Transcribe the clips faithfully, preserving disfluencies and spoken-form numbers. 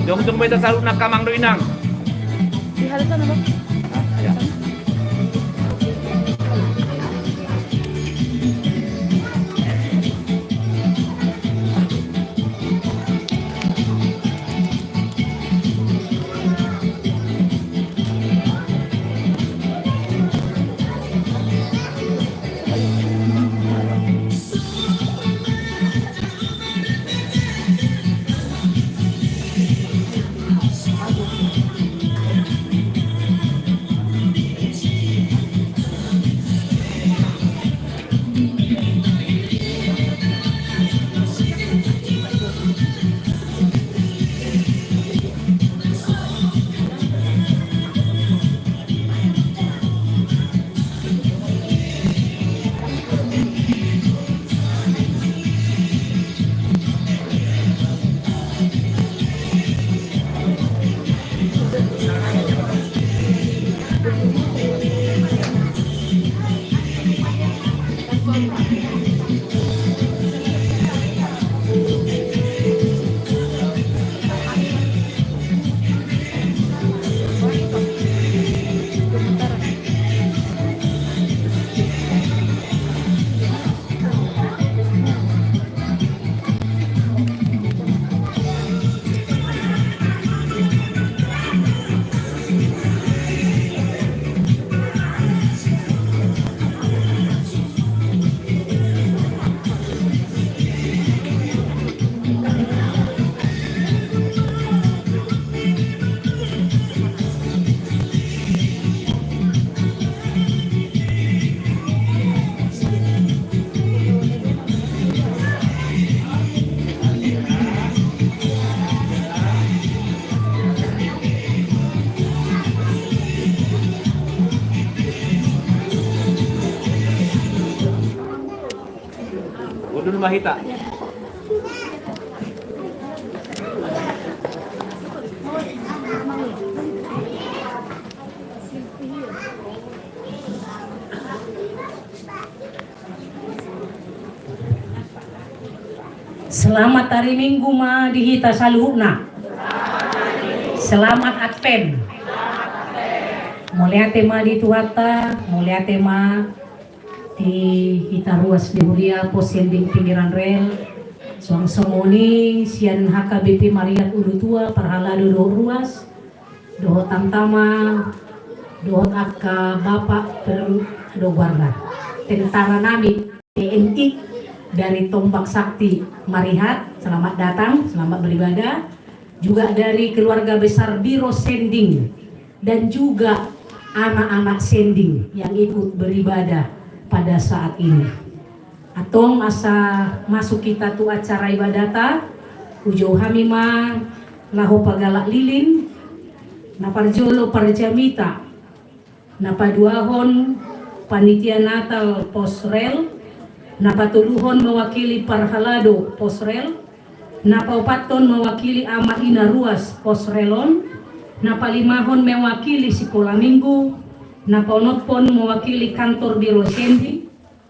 Jongjong ma hita saluhutna, amang dohot inang. Di halte sana, Bang. Ah, iya. Hundul ma hita. Selamat hari Minggu ma di hita saluhutna. Selamat Advent. Mauliate ma di Tuhanta, mauliate ma di hita ruas ni huria pos Sending Pinggiran Rel. Suang songon i sian H K B P Marihat Ulutua, parhalado dohot ruas, dohot tamtama, dohot angka bapak, beru dohot goarna. Tentara nami T N I dari Tombak Sakti Marihat, selamat datang, selamat beribadah. Juga dari keluarga besar Biro Sending dan juga anak-anak Sending yang ikut beribadah pada saat ini. Antong asa masuk hita tu acara ibadata, hujou hami ma laho pagalak lilin. Na parjolo parjamita, na paduahon panitia Natal pos Rel, na patoluhon mewakili parhalado pos Rel, na paopathon mewakili ama ina ruas pos Rel on, na palimahon mewakili sikola minggu, na paonomhon mewakili kantor Biro Sending,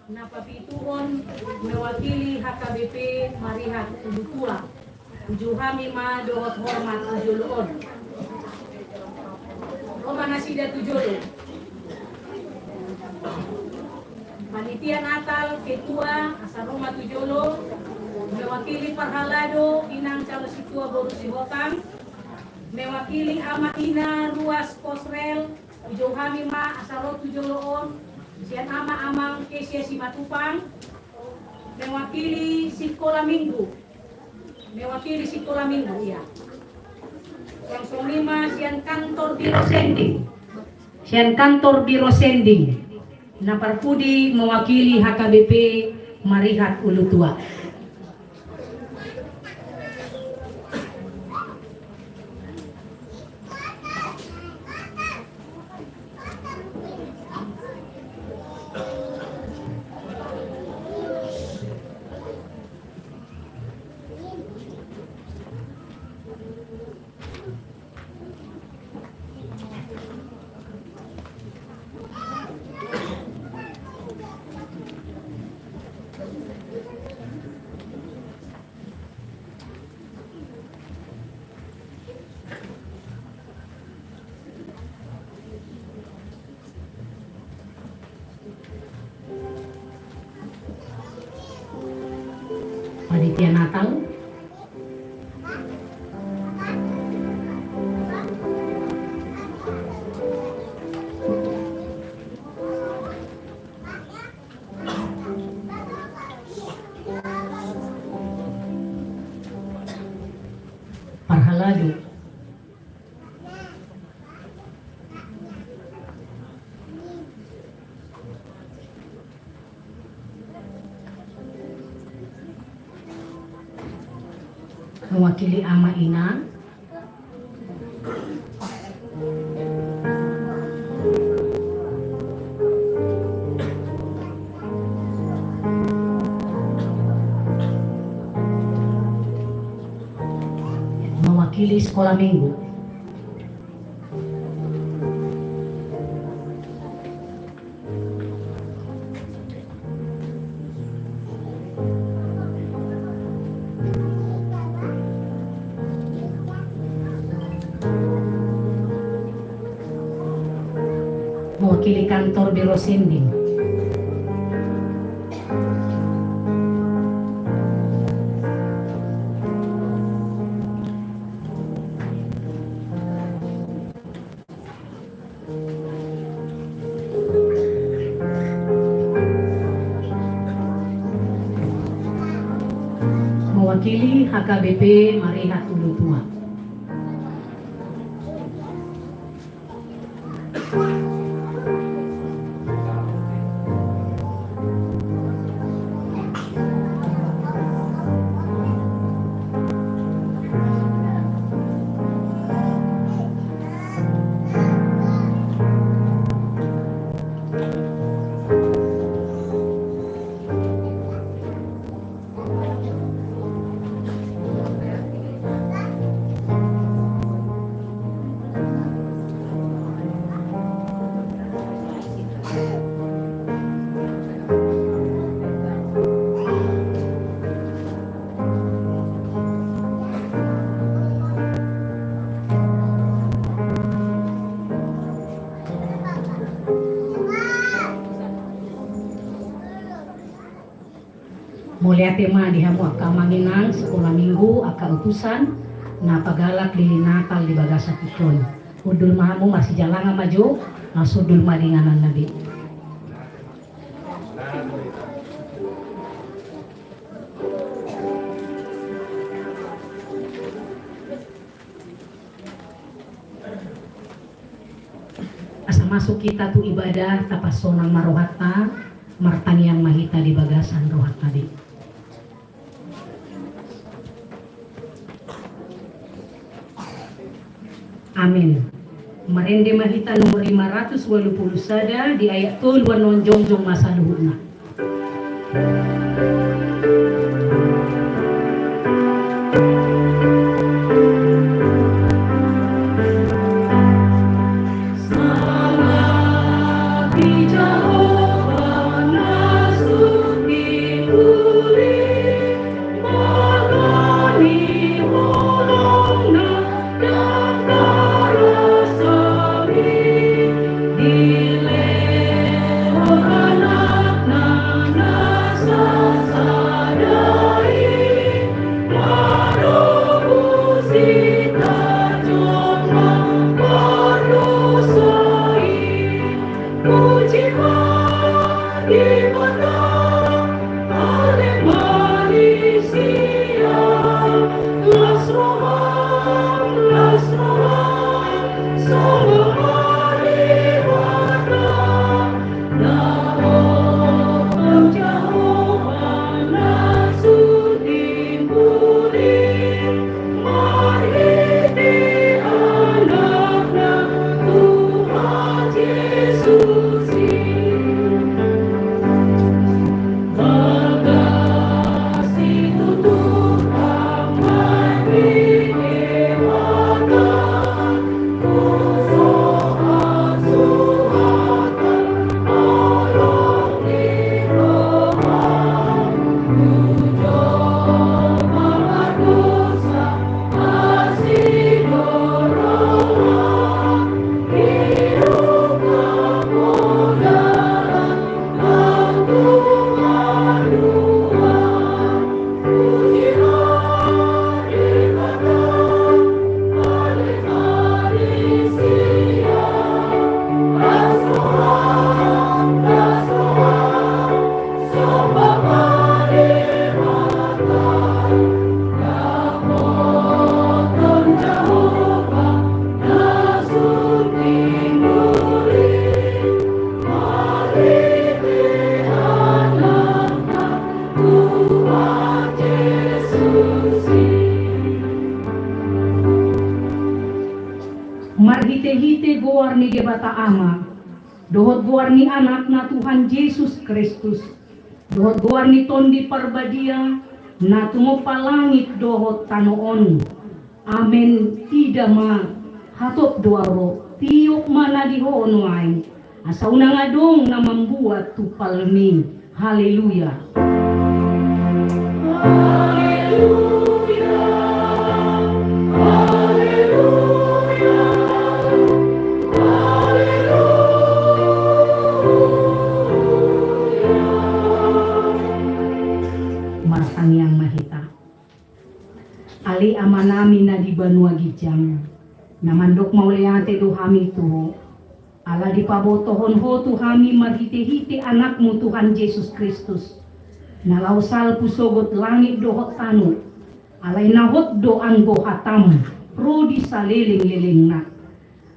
na papituhon mewakili H K B P Marihat Ulutua. Hujou hami ma dohot hormat tu jolo on. Ro ma nasida tu jolo. Panitia Natal, ketua, asa ro ma tu jolo. Mewakili parhalado, inang calon sintua boru Sihotang. Mewakili ama ina ruas pos Rel, hujou hami ma asa ro tu jolo on, sian ama amang Kesia Simatupang. Mewakili sikola minggu. Mewakili sikola minggu, iya. Suang songon i ma sian kantor Biro Sending. Sian kantor Biro Sending. Na parpudi mewakili H K B P Marihat Ulutua. panitia Natal. Parhalado. Mewakili ama ina. Mewakili sekolah minggu. Mewakili kantor Biro Sinding. Mewakili H K B P Marihat Ulutua. Mauliate ma di hamu angka amang inang, sekolah minggu, angka utusan na pagalak di Natal di bagasan tingki on. Hundul ma hamu, marsijalangan ma jo, laos hundul ma di inganan na be. Asa masuk hita tu ibadah, tapansonang ma rohanta, martangiang ma hita di bagasan rohanta be. Amin. Marende ma hita nomor lima ratus walu pulu sada di ayat tolu, annon jongjong ma saluhutna. Marhite-hite goar ni Debata Ama, dohot goar ni Anakna Tuhan Jesus Kristus, dohot goar ni Tondi Parbadia, na tumompa langit dohot tano on. Amen. Ida ma, hatop do au ro, tiop ma na di ho nuaeng, asa unang adong na mambuat tumpalmi. Haleluya. Haleluya. Haleluya. Haleluya. Martangiang ma hita. Ale Amanami na di banua ginjang, na mandok mauliate do hami tu Ho, ala dipabotohon Ho tu hami marhite-hite Anakmu Tuhan Jesus Kristus, na laho salpu sogot langit dohot tano, alai na hot do anggo hataM ro di saleleng-lelengna.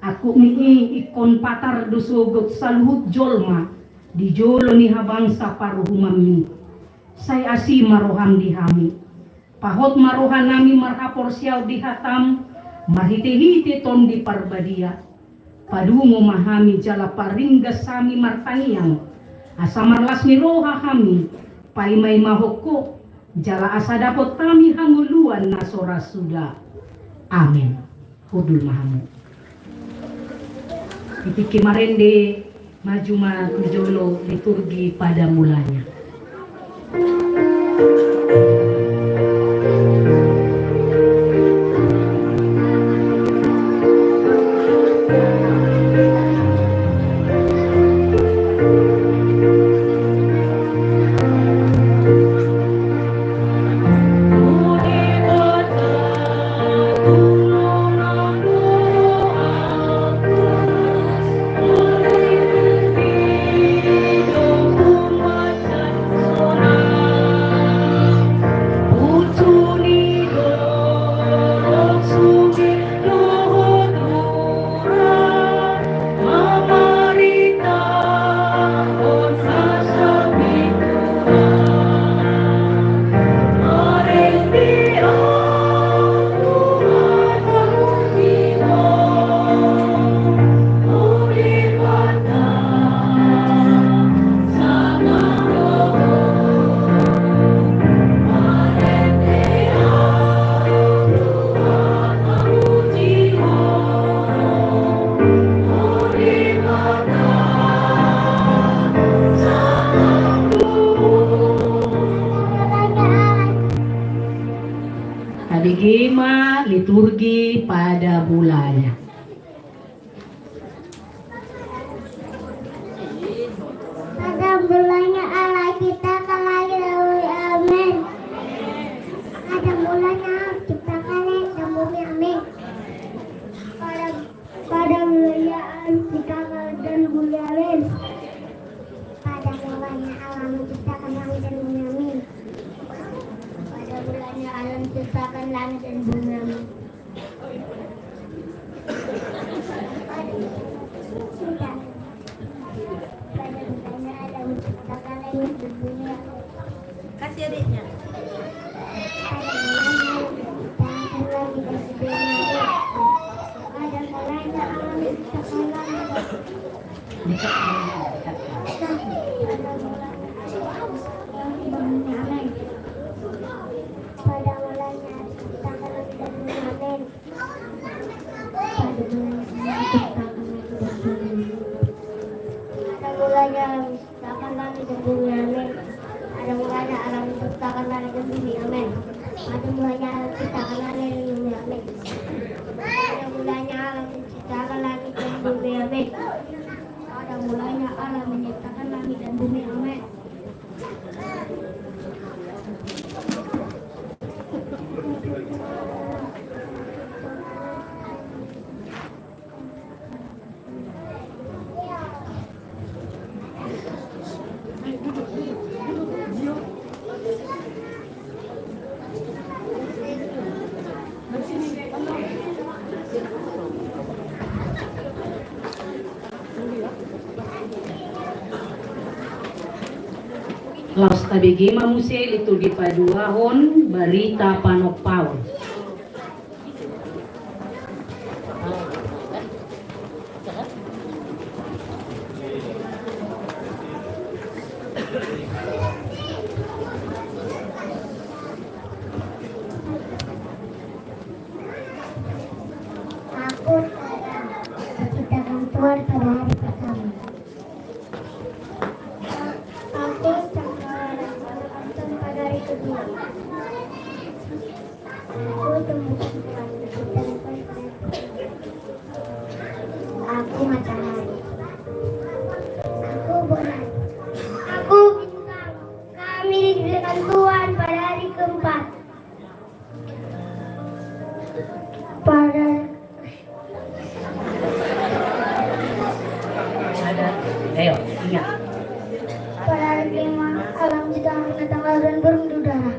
Angkup ni i ingkon patar do sogot saluhut jolma di jolo ni habangsa paruhumanMi. Sai asi ma rohaM di hami. Pahot ma rohanami marhaporseaon di hataM, marhite-hite Tondi Parbadia. Padungo ma hami jala paringgas hami martangiang, asa marlas ni roha hami paima-imahon Ho, jala asa dapot hami hangoluan na so ra suda. Amen. Hundul ma hamu. Di tingki marende, maju ma tu jolo liturgi pada mulanya. Tabege ma liturgi pada mulanya. Pada mulanya Allah ciptakan langit dan bumi. Amin. Pada mulanya Allah ciptakan langit dan bumi. Amin. Pada, pada mulanya Allah ciptakan langit dan bumi. Amin. Pada mulanya Allah menciptakan langit dan bumi. Amin. Pada mulanya Allah menciptakan langit dan bumi. Amin. Kasih adiknya. Pada mulanya Allah ciptakan langit dan bumi. Amin. Pada mulanya Allah menciptakan langit dan bumi. Amin. Pada mulanya Allah menciptakan langit dan bumi. Amin. Pada mulanya Allah menciptakan langit dan bumi. Amin. Pada mulanya Allah menciptakan langit dan bumi. Amin. Pada mulanya Allah menciptakan langit dan bumi. Amin. Laos tabege ma muse liturgi paduahon, barita panompaon. Pada Ayo, ingat. Pada hari kelima, alam ciptaan binatang, laut, dan burung di udara.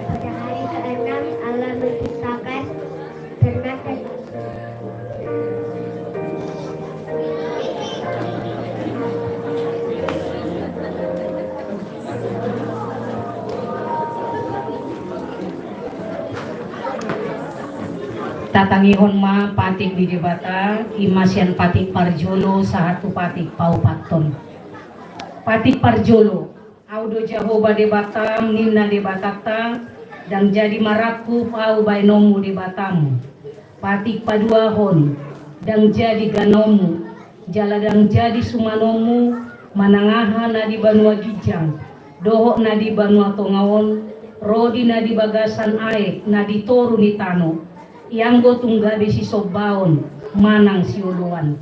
Pada hari keenam, Allah menciptakan ternak dan Tatangihon ma patik ni Debata, i ma sian patik parjolo sahat tu patik paopathon. Patik parjolo. Ahu do Jahowa Debatam, ninna Debatanta, ndang jadi marangkup Ahu baenonmu Debatam. Patik paduahon, ndang jadi ganonmu, jala ndang jadi sumanonmu, manang aha na di banua ginjang, dohot na di banua tonga on, ro di na di bagasan aek na di toru ni tano, ianggo tung gabe sisombaon manang sioloan.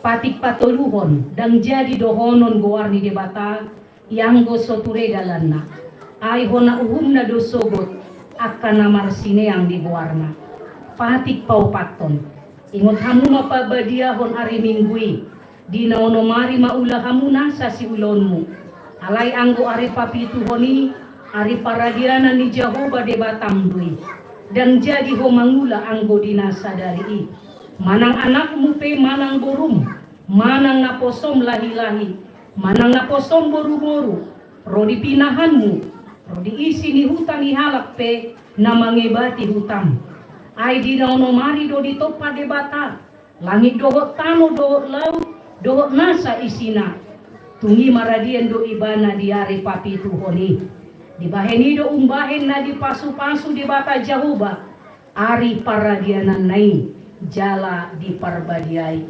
Patik patoluhon, ndang jadi dohonon goar ni Debata, ianggo so ture dalanna. Ai hona uhumna do sogot angka na marsineang di goarna. Patik paopathon. Ingot hamu ma parbadiahon ari Minggu i, di na onom ari ma ula hamu nasa siulaonmu. Alai anggo ari papituhon i, ari paradianan ni Jahowa Debatam do i. Ndang jadi ho mangula anggo di na sadari i. Manang anakmu pe manang borum, manang naposom lahilahi, manang naposom boruboru, ro di pinahanmu, ro di isi ni huta ni halak pe na mangebati hutam. Ai di na onom ari do ditompa Debata langit dohot tano dohot laut dohot nasa isina. Tung i maradian do Ibana di ari papituhon i. Dibahen i do umbahen na dipasupasu Debata Jahowa ari paradiananna i jala diparbadiai.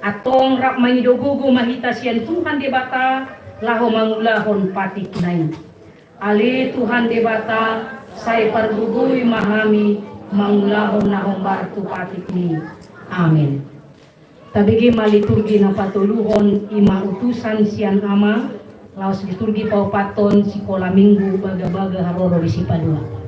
Antong rap mangido gogo ma hita sian Tuhan Debata laho mangulahon patikna i. Ale Tuhan Debata, sai pargogoi ma hami mangulahon na hombar tu patikmi. Amen. Tabege ma liturgi na patoluhon, i ma utusan sian Ama, laos liturgi paopathon sikola Minggu bagabaga haroro di Sipadua.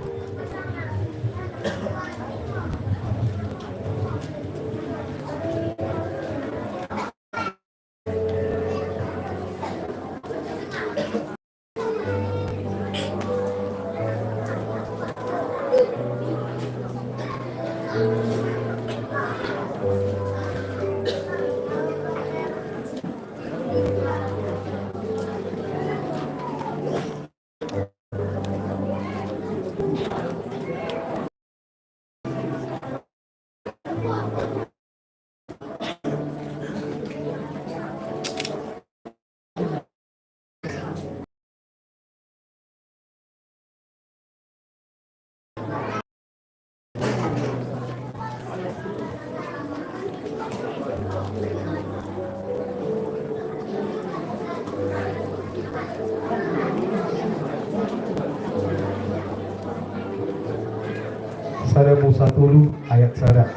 Sada Musa tolu ayat sada.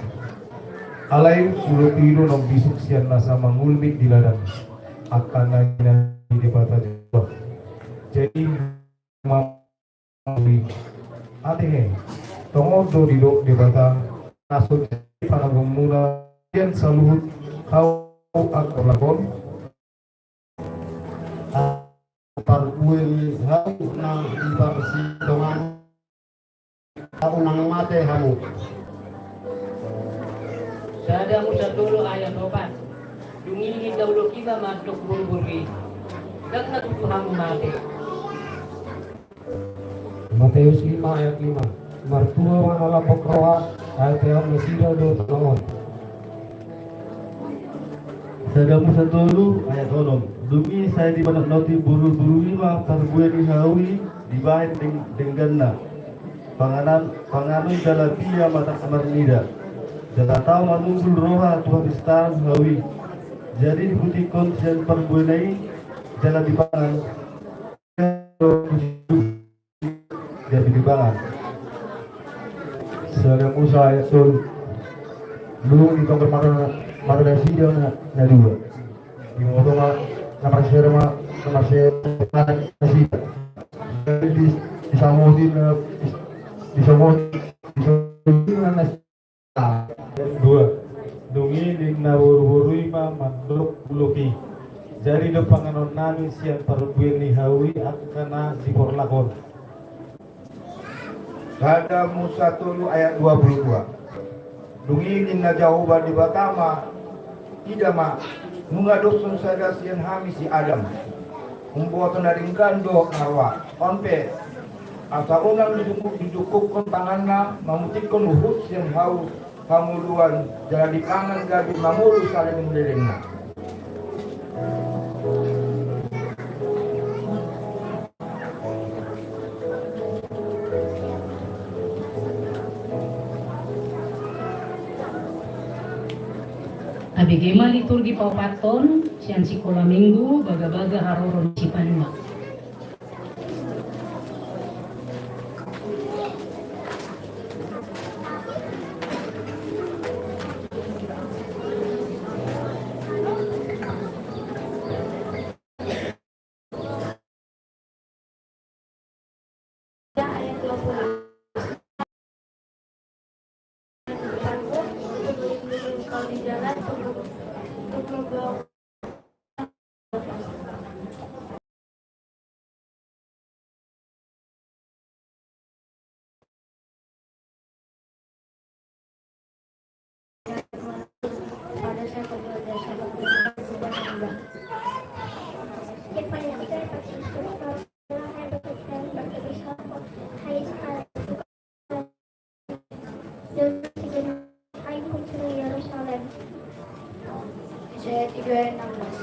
Alai ulo pido naung bisuk sian nasa mangulmit di ladang, angka na nian ni Debata Jahowa. Jadi ma- Atehe, tongon do didok Debata, na so jadi panagomuna sian saluhut hau angka lakon. Parbue ni hau na di parsitongaan, unang mate hamu. Sada Musa tolu ayat opat. Dung i ninna ulo piga mandok boruboru i, ndang na tutu hamu mate. Mateus lima ayat lima. Martua ma na lambok roha, ai peaonnasida do tano on. Sada Musa tolu ayat onom. Dung i sai dipanotnoti boruboru i ma parbue ni hau i dibahen deng-, dengganna. Panganon, panganon jala bia ma marnida. Jala tau manumbul roha tu hapistaan hau i. Jadi diputikkon sian parbuena i jala dipangan. Jadi dipangan. Sada Musa ayat tolu. Dung i ditongkar mata, mata nasida na, na dua. Diboto ma na marsere ma, na marsere nasida. Di, disamoti na, disamoti, Dua. Dung i ninna boruboru i ma mandok bulok i. Jadi do panganon nami sian parbue ni hau i angka na di porlak on. Sada Musa tolu ayat dua puluh dua. Dung i ninna Jahowa Debata ma, ida ma, nunga dos sada sian hami si Adam. Umboto na denggan dohot na roa. On pe, asa unang didungkuk-didungkukhon tanganna mamutikhon huhut sian hau hangoluan jala dipangan gabe mangolu saleleng-lelengna. Abege ma liturgi paopathon sian Sikola Minggu, bagabaga haroro ni Sipalua. Yesaya tiga ayat enam belas.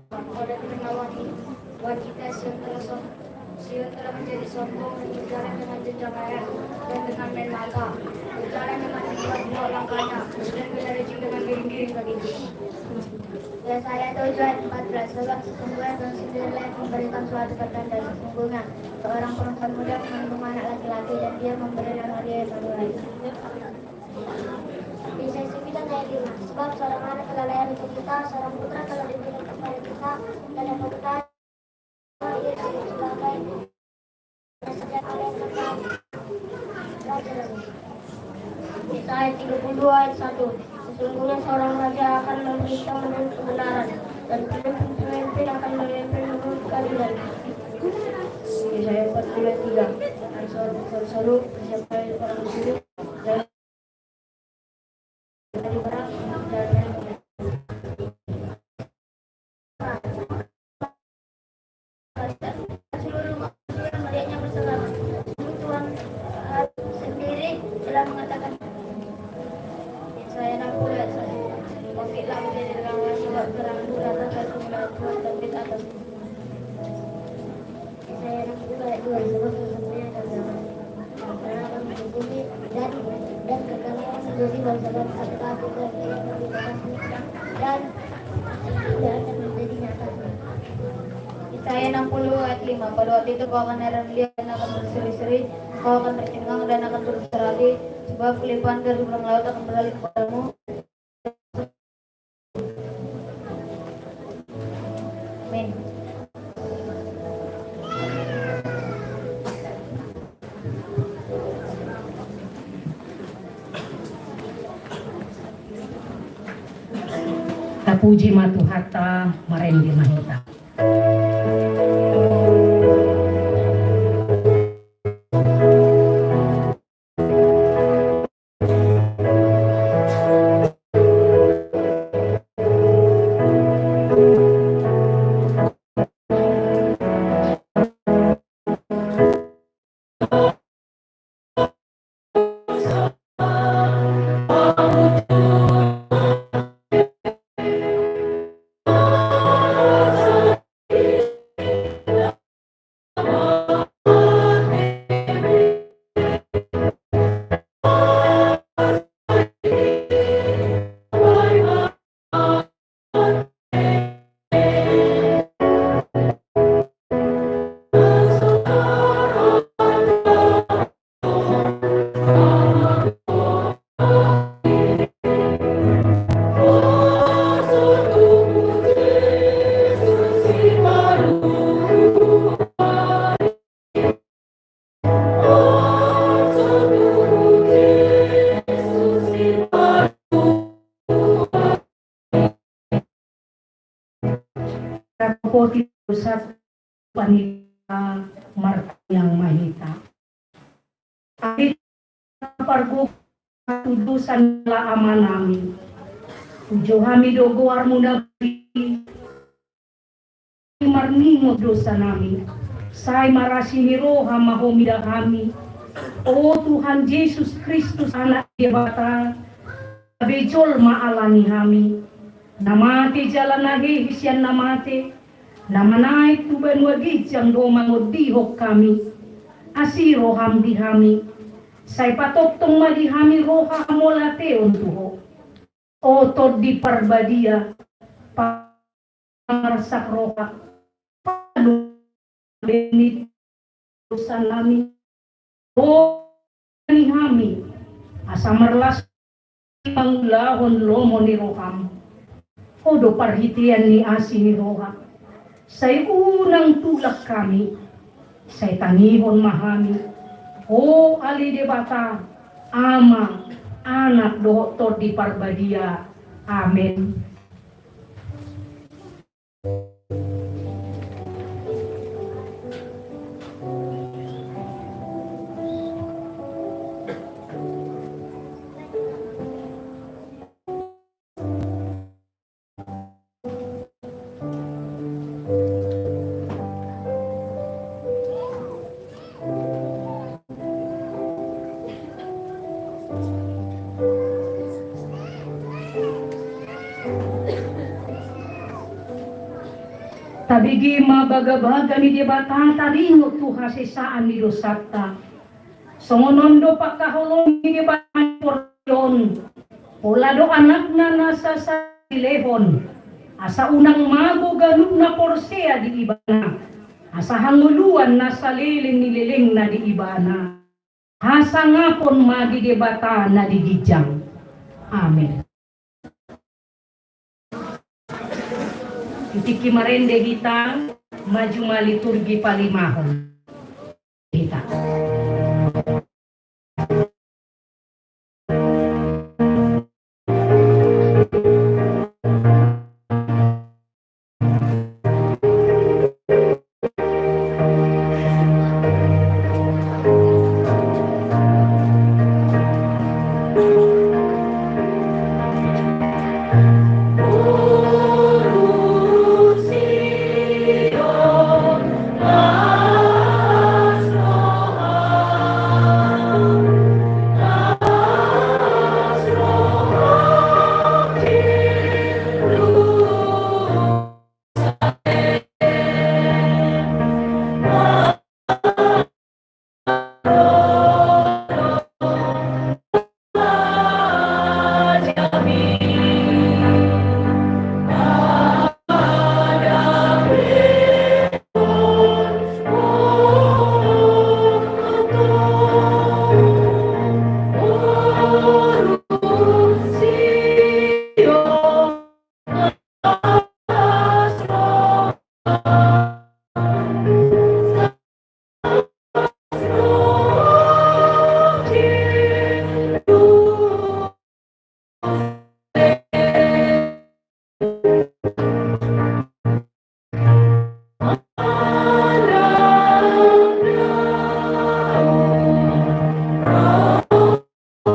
Pada penawar ini, wajib Sion telah som-, Sion telah menjadi sombong dan berjalan dengan jenjang raya dan dengan main mata. Berjalan dengan dua langkahnya dan berlari dengan giring-giring kakinya. Yesaya tujuh ayat empat belas, sebab sesungguhnya Tuhan sendirilah yang memberikan suatu pertanda, sesungguhnya seorang perempuan muda mengandung anak laki-laki dan dia memberi nama dia Emanuel. Yesaya sembilan ayat lima, sebab seorang anak telah lahir untuk kita, seorang putra telah diberikan kepada kita, dan epiteta ia disebut sebagai Raja dan Allah yang Perkasa. Yesaya tiga puluh dua ayat satu, sesungguhnya seorang raja akan memerintah menurut kebenaran, dan pemimpin-pemimpin akan memimpin menurut keadilan. Yesaya empat puluh ayat tiga, dan seorang seru-seru, siapa yang orang suruh, dan Tuhan sendiri telah mengatakan. Yesaya enam puluh ayat satu. Bangkitlah, menjadi teranglah, sebab terang bulan atasmu, Tuhan terbit atasmu. Yesaya enam puluh ayat dua, sebab sesungguhnya ada terang di bumi, dan, dan kegelapan menjadi bangsa-bangsa, tetapi keadilan di atasnya, dan tidak akan menjadi nyata. Yesaya enam puluh ayat lima, pada waktu itu kau akan heran lihat dan akan berseri-seri, kau akan tercengang dan akan terus terhati, sebab kelimpahan dari seberang laut akan beralih kepadamu. Amin. Tapuji ma Tuhanta, marende ma hita. poti dosa panita martanyang mahita. Adi pargo tu dosa ni amanami. Ujo hami do goarmu na marningot dosa nami. Sai marasi ni roha ma ho mida hami. O Tuhan Jesus Kristus, Anak Debata, gabe jolma ala ni hami. Na mate jala na hehe sian na mate, na manaek tu banua ginjang do mangondihon hami. Asi roham di hami. Sai patongtong ma di hami roha hamauliateon tu ho. O Tondi Parbadia, pa- marsak roha, palu beni dosa nami, o ni hami, asa marlas mangulahon lomo ni roham. Ho do parhitean ni asi ni roha. Sai unang tulak hami, sai tangihon ma hami. O ale Debata, Ama, Anak dohot Tondi Parbadia. Amen. Tabege ma bagabaga ni Debata taringot tu hasesaan ni dosanta. Songon on do pangkaholongi Debata ni portibi on, pola do Anakna na sasat dilehon, asa unang mago ganup na porsea di Ibana, asa hangoluan na saleleng ni lelengna di Ibana. Hasangapon ma di Debata na di ginjang. Amen. Di tingki marende hita, maju ma liturgi palimahon hita.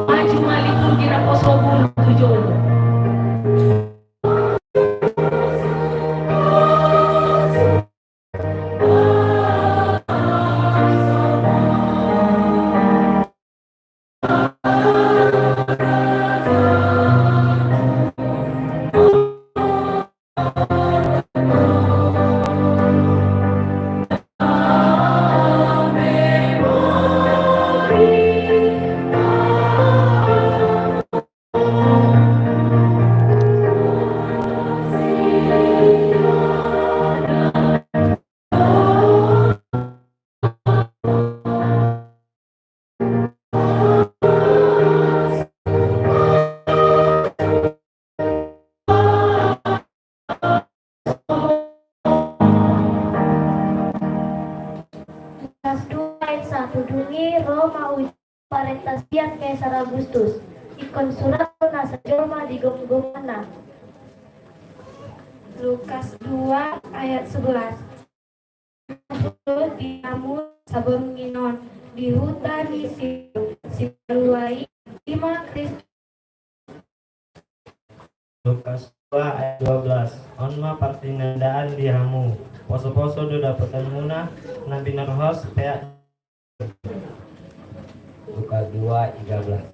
Maju ma liturgi naposobun tu jolo. Lukas dua ayat satu, dungi ro ma uju parentasian Kaisar Augustus, ingkon surathon nasa jolma di gomgomanna. Lukas dua ayat sebelas. Di hamu saborngin on di huta ni si, si palua i, ima Kristus. Lukas dua ayat dua belas. On ma partinandaan di hamu. Poso-poso do dapotanmuna na binorhos peak. Lukas dua tiga belas.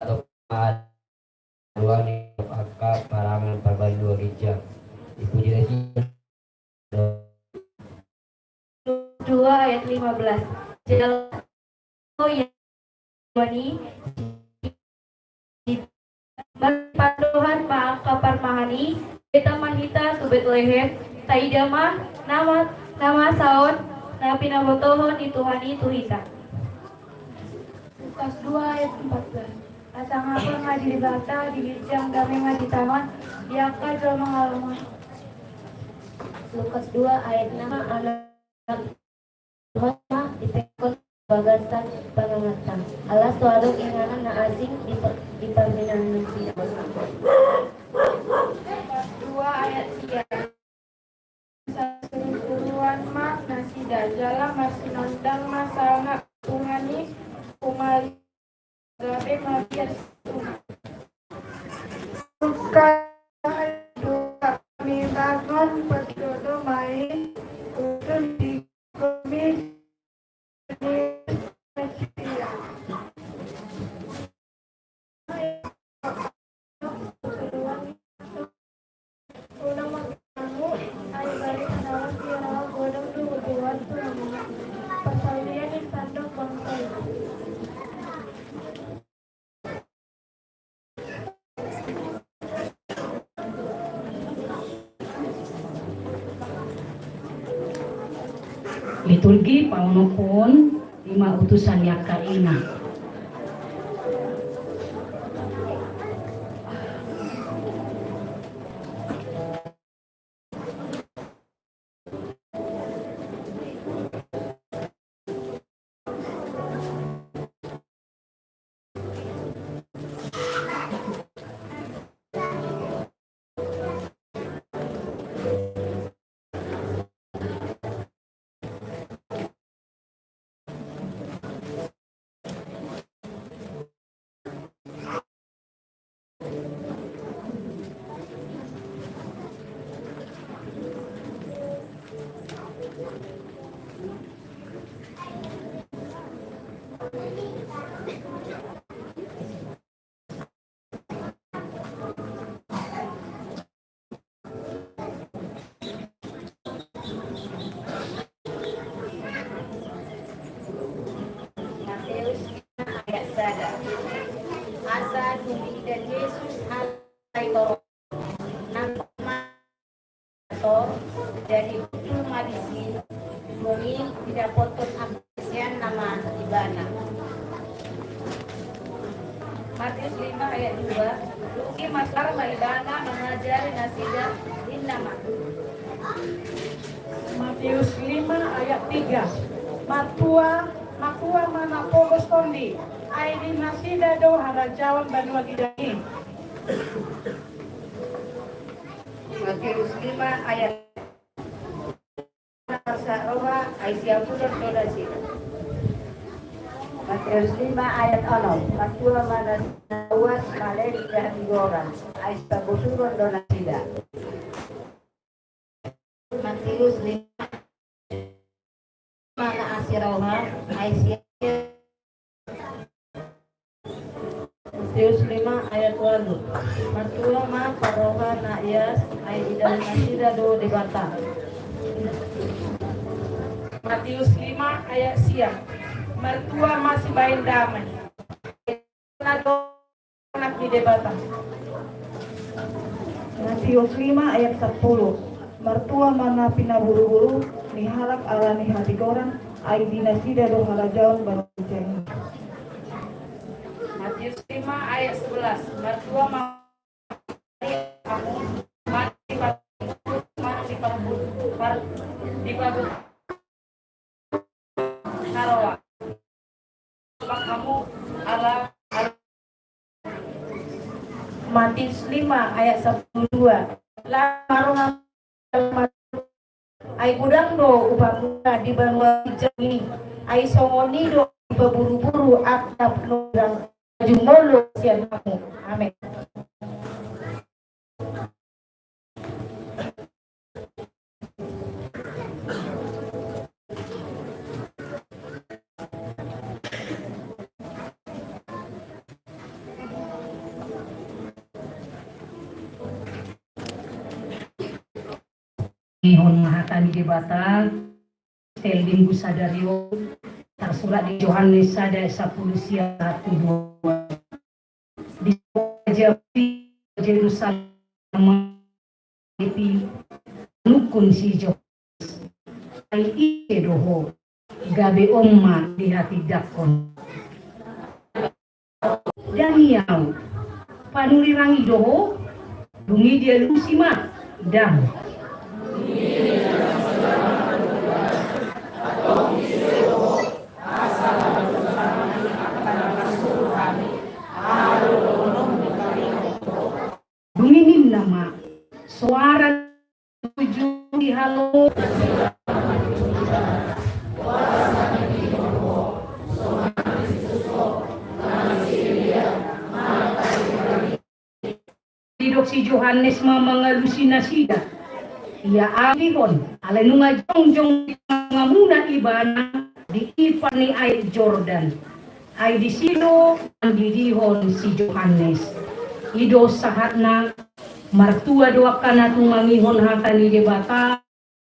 Atau dua ni angka parangan parbandua ginjang. Ipuji na si dua ayat lima belas. Jala ia bani marpandohan ma angka parmahan i, beta ma hita tu Betlehem, taida ma nama, nama saon na pinabotohon ni Tuhan i tu hita. Lukas dua ayat empat belas. Asa ngapa ma di Debata, di ginjang dame ma ditangon di angka jolma na lomo. Lukas dua ayat enam. Anak Tuhan ma dipengkon bagasan pangangatta. Ala so adong inganan na asing di, di parminoan nasida. Lukas dua ayat sia. Sasuru-suruan ma nasida, jala marsinondang ma sanga Tuhan i, humaliang gabe mabiar. Lukas dua. Hami bangun, pardodo ma i, usun di hami. Liturgi paonomhon ima utusan ni angka ina. Mateus lima ayat sada. Asa dung diida Jesus hata i torop, nangkok ma tor, jadi hundul ma disi, dung i didapothon angka siseanna ma ibana. Mateus lima ayat dua. Dung i marsoara ma ibana mangajari nasida, ninna ma. Mateus lima ayat tiga. Martua, martua ma na pogos tondi, ai di nasida do harajaon banua ginjang i. Mateus lima ayat. Marsaroha, ai siapuron do nasida. Mateus lima ayat onom. Martua ma na uas male di hatigoran, ai sipabosuron do nasida. Mateus lima, ma na asi roha, ai sia Mateus lima ayat ualu. Martua ma parroha na ias, ai idaon nasida do Debata. Mateus lima ayat sia. Martua ma sibaen dame, na do anak ni Debata. Mateus lima ayat sampulu. Martua ma na pinaburuburu ni halak ala ni hatigoran, ai di nasida do harajaon banua ginjang i. Mateus lima ayat sebelas. Martua ma hamu, manang diparburu, manang diparburu, par-, diparburu haroa. Hamu ala, ala. Mateus lima ayat sampulu dua. Laho marongan. Ai godang do upamuna di banua ginjang i, ai songon i do dipaburuburu angka pinombungan na jumolo sian hamu. Amen. Dihon ma hata ni Debata, Evanjelium sadari on, tarsurat di Johannes sada sampulu sia sahat tu dua. Di Jerusalem, manungkun si Johannes, ai ise do ho, gabe on ma dihatindangkon. Dang i ahu, panurirang i do ho. Dung i dialusi ma, dang. Dung i ninna ma, soara tuju di halo. Didok si Johannes ma mangalusi nasida. Ia ahu dihon, alai nunga jongjong di tangamuna ibana di ipar ni aek Jordan. Ai disi do mandidihon si Johannes. I do sahatna. Martua do angka na tumangihon hata ni Debata.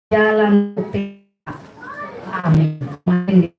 Dalam. Amin. Amin.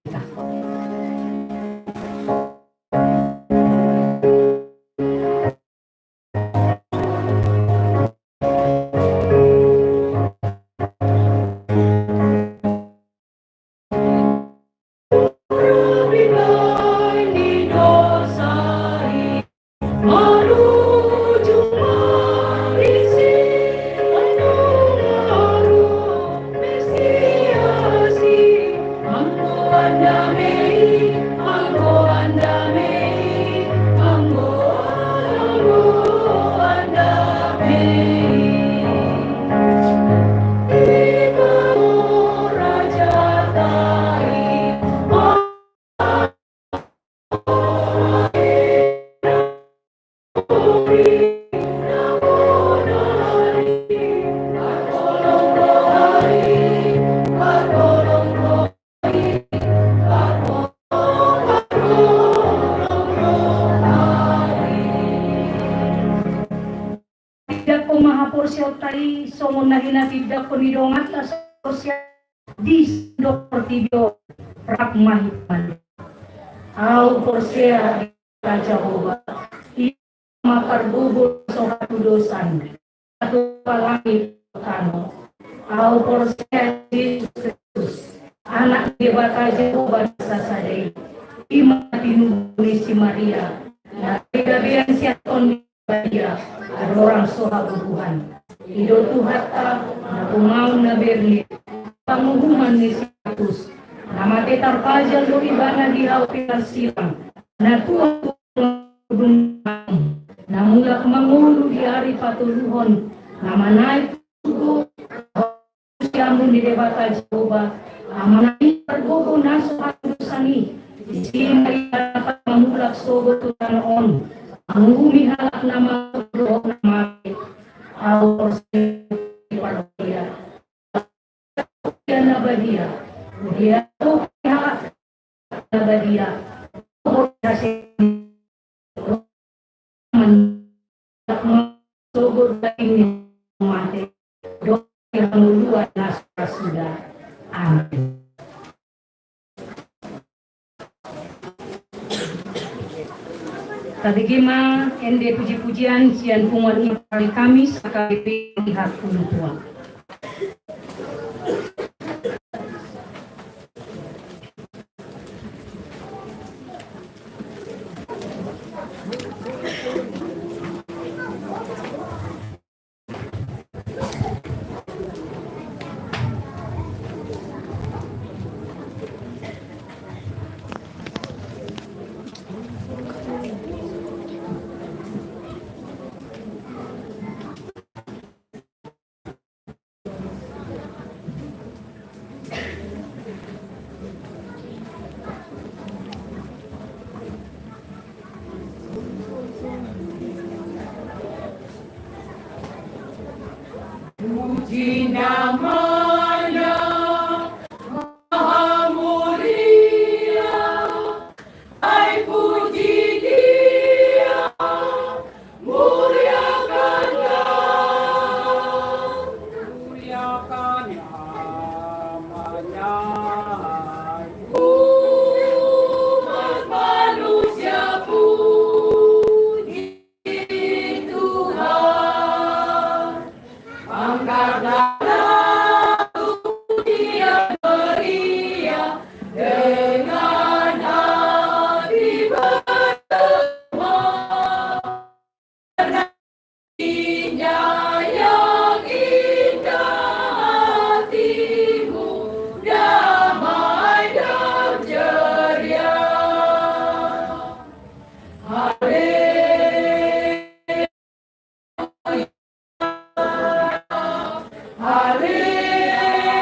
Tindangkon ma haporseaonta i songon na hinatindangkon ni donganta saporseaan di sandok portibi on, rap ma hita. Ahu porsea di Jahowa, Ia ma pargogo na so hatudosan, na tumompa langit dohot tano. Ahu porsea di Jesus Kristus, Anak ni Debata Jahowa na sasada i. I ma na tinubu ni si Maria, na gabegabean sian Tondi Badia, andorang so habubuhan. I do Tuhanta, na tumaon na bernit, panguhuman ni si Pilatus, na mate tarpajal do Ibana di hau pinarsilang, na tuat dung, na mulak mangolu di ari patoluhon, na manaek tu surgo, siamun ni Debata Jahowa, Amana i, pargogo na so hatudosan i. Disi ma Ia na mamulak sogot tu tano on, manguhumi halak na mangolu dohot na mate. Ahu porsea di Parbadia, Parbadia na badia, dia tu halak na badia, dohot hasi sogot daging ni mate, dohot hangoluan na so ra suda. Amin. Tabege ma ende pujipujian sian punguan i, hari Kamis, H K B P Pihak Ulu Tua. Di namanya maha mulia, ai puji Dia, muliakanlah, muliakan namanya. Umat manusia puji Tuhan, angkatlah lagu pujian meriah dengan hati bergema. Karena kasih-Nya yang indah, hatimu damai dan ceria. Haleluya,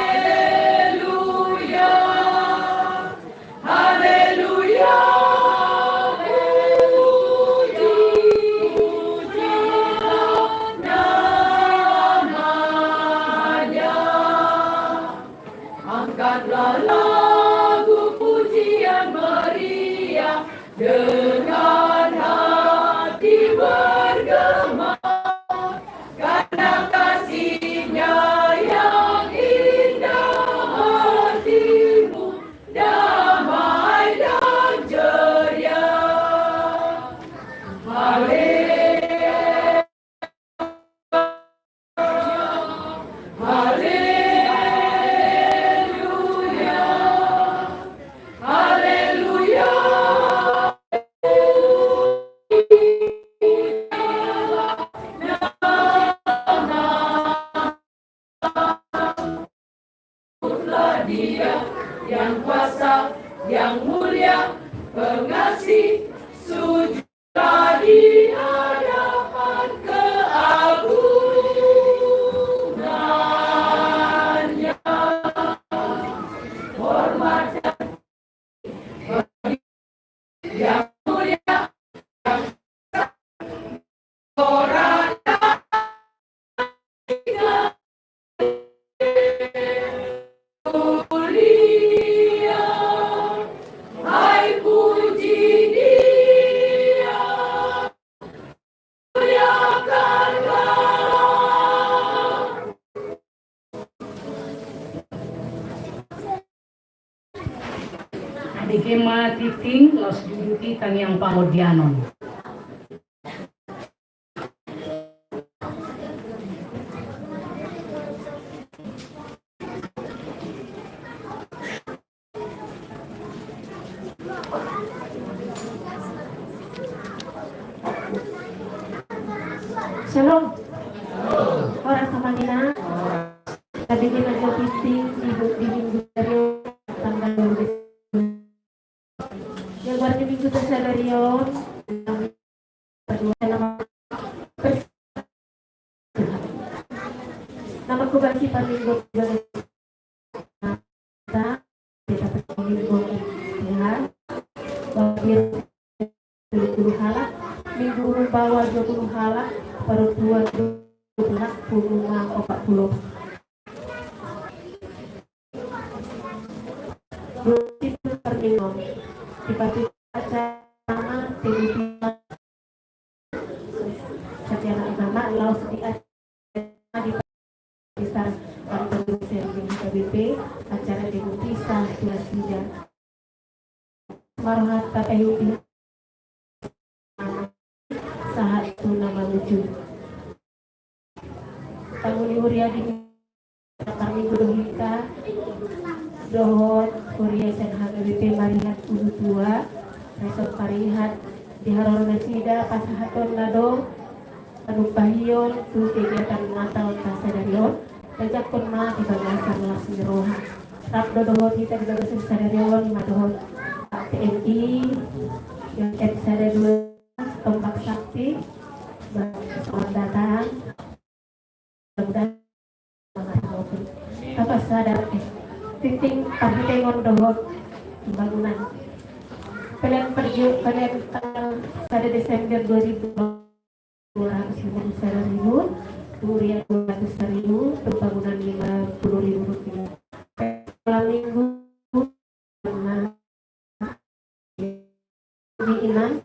haleluya, haleluya. Puji, pujilah namanya. Angkatlah lagu pujian meriah dengan hati bergema, karena kasih-Nya yang indah, hatimu damai dan ceria. Haleluya. Haleluya, haleluya. Sujudlah Dia yang kuasa, yang mulia, pengasih, sujud di hadapan keagungan-Nya. Hormat dan yang mulia, yang Dengke ma tingting, laos juduti tangiang pangondianon. Shalom. Horas ma, amang inang. Tadi di meja tingting di, di minggu tanggal dua belas. Yang berarti minggu sadari on, nama, nama kubasi paminggu, kita paminggu, ya, wabir, dua puluh halak, minggu urung bawa dua puluh halak, parutuan dua puluh halak, pungu ma opat puluh. Dipatuhi acara agama, laos di acara di Pisar, kantor dosen di H K B P, acara di Pisar, Tulasida. Marhata tahiupi sahat tu na mangujung. Tamu ni huria di kami guru hita, dohot huria sian H K B P Marihat Ulu Tua, resort Parihat, di haroro nasida pasahaton na dong, panumpahion tu kegiatan Natal ta sadari on, tajakkon ma di bagasan las ni roha. Rap do dohot hita di bagasan sadari on, ma dohot T N I, T N I sada dua, Tombak Sakti, selamat datang. Mudah-mudahan apa sadar, eh, tingting parhitehon dohot pembangunan. Pelean perju-, pelean tanggal sada Desember dua ribu dua puluh, dua ratus lima puluh sada ribu. Huria dua ratus ribu, pembangunan lima puluh ribu rupiah. Malam minggu, ni inang,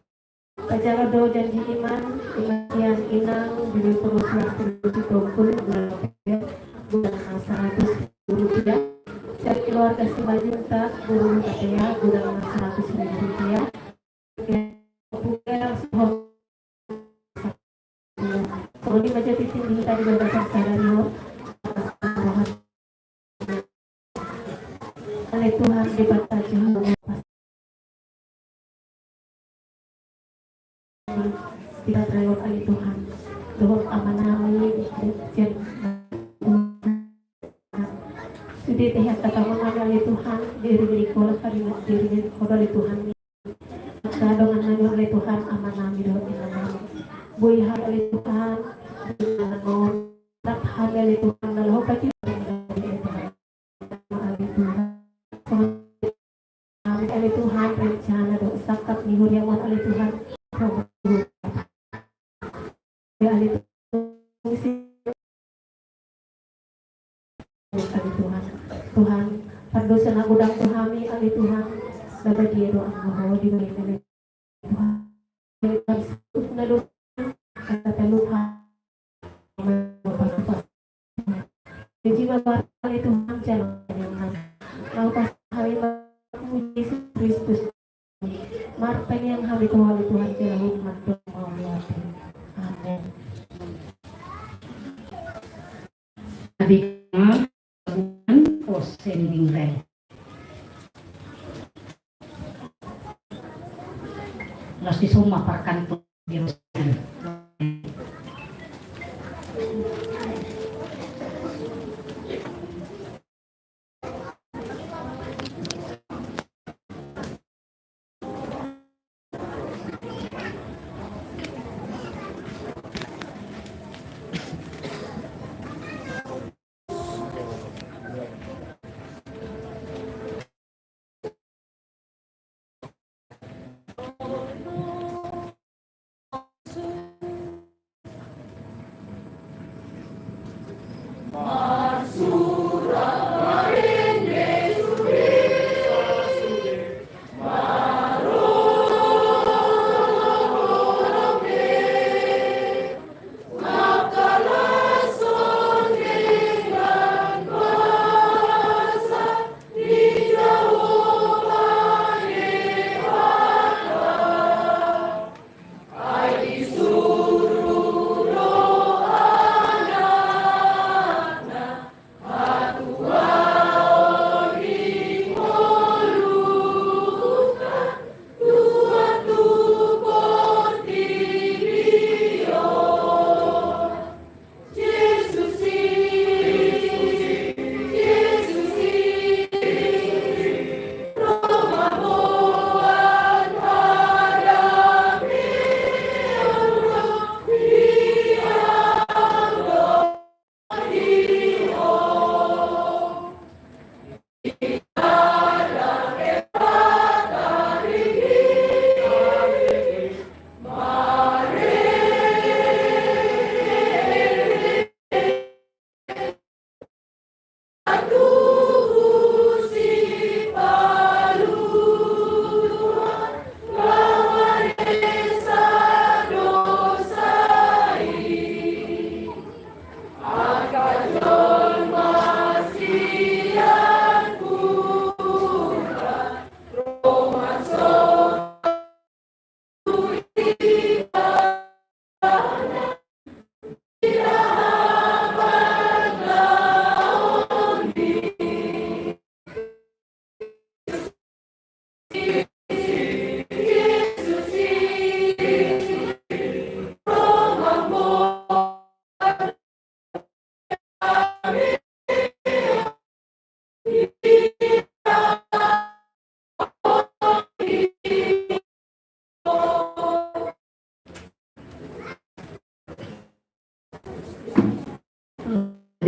pajalo do janji inang, inang, inang, di Purwoswastiastu Sitompul, godang, godang seratus ribu rupiah. Dari keluarga Simanjuntak, guru Katea, godang seratus ribu rupiah. Songon i ma jo tintin di hita di bagasan sadari on. Ale Tuhan, Debata Jahowa, hita rap ale Tuhan, dohot amanami, sian sude tehat tatangon nami ale Tuhan, diiringi Ho, diiringi Ho ale Tuhan. Dongan nami ale Tuhan, amanami dohot inanami. Boi hami ale Tuhan, ale Tuhan, laho pati ale Tuhan. Kami ale Tuhan, rencana dohot sangkap ni huriaM ale Tuhan. Ale Tuhan. Tuhan, Tuhan, pardosa na godang tu hami ale Tuhan, na badia do anggo Ho dibahen ale Tuhan. Na dosa, na talupa. Jadi ma ale Tuhan, jalo Tuhan. Mau pas hami Jesus Kristus. Martangiang hami tu Ho ale Tuhan, jala hurmat tu Ho ale Tuhan. Amen. Abis, sending rel. Las di soma parkan.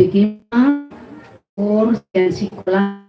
Bikin kor dan sikola.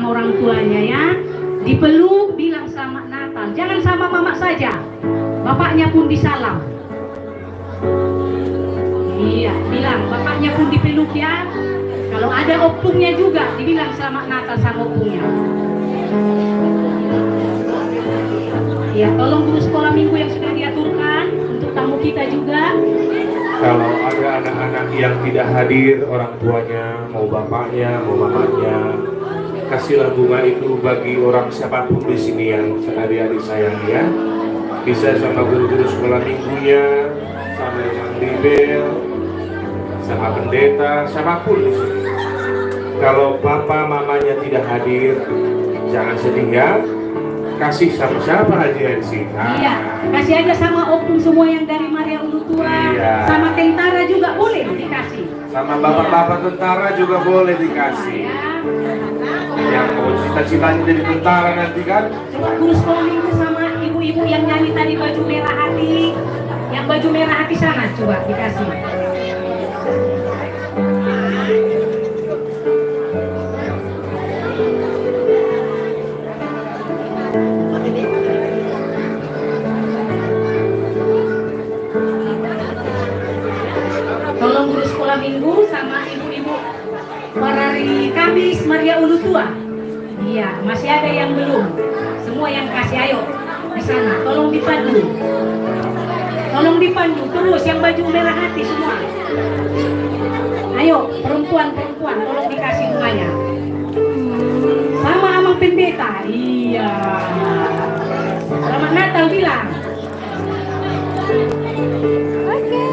orang tuanya, ya. Dipeluk, bilang selamat Natal. Jangan sama mama saja, bapaknya pun disalam. Iya, bilang, bapaknya pun dipeluk, ya. Kalau ada opungnya juga, dibilang selamat Natal sama opungnya. Iya, tolong guru sekolah minggu yang sudah diaturkan untuk tamu kita juga. Kalau ada anak-anak yang tidak hadir, orang tuanya, mau bapaknya, mau mamanya, kasihlah bunga itu bagi orang siapapun di sini yang adik-adik sayang, ya. Bisa sama guru-guru sekolah minggunya, sama Imam Bibel, sama pendeta, siapapun di sini. Kalau papa mamanya tidak hadir, jangan sedih, ya. Kasih sama siapa aja di sini. Nah. Iya, kasih aja sama opung semua yang dari Maria Ulutua, iya, sama tentara juga boleh dikasih. Sama bapak-bapak tentara juga boleh dikasih. Yang mau cita-citanya jadi tentara nanti, kan? Coba guru sekolah minggu sama ibu-ibu yang nyanyi tadi, baju merah hati. Yang baju merah hati sana, coba dikasih. Tolong guru sekolah minggu sama ibu-ibu parari Kamis Maria Ulutua. Iya, masih ada yang belum. Semua yang kasih, ayo. Di sana, tolong dipandu. Tolong dipandu terus yang baju merah hati semua. Ayo, perempuan, perempuan, tolong dikasih bunganya. Sama Amang Pendeta. Iya. Selamat Natal bilang. Oke.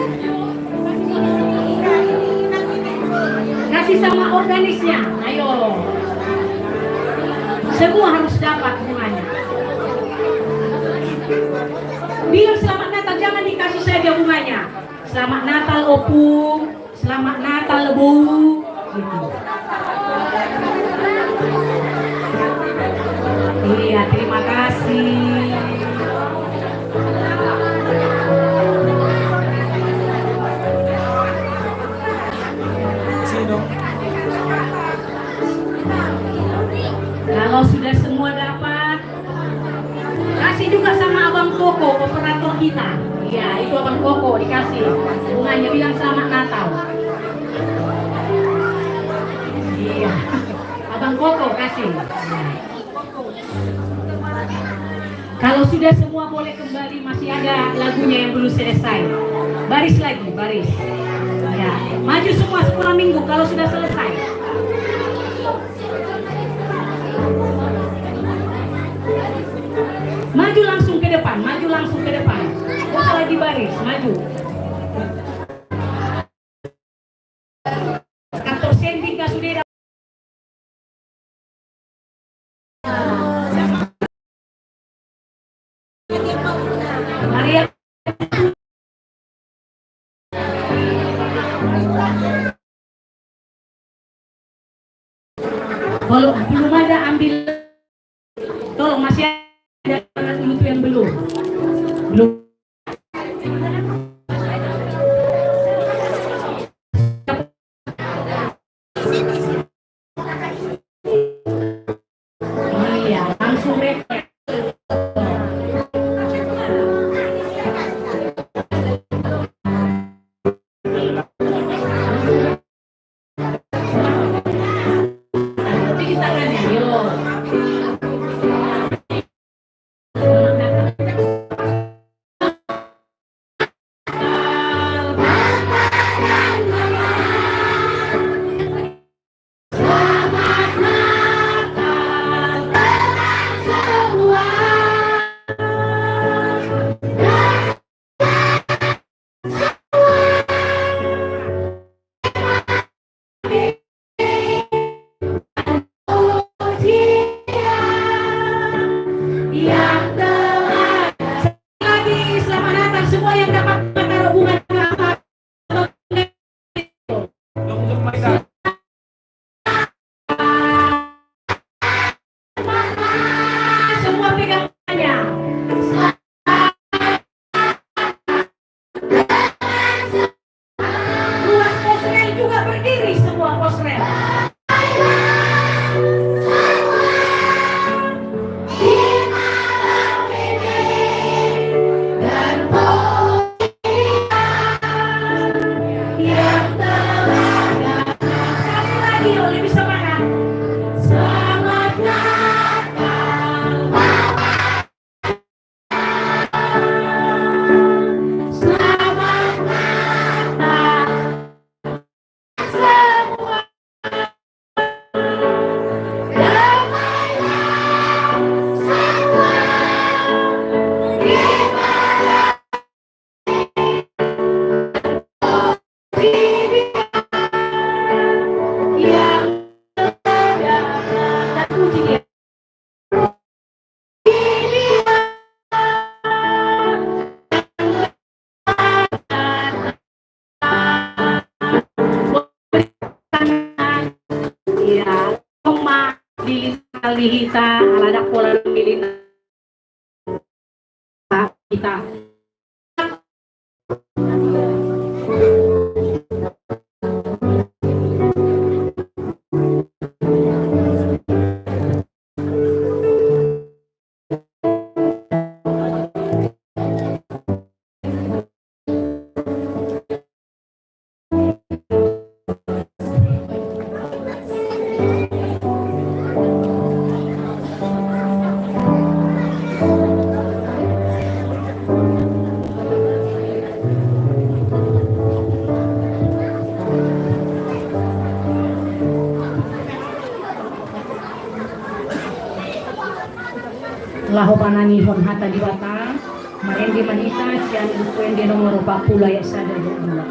Kasih sama organisnya. Ayo. Semua harus dapat bunganya. Bilang selamat Natal, jangan dikasih saja bunganya. Selamat Natal, Opung. Selamat Natal, Bu. Gitu. Iya, terima kasih. Kalau sudah semua dapat, kasih juga sama Abang Koko, operator kita. Iya, itu Abang Koko dikasih bunganya, bilang selamat Natal. Iya. Abang Koko kasih. Kalau sudah semua boleh kembali, masih ada lagunya yang belum selesai. Baris lagi, baris. Ya, maju semua sekolah minggu kalau sudah selesai. Maju langsung ke depan, maju langsung ke depan. Gak usah lagi baris, maju. Kantor sendika sudah. Maria. Kalau belum ada, ambil. Tolong, masih ada anak lucu yang belum. Belum. Iya, langsung refleks. Cuci tangannya, yo. hita ala ndang pola na milin hita. Laho panangihon hata Debata, marende ma hita sian Buku Ende nomor opat pulu ayat sada dua.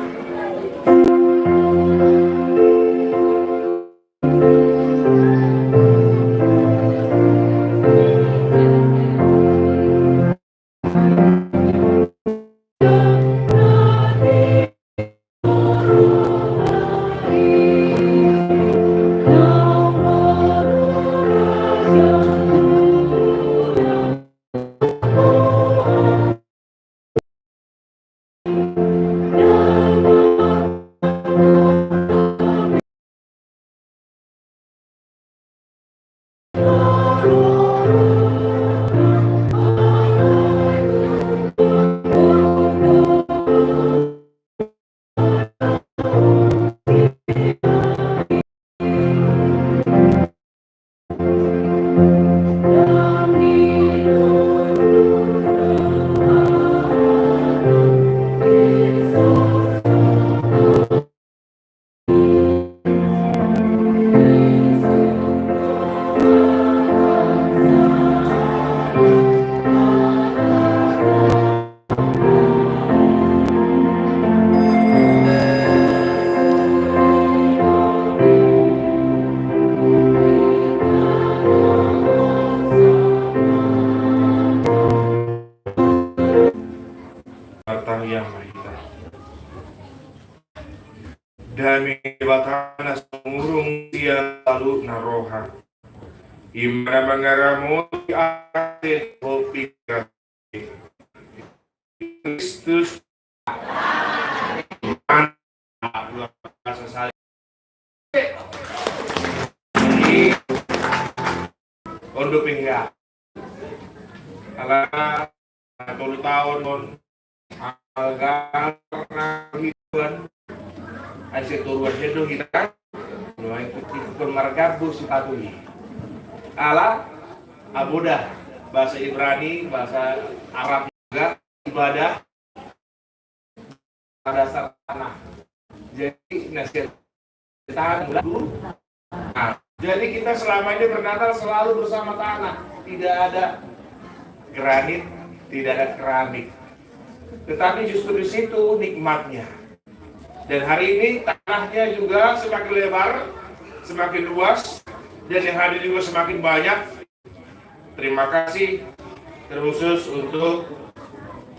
Martangiang ma hita. Dame ni Debata na sumurung sian saluhutna roha, i ma na mangaramoti ate dohot pikiran Kristus. On dope hea. Ala tolu taon on, alga na hiduan. Ai sai toruan do hita kan. Nuaeng ikut margambo sipatu i. Ala abodah, bahasa Ibrani, bahasa Arab juga, ibadah dasar tanah. Jadi, nasihat tanah dulu. Nah, jadi kita selama ini bernatal selalu bersama tanah. Tidak ada granit, tidak ada keramik. Tetapi justru di situ nikmatnya. Dan hari ini tanahnya juga semakin lebar, semakin luas, dan yang hadir juga semakin banyak. Terima kasih terkhusus untuk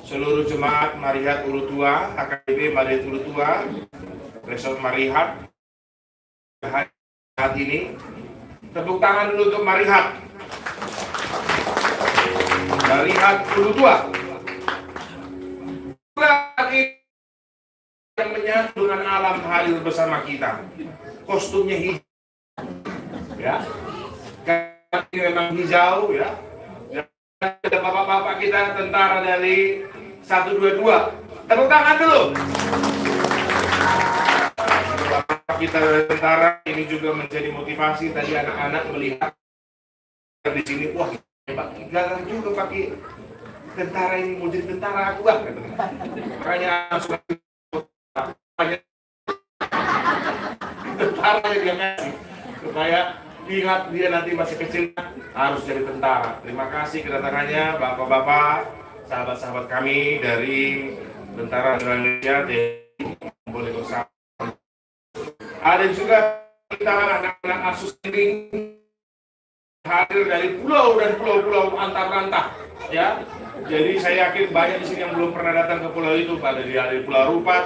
seluruh jemaat Marihat Ulutua, H K B P Marihat Ulutua, Resort Marihat, saat ini. Tepuk tangan dulu untuk Marihat. Marihat Ulutua. Juga yang menyatu dengan alam hadir bersama kita. Kostumnya hijau. Ya. Karena ini memang hijau, ya. Dan ada bapak-bapak kita tentara dari satu dua dua. Tepuk tangan dulu. Bapak kita tentara ini juga menjadi motivasi tadi anak-anak melihat di sini, wah, hebat, gagah juga pakai tentara ini, mau jadi tentara aku, Bang, katanya. Makanya langsung tentara yang dia kasih, supaya ingat dia nanti masih kecil harus jadi tentara. Terima kasih kedatangannya, bapak-bapak, sahabat-sahabat kami dari Tentara Nasional Indonesia, T N I, boleh bersama. Ada juga kita anak-anak Asus Sending hadir dari pulau dan pulau-pulau antar rantah, ya. Jadi saya yakin banyak di sini yang belum pernah datang ke pulau itu. Ada dari, dari Pulau Rupat,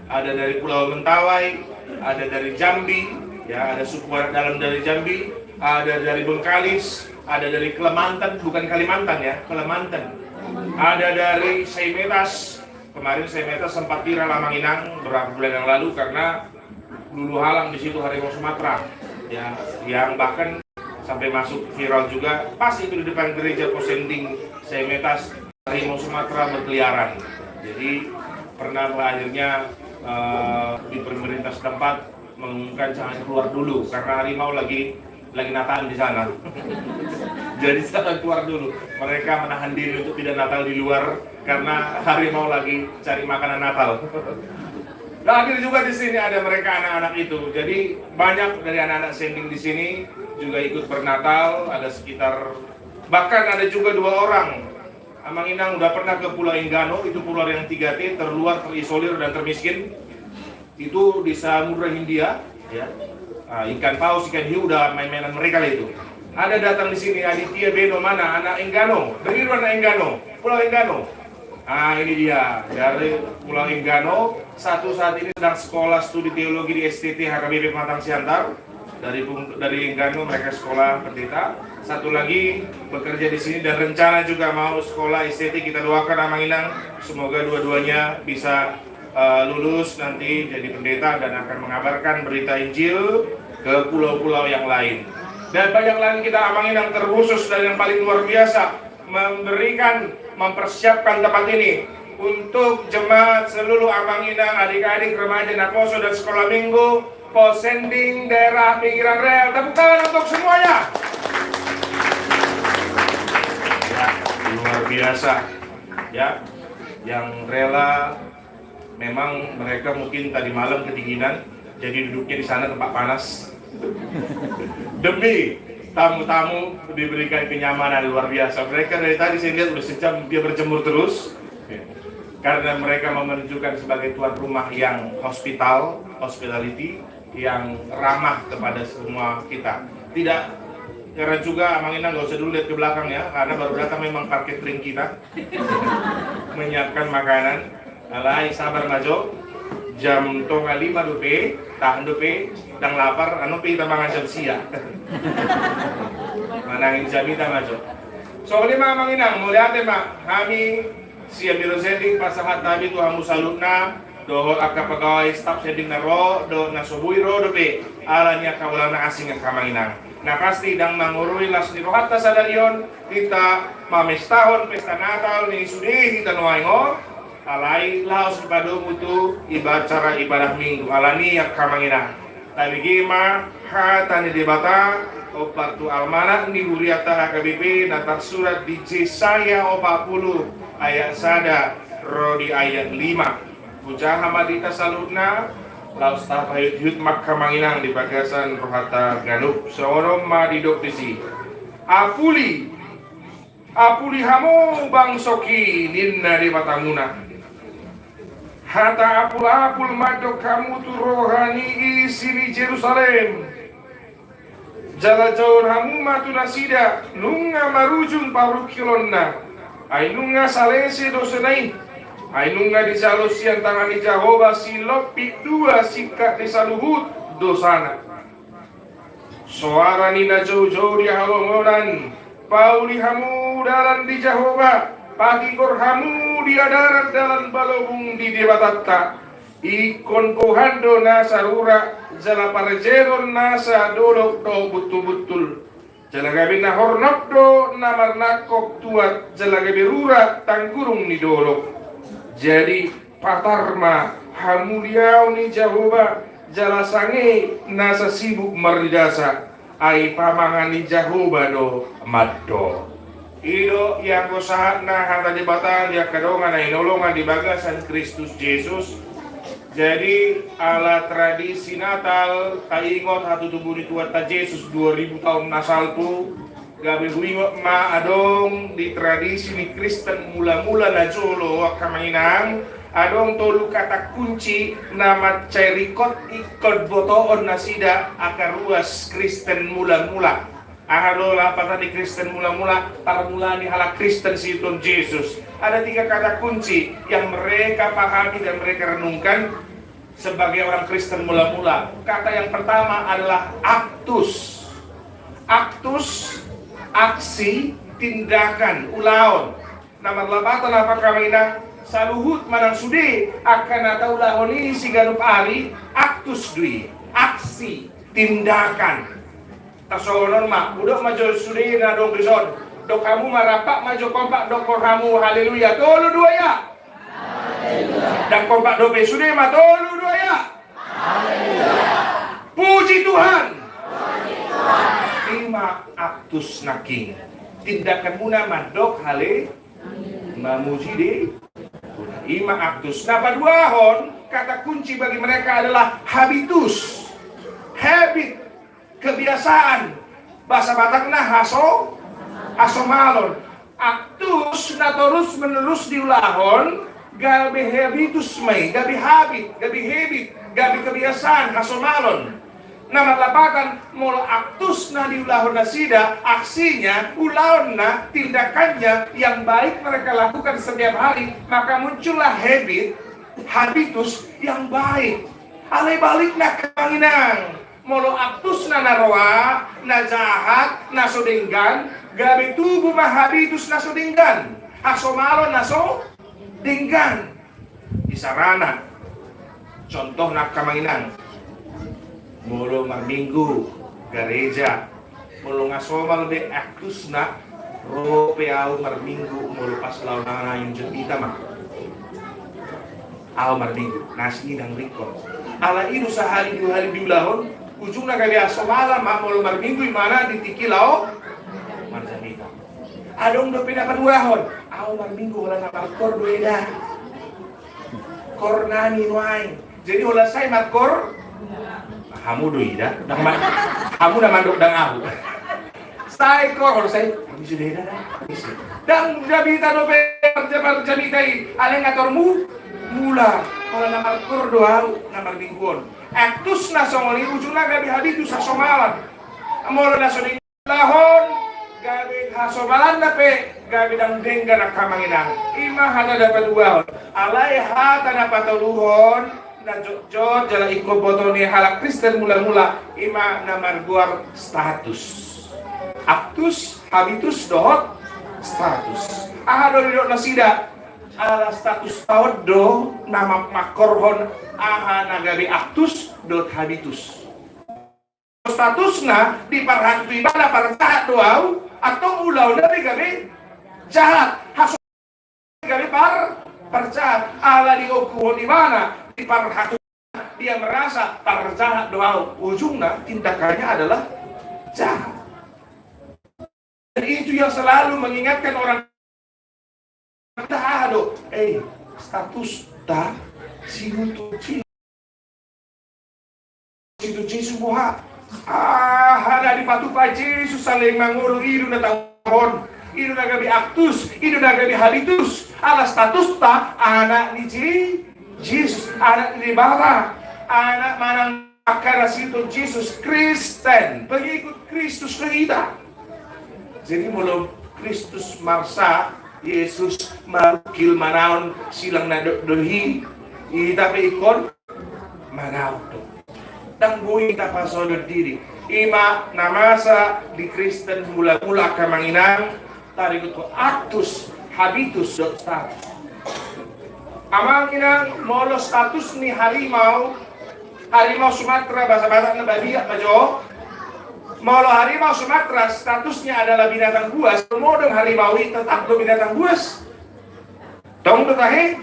ada dari Pulau Mentawai, ada dari Jambi, ya, ada suku anak dalam dari Jambi, ada dari Bengkalis, ada dari Kalimantan, bukan Kalimantan ya, Kalimantan. Ada dari Saimetas, kemarin Saimetas sempat viral, Amang Inang, beberapa bulan yang lalu karena luluhalang di situ harimau Sumatera, ya, yang bahkan sampai masuk viral juga, pas itu di depan gereja Posending Saimetas, harimau Sumatera berkeliaran. Jadi pernah akhirnya, eh, di pemerintah setempat mengumumkan jangan keluar dulu karena harimau lagi lagi Natal di sana. Jadi jangan keluar dulu. Mereka menahan diri untuk tidak Natal di luar karena harimau lagi cari makanan Natal. Nah, hadir juga di sini ada mereka, anak-anak itu. Jadi banyak dari anak-anak Sending di sini juga ikut bernatal. Ada sekitar, bahkan ada juga dua orang, Amang Inang, udah pernah ke Pulau Enggano, itu pulau yang tiga T, terluar, terisolir, dan termiskin. Itu di Samudra Hindia, ya. Ah, ikan paus, ikan hiu udah main-mainan mereka lah itu. Ada datang di sini, Aditya Beno, mana? Anak Enggano. Begitu anak Enggano, Pulau Enggano. Ah, ini dia, dari Pulau Enggano. Satu saat ini sedang sekolah studi teologi di S T T H K B P Pematang Siantar. Dari Pung-, dari Enggano, mereka sekolah pendeta. Satu lagi bekerja di sini dan rencana juga mau sekolah S T T. Kita doakan, Amang Inang, semoga dua-duanya bisa, eh, lulus nanti jadi pendeta dan akan mengabarkan berita Injil ke pulau-pulau yang lain. Dan banyak lagi kita, Amang Inang, terkhusus dan yang paling luar biasa, memberikan, mempersiapkan tempat ini untuk jemaat, seluruh Amang Inang, adik-adik, remaja, naposo, dan sekolah minggu Posending daerah pinggiran rel. Tepuk tangan untuk semuanya. Ya, luar biasa. Ya, yang rela, memang mereka mungkin tadi malam kedinginan, jadi duduknya di sana, tempat panas. Demi tamu-tamu diberikan kenyamanan luar biasa. Mereka dari tadi saya lihat udah sejam dia berjemur terus. Karena mereka mau menunjukkan sebagai tuan rumah yang hospital, hospitality, yang ramah kepada semua kita. Tidak heran juga, Amang Inang, nggak usah dulu lihat ke belakang ya, karena baru datang memang parkir kering kita menyiapkan makanan. Alai sabar ma jo, jam tonga lima dope, tahan dope, ndang lapar, anu pe hita mangan jam sia. Manangin jamita ma jo. Songon i ma, Amang Inang, mauliate ma hami sian Biro Sending pasahat hami tu hamu saluhutna, dohot angka pegawai staf Sending na ro dohot na so boi ro dope, ala ni angka ulaon na asing, angka Amang Inang. Na pasti ndang mangorui las ni rohanta sadari on hita mamestahon pesta Natal ni sude hita nuaeng on, alai laos dipadomu tu iba-, acara ibadah Minggu, ala ni, angka Amang Inang. Tabege ma hata ni Debata, hombar tu almanak ni hurianta H K B P, na tarsurat di Jesaya opat pulu ayat sada ro di ayat lima. Hujaha ma di hita saluhutna, laos tapaihut-ihut ma, angka Amang Inang, di bagasan rohanta ganup. Songon on ma didok disi: Apuli, apuli hamu bangsongki, ninna Debatamuna. Hata apul-apul mandok hamu tu roha ni isi ni Jerusalem. Jala jahaon hamu ma tu nasida, nunga marujung parungkilonna. Ai nunga salese dosana i. Ai nunga dijalo sian tangan ni Jahowa silompit dua singkat ni saluhut dosana. Soara ni na joujou di halongonan, pauli hamu dalan di Jahowa, patigor hamu di adaran dalan balobung di Debatanta. Ingkon gohan do nasa rura, jala parjeron nasa dolok do butul-butul. Jala gabe na hornop do na marnangkok tuat, jala gabe rura tanggurung ni dolok. Jadi, patar ma hamuliaon ni Jahowa, jala sange nasa sibuk marnidasa, ai pamangan ni Jahowa do mandok. I do, ianggo sahatna hata Debata di angka dongan na hinaholongan di bagasan Kristus Jesus. Jadi, ala tradisi Natal, taingot hatutubu ni Tuhanta Jesus dua ribu taon na salpu, gabe huingot ma adong di tradisi ni Kristen mula-mula na jolo, angka Amang Inang, adong tolu kata kunci na mansai ringkot ingkon botoon nasida angka ruas Kristen mula-mula. Aha do lapatan ni Kristen mula-mula, parmula ni halak Kristen siiton Jesus? Ada tiga kata kunci yang mereka pahami dan mereka renungkan sebagai orang Kristen mula-mula. Kata yang pertama adalah actus. Aktus, aksi, tindakan, ulaon. Na marlapatan, amang inang, saluhut manang sude angka na taulahon i siganup ari, aktus do i, aksi, tindakan. Tarsongon on ma, hudok ma jo sude na adong dison. Dok hamu marrampak ma jo kompak dokkon hamu haleluya. Tolu dua ya. Ndang kompak dope, sude ma, tolu dua ya. Puji Tuhan. I ma aktus nangkin. Tindakanmuna mandok hale mamuji Debata. I ma aktus. Na paduahon, kata kunci bagi mereka adalah habitus. Habit. Kebiasaan. Bahasa Batakna haso, hasomalon. Aktus na torus menerus diulahon, gabe habitus ma i, gabe habit, gabe habit, gabe kebiasaan, hasomalon. Na marlapatan, molo aktus na diulahon nasida, aksinya, ulaonna, tindakannya yang baik mereka lakukan setiap hari, maka muncullah habit, habitus yang baik. Alai balikna, amang inang. Molo aktusna na roa, na jahat, na so denggan, gabe tubu ma habitus na so denggan. Hasomalon na so denggan. Isarana. Contohna, amang inang. Molo marminggu gareja, molo nga somal be aktusna, ro pe au marminggu, molo pas laho naeng jot hita ma. Au marminggu, na asing i ndang ringkot. Alai i do sahali dua hali diulahon, ujungna gabe hasomalan ma molo marminggu, imana di tingki laho marjamita. Adong dope na paduahon, au marminggu holan na markoor do eda. Koor nami nuaeng. Jadi holan sae markoor. Hamu do ida, ndang ma-, hamu na mandok, ndang ahu. Sae koor, holan sae. Permisi do eda, da. Permisi. Ndang jamita dope, jamita i. Alai nga tor mu-, mulak. Holan na markoor do au, na marminggu on. Aktusna songon i, ujungna gabe habitus, hasomalan. Molo na so di- Lahon, gabe hasomalanna pe, gabe ndang denggan, angka amang inang. I ma hata na paduahon. Alai hata na patoluhon, na jotjot jala ingkon boto ni halak Kristen mula-mula, i ma na margoar status. Aktus, habitus, dohot status. Aha do didok nasida? Ala status ta on do na ma-, mangkorhon aha na gabe aktus dohot habitus. Statusna diparhatutu ibana parjahat do au, antong ulaonna pe gabe jahat. Haso gabe par-, parjahat. Ala diongkuhon ibana, diparhatutu, dia merasa parjahat do au. Ujungna tindakannya adalah jahat. Dan itu yang selalu mengingatkan orang. Aha do, eh, status ta, si Tuhan Jesus. Si Tuhan Jesus boha. Aha na dipatupa Jesus saleleng mangolu, i do na taulahon, i do na gabe aktus, i do na gabe habitus. Ala status ta anak ni Je-, Jesus, anak ni Debata, anak manang Angka na si Tuhan Jesus, Kristen, pengikut Kristus do hita. Jadi molo Kristus marsak, Jesus marungkil manaon silang na do-, dohot i, hita pe ingkon manaon do. Ndang boi tapasohot diri. I ma na masa di Kristen mula-mula, angka amang inang, taringot tu aktus, habitus dohot status. Amang inang, molo status ni harimau, harimau Sumatera, bahasa Batak na badia ma jo. Molo harimau Sumatera statusnya adalah binatang buas, modom harimau i tetap do binatang buas. Tong do tahe?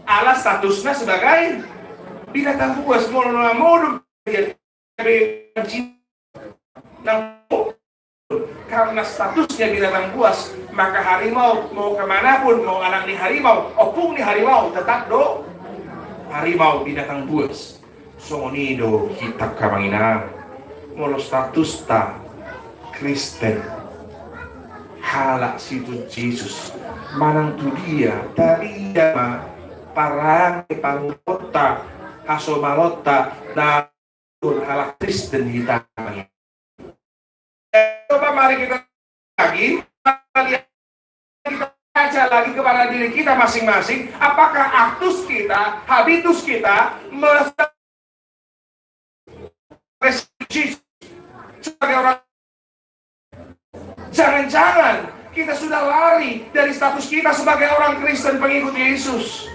Ala statusna sebagai binatang buas, molo na modom dia, karena statusnya binatang buas, maka harimau mau kemanapun, mau anak ni harimau, ompung ni harimau, tetap do harimau, binatang buas. Songon i do hita, angka amang inang, molo statusta Kristen, halak si Tuhan Jesus, manang tu dia, talia ma parange, pangulahonta, hasomalonta, na halak Kristen hita. Coba mari kita lagi, kita baca lagi kepada diri kita masing-masing, apakah aktus kita, habitus kita, mes-, refugees, sebagai orang, jangan-jangan kita sudah lari dari status kita sebagai orang Kristen pengikut Yesus.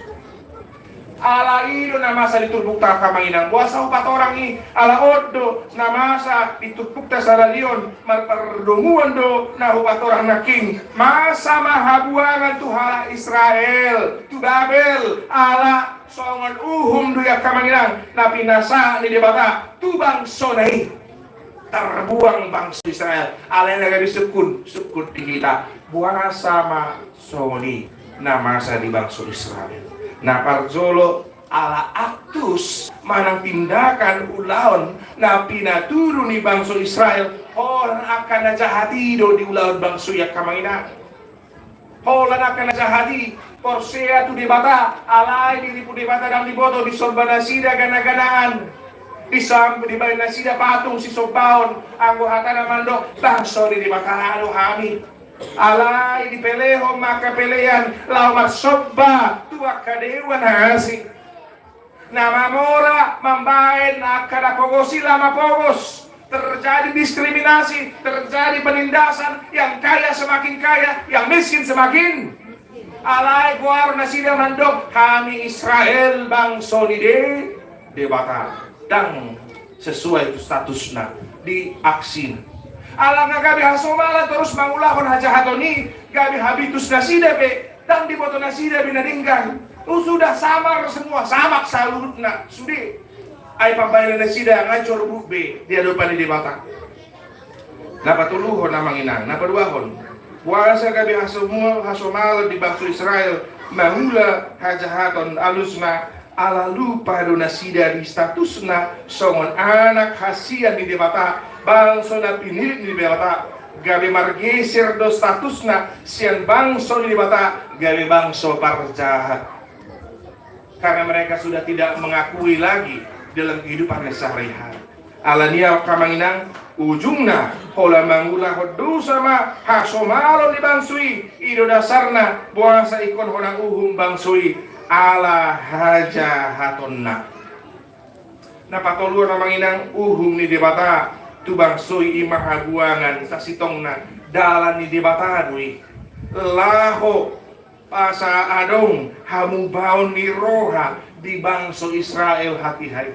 Ala i do na masa di turpukta, angka amang inang, boasa hupatorang i, ala on do na masa di turpukta sadari on, marpardomuan do na hupatorang nangkin. Masa ma habuangan tu halak Israel tu Babel, ala songon uhum do i, angka amang inang, na pinasahat ni Debata tu bangsona i. Tarbuang bangso Israel. Alai na gabe sungkun, sungkun di hita, boasa ma songon i na masa di bangso Israel. Na parjolo, ala aktus manang tindakan, ulaon na pinatudu ni bangso Israel, holan angka na jahat i do diulahon bangso i, angka amang inang. Holan angka na jahat i porsea tu Debata, alai diripu Debata ndang diboto, disomba nasida gana-ganaan. Disam-, dibaen nasida patung sisombaon, anggo hatana mandok, bangso ni Debata do hami. Alai dipelehon ma angka pelean laho marsomba tu angka dewa na asing. Na mamora mambaen angka na pogos i laho mapogos. Terjadi diskriminasi, terjadi penindasan, yang kaya semakin kaya, yang miskin semakin. Alai goar nasida mandok, hami Israel, bangso ni De-, Debata. Ndang sesuai tu statusna di aksi. Ala nga gabe hasomalan torus mangulahon hajahaton i, gabe habitus nasida pe, ndang diboto nasida be na denggan. Oh, sudah samar semua, samak saluhutna, sude. Ai pambahenan nasida nga jorbut be di adopan ni Debata. Na patoluhon, amang inang, na paduahon. Boasa gabe hasomu-, hasomalan di bangso Israel mangula hajahaton, alusna ala lupa do nasida di statusna songon anak hasian ni Debata, bangso na pinillit ni Debata. Gabe margeser do statusna sian bangso ni Debata gabe bangso parjahat. Karena mereka sudah tidak mengakui lagi dalam kehidupan sehari-hari. Alani i, angka amang inang, ujungna holan mangulahon dosa ma hasomalon ni bangso i. I do dasarna boasa ingkon hona uhum bangso i ala hajahatonna. Na patoluhon, amang inang, uhum ni Debata tu bangso i, i ma habuangan, sasintongna dalan ni Debata do i. Laho asa adong hamubaon ni roha di bangso Israel hatiha i.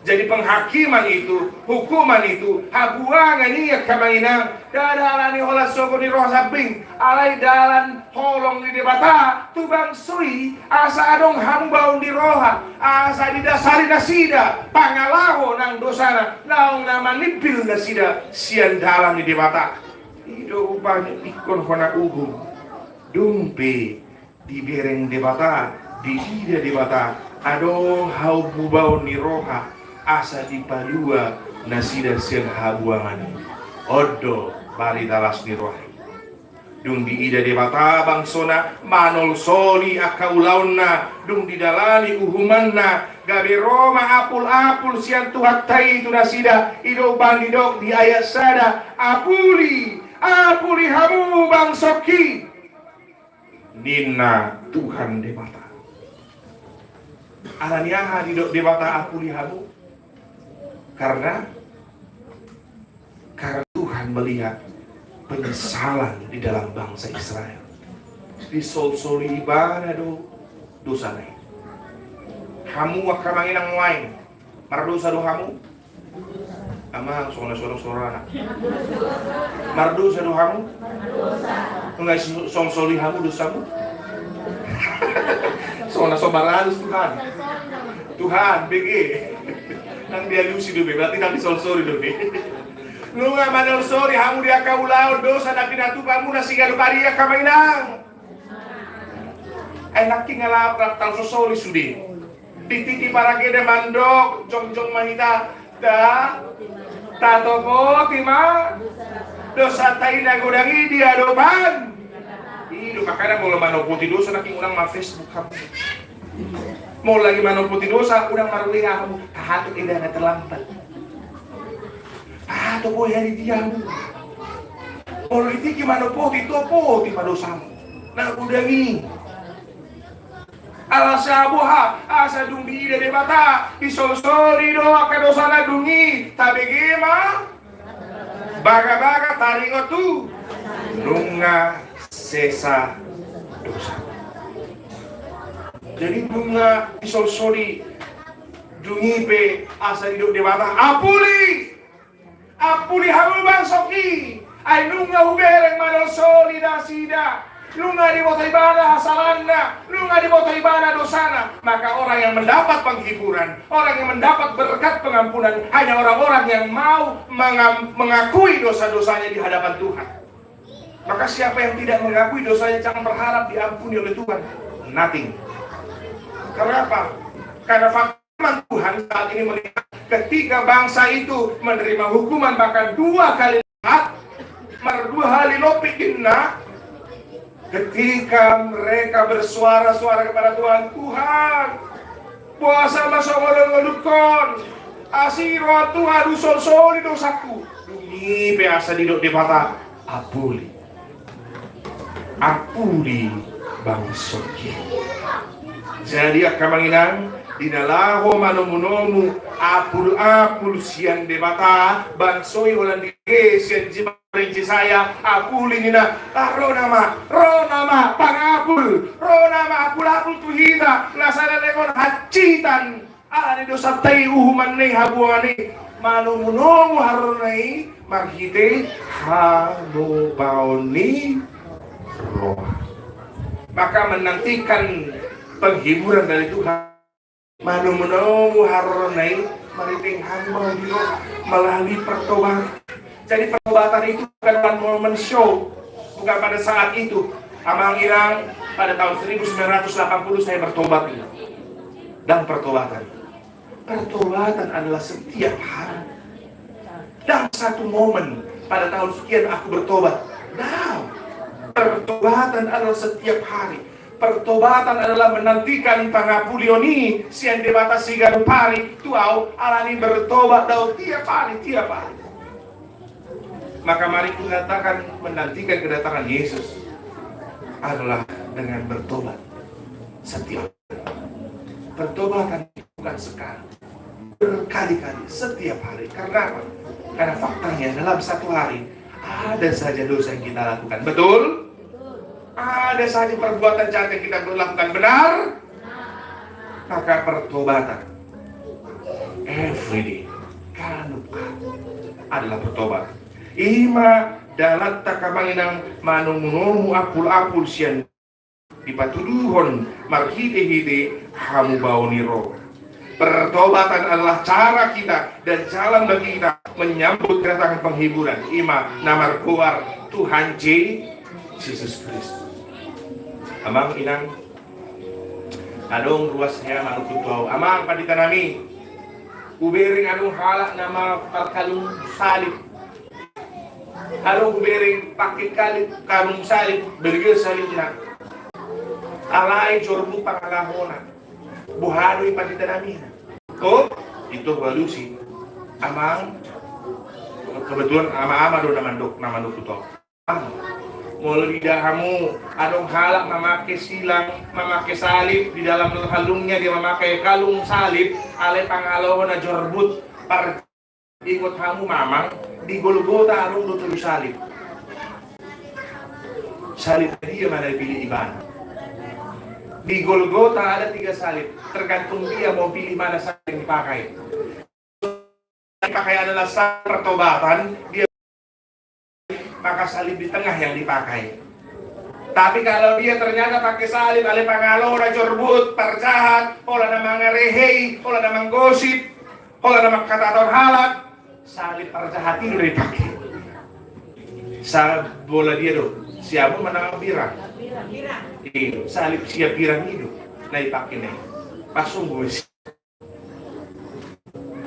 Jadi penghakiman itu, hukuman itu, habuangan i, angka amang inang, ndada alani holan sogo ni roha sambing, alai dalan holong ni Debata tu bangso i, asa adong hamubaon ni roha, asa didasari nasida pangalaho nang dosana, naung na manimbil nasida sian dalan ni Debata. I do rupani ingkon hona uhum. Dung pe dibereng Debata, diida Debata adong hamubaon ni roha asa dipalua nasida sian habuangan i. On do barita las ni roha i. Dung diida Debata bangsona, manolsoli angka ulaonna, dung didalani uhumanna, gabe ro ma apul-apul sian Tuhanta i tu nasida. I do umbahen didok di ayat sada, apuli, apuli hamu bangsongki, ninna Tuhan Debata. Alani aha didok Debata apuli hamu? Karena, karena Tuhan melihat penyesalan di dalam bangsa Israel. Disolsoli Ibana do dosana i. Hamu angka amang inang nuaeng, mardosa do hamu? Amang, songon na so adong sorana. Mardosa do hamu? Nunga disolsoli hamu dosamu? Songon na so maralus Tuhan. Tuhan, bege. Ndang dialusi dope, berarti ndang disolsoli dope. Nunga manolsoli hamu di angka ulaon dosa na pinatupa muna siganup ari, angka amang inang. Ai nangkin nga rap-, rap tasolsoli sude. Di tingki parageda mandok, jongjong ma hita, ta-, tatopoti ma dosanta i na godang i di adopan. I do makana molo manopoti dosa nangkin unang ma Facebook hamu. Molo lagi manopoti dosa, unang mar-W A hamu, tahato eda na terlambat. Tahato boya di dia hamu. Molo di tingki manopoti, topoti ma dosamu na godang i. Ala saboha, asa dung diida Debata, disolsoli do angka dosana, dung i tabege ma bagabaga taringot tu nunga sesa dosa. Jadi nunga disolsoli, dung i pe asa didok Debata, ampuli. Ampuli hamu bangsongki, ai nunga hubereng manolsoli nasida. Nunga diboto ibana hasalanna, nunga diboto ibana dosana. Maka orang yang mendapat penghiburan, orang yang mendapat berkat pengampunan, hanya orang-orang yang mau mengam-, mengakui dosa-dosanya di hadapan Tuhan. Maka siapa yang tidak mengakui dosanya, jangan berharap diampuni oleh Tuhan. Nothing. Kenapa? Karena fakta Tuhan saat ini melihat ketika bangsa itu menerima hukuman bahkan dua kali lipat, mardua hali lopi ninna, ketika mereka bersuara-suara kepada Tuhan, Tuhan, boasa ma so ngolungolungkon? Asi roham Tuhan, husolsoli dosaku. Dung i pe asa didok Debata, ampuli. Ampuli bangsongki. Jadi angka amang inang, di na laho manomunomu ampulampul sian Debata, bangso i holan dibege sian jima Jesaya, ampuli ninna, ah, ro nama, ro nama pangapul, ro nama ampulapul tu hita, na sada lengon hansitan. Ala ni dosanta i, uhumanna i, habuanganna i, manomunomu harorona i marhite hamubaon ni roha. Maka menantikan penghiburan dari Tuhan, manomunomu harorona i marhite hamubaon ni roha melalui pertobatan. Jadi pertobatan itu bukan one moment show, bukan pada saat itu. Amang inang, pada tahun seribu sembilan ratus delapan puluh saya bertobat, inang. Ndang pertobatan. Pertobatan adalah setiap hari. Ndang satu momen pada tahun sekian aku bertobat. Ndang. Pertobatan adalah setiap hari. Pertobatan adalah menantikan pangapulion i sian Debata siganup ari tu au, ala ni bertobat do au tiap ari, tiap ari. Maka mari ku katakan, menantikan kedatangan Yesus adalah dengan bertobat setiap hari. Pertobatan bukan sekali, berkali-kali, setiap hari. Karena apa? Karena faktanya dalam satu hari ada saja dosa yang kita lakukan. Betul? Ada saja perbuatan jahat yang kita lakukan, benar? Maka pertobatan every day, ganup ari adalah pertobatan. I ma dalanta, angka amang inang, manomunomu ampulapul sian dipatuduhon marhitehite hamubaon ni roha. Pertobatan adalah cara kita dan jalan bagi kita menyambut kedatangan penghiburan, i ma na margoar Tuhan Je-, Jesus Kristus. Amang inang, adong ruas ni amang, tu au amang pandita nami, hubereng adong halak na ma-, markalung salib. Adong hubereng pake kalung, kalung salib, bergel salibna. Alai jorbut pangalahona. Boha do i pandita nami? Ko, ito hualusi. Amang, kebetulan ama-ama do na mandok, na mandok tu au. Molo diida hamu adong halak mamake silang, mamake salib, di dalam kalungnya dia memakai kalung salib, alai pangalahona jorbut, par-, ingot hamu ma amang, di Golgota adong do tolu salib. Salib dia ma na dipilih ibana. Di Golgota ada tiga salib, tergantung dia mau pilih mana salib yang dipakai. Dipakai adalah salib pertobatan, dia maka salib di tengah yang dipakai. Tapi kalau dia ternyata pakai salib, alai pangalahona jorbut, parjahat, holan na mangarehei, holan na manggosip, holan na mangkatahon halak, salib parjahat i do na dipakai. Salib bola dia do, siamun manang birang. Iyo, salib sian birang i do na dipakai na i. Pas sungguh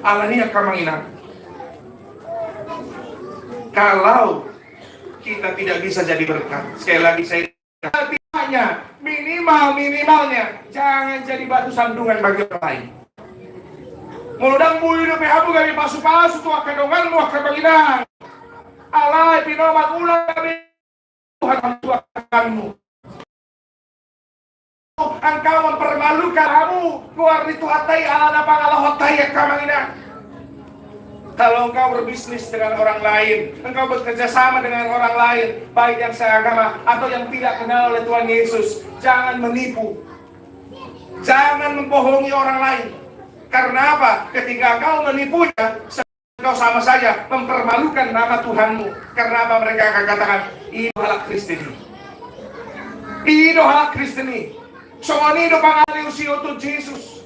Alani, angka amang inang, kalau kita tidak bisa jadi berkat, sekali lagi saya, setidaknya, minimal, minimalnya, jangan jadi batu sandungan bagi orang lain. Molo ndang boi dope hamu gabe pasupasu tu angka donganmu, angka amang inang, alai pinomat ulang gabe Tuhan, Tuhanmu. Engkau mempermainkan Mempermalukan hamu goar ni Tuhanta i alana pangalahonta i, angka amang inang. Kalau engkau berbisnis dengan orang lain, engkau bekerja sama dengan orang lain, baik yang seagama atau yang tidak kenal oleh Tuhan Yesus, jangan menipu. Jangan membohongi orang lain. Karena apa? Ketika engkau menipunya, engkau sama saja mempermalukan nama Tuhanmu. Karena apa? Mereka akan katakan, "I do halak Kristen i. I do halak Kristen i. Songon i do pangalehon si i tu Jesus."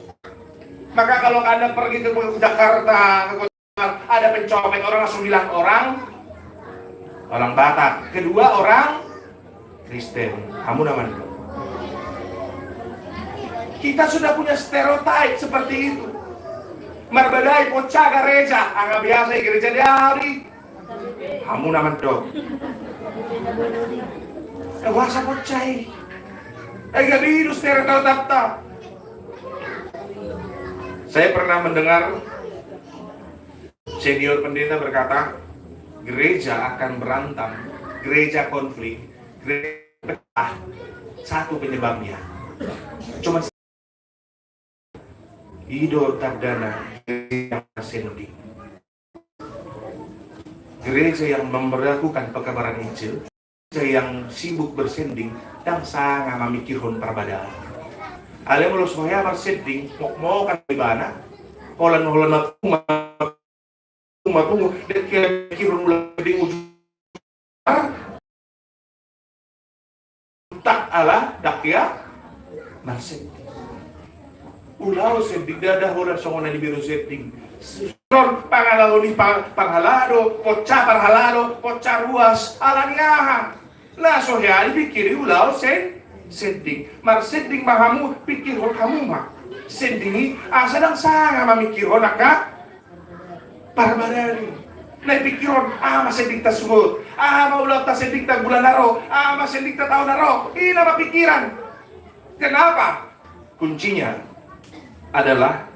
Maka kalau Anda pergi ke Jakarta, ke kota, ada pencopet, orang langsung bilang, "Orang, orang Batak." Kedua, orang Kristen. Hamu na mandok. Kita sudah punya stereotype seperti itu. Marbadai, poca, gareja, angka biasa i gareja di ari. Hamu na mandok. Eh, boasa poca i? Eh, gabe i do stereotype ta. Saya pernah mendengar senior pendeta berkata, "Gereja akan berantem, gereja konflik, gereja pecah. Satu penyebabnya. Cuma i do tandana gereja yang bersending. Gereja yang melakukan pekabaran Injil, gereja yang sibuk bersending, ndang sanga mamikirhon parbadaan." Alai molo so hea marsending, mokmokan ibana, holan-holan na tung ma, tung ma, tung ma, ndang hea mikirhon ulaon sending ujung. Untak ala ndang hea marsending. Ulaon sending, ndada holan songon na niberehon sending. Songon pangalahon ni pa-, parhalado, poca parhalado, poca ruas, ala ni aha? Na so hea dipikiri ulaon sen-, sending. Marsending ma hamu, pikirhon hamu ma sending i, asa ndang sanga mamikirhon angka parbadaan i. Na dipikirhon, aha ma sendingta suhut? Aha ma ulaonta sendingta bulan na ro? Aha ma sendingta taon na ro? I nama pikiran. Kenapa? Kuncinya adalah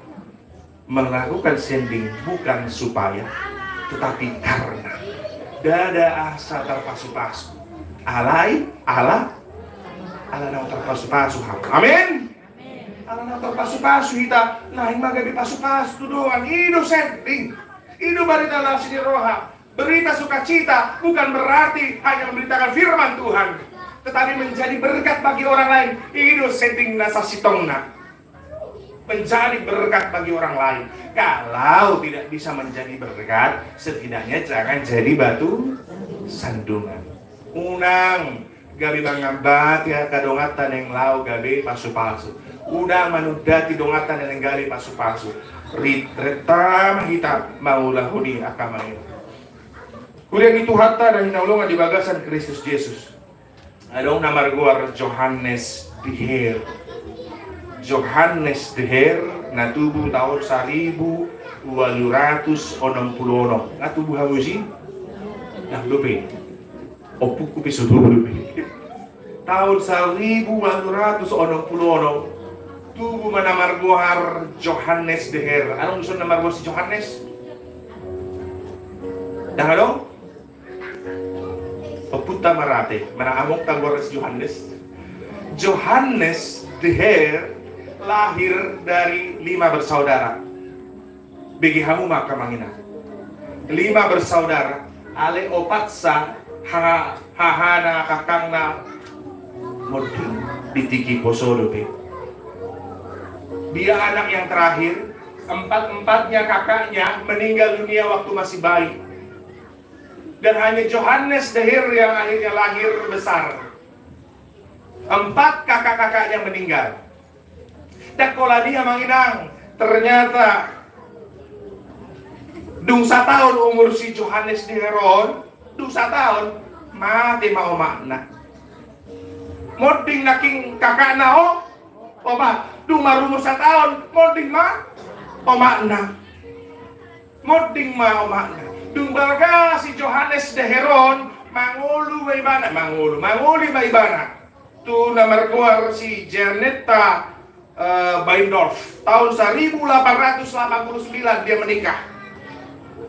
melakukan sending bukan supaya, tetapi karena. Ndada asa tarpasupasu. Alai, ala, ala naung tarpasupasu hamu. Amin. Ala naung tarpasupasu hita, naeng ma gabe pasupasu tu dongan. I do sending. I do barita las ni roha. Berita sukacita bukan berarti hanya memberitakan firman Tuhan, tetapi menjadi berkat bagi orang lain. I do sending na sasintongna. Menjadi berkat bagi orang lain. Kalau tidak bisa menjadi berkat, setidaknya jangan jadi batu sandungan. Unang gabe mangambati angka donganta naeng laho gabe pasupasu. Unang manundati donganta naeng gabe pasupasu. Rit-, renta ma hita mangulahon i, angka amang inang. Huria ni Tuhanta na hinaholongan di bagasan Kristus Jesus. Adong na margoar Johannes de Heer. Johannes de Heer na tubu taon saribu ualu ratus onom pulu onom. Nga tubu hamu disi? Ndang dope. Ompungku pe so tubu dope. Taon saribu ualu ratus onom pulu onom, tubu ma na margoar Johannes de Heer. Adong dison na margoar si Johannes? Ndang adong? Ompunta ma rade, manang amongta goarna si Johannes. Johannes de Heer lahir dari lima bersaudara. Bege hamu ma, angka amang inang. Lima bersaudara, alai opat sa ha-, hahana, kakakna, monding di tingki poso dope. Dia anak yang terakhir, empat-empatnya kakaknya meninggal dunia waktu masih bayi. Dan hanya Johannes de Heer yang akhirnya lahir besar. Empat kakak-kakaknya meninggal. Ndang holan i, amang inang, ternyata dung sataon umur si Johannes de Heer on, dung sataon, mate ma omakna. Monding nangkin kakakna, o, omak, dung marumur sataon, monding ma omakna. Monding ma omakna. Dung balga si Johannes de Heer on, mangolu ma ibana, mangolu, mangoli ma ibana tu na margoar si Janetta, eh, Beindorf. Tahun seribu delapan ratus delapan puluh sembilan dia menikah.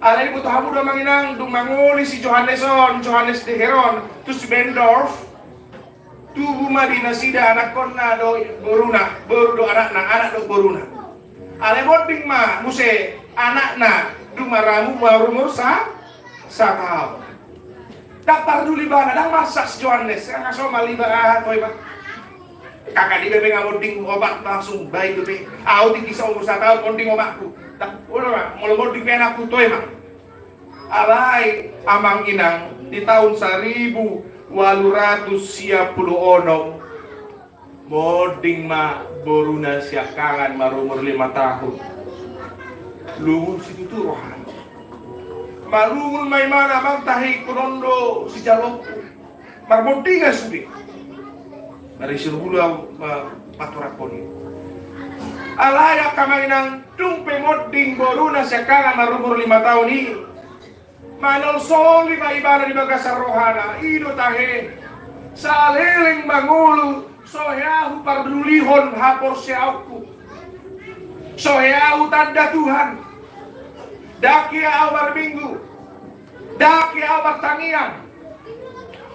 Alai diboto hamu do, amang inang, dung mangoli si Johannes on, Johannes de Heer on, tu si Beindorf, Tubu ma di nasida anakkonna dohot boruna, boru dohot anakna, anak dohot boruna. Alai monding ma muse anakna dung marhamu marumur sa, sataon. Ndang parduli ibana, ndang marsak si Johannes, nga so maliba aha toe ma. Kakak di bebe nga monding omak langsung baen dope. Au tingki saumur sataon monding omakku. Ndang, olo ma, molo monding pe anakku toe ma. Alai amang inang, di taon saribu ualu ratus sia pulu onom, monding ma boruna siangkangan marumur lima taon. Lungun situtu rohana. Marlungun ma ibana, amang, tahe ingkon on do sijaloonku. Marmondingan sude. Marisi rubulu au, eh, paturakon i. Alai angka amang inang, dung pe monding boruna siangkangan marumur lima taon i, manolsoli ma ibana di bagasan rohana, i do tahe. Saleleng mangolu, so hea hupardulihon haporseaonku. So hea hutanda Tuhan. Ndang hea au marminggu. Ndang hea au martangiang.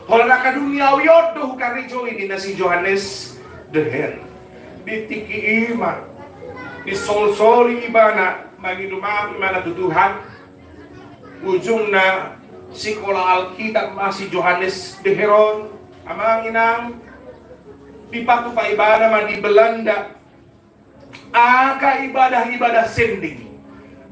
Holan angka dung i au i on do hukarejoi, ninna si Johannes the Herder. Di tingki i ma disolsoli ibana mangido maaf ibana tu Tuhan. Ujungna sikola Alkitab ma si Johannes the Herder on, amang inang. Dipatupa ibana ma di Belanda angka ibadah-ibadah sending.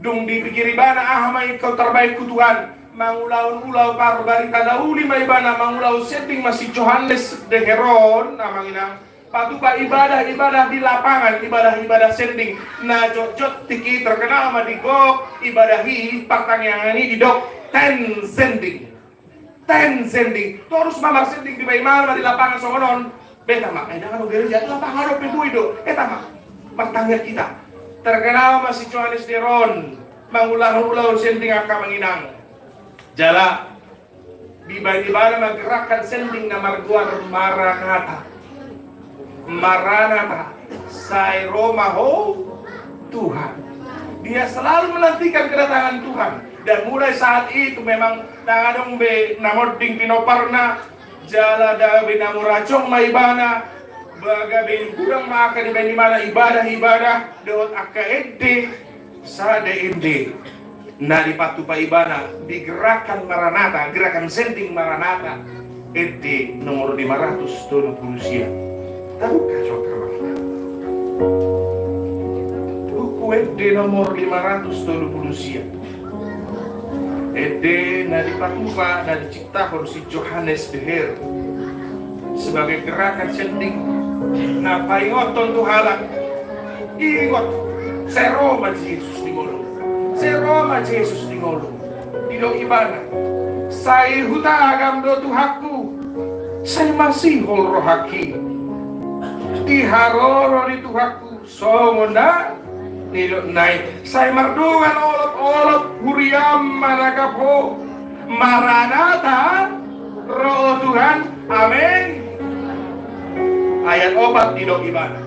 Dung dipikir ibana, aha ma ingkon tarbaen tu Tuhan, mangulahon ulaon parbarita na uli ma ibana, mangulahon sending ma si Johannes the Herder on, amang inang. Patupa ibadah-ibadah di lapangan, ibadah-ibadah sending. Na jotjot tingki i terkenal ma di gok ibadah i, partangiangan i, didok tent sending. Tent sending. Torus ma marsending, dibaen ibana ma di lapangan songon on. Beta ma, eh, ndang adong gereja, lapangan on pe boi do. Eta ma, martangiang hita. Terkenal ma si Johannes the Herder on mangulahon ulaon sending, angka amang inang. Jala dibaen ibana ma gerakan sending na margoar Maranatha. Maranatha, sai ro ma Ho Tuhan. Dia selalu menantikan kedatangan Tuhan. Dan mulai saat itu memang ndang adong be na monding pinomparna, jala gabe na murajong ma ibana, ba gabe godang ma angka dibaen ibana ibadah-ibadah dohot angka ende sada ende na dipatupa ibana di gerakan Maranatha, gerakan sending Maranatha, ende nomor lima ratus tolu pulu sia. Tabuka jo, amang. Buku ende nomor lima ratus tolu pulu sia. Ende na dipatupa, na diciptahon si Johannes the Herder sebagai gerakan sending na paingothon tu halak. Ingot, sai ro ma Jesus di ngolum. Sai ro ma Jesus di ngolum. Didok ibana, sai hutagam do Tuhanku, sai masihol rohangki. Di haroro ni Tuhanku songon na nidokna i. Sai mardongan olopolop huriam manangkap Ho. Maranatha, ro Ho Tuhan. Amen. Ayat opat, didok ibana,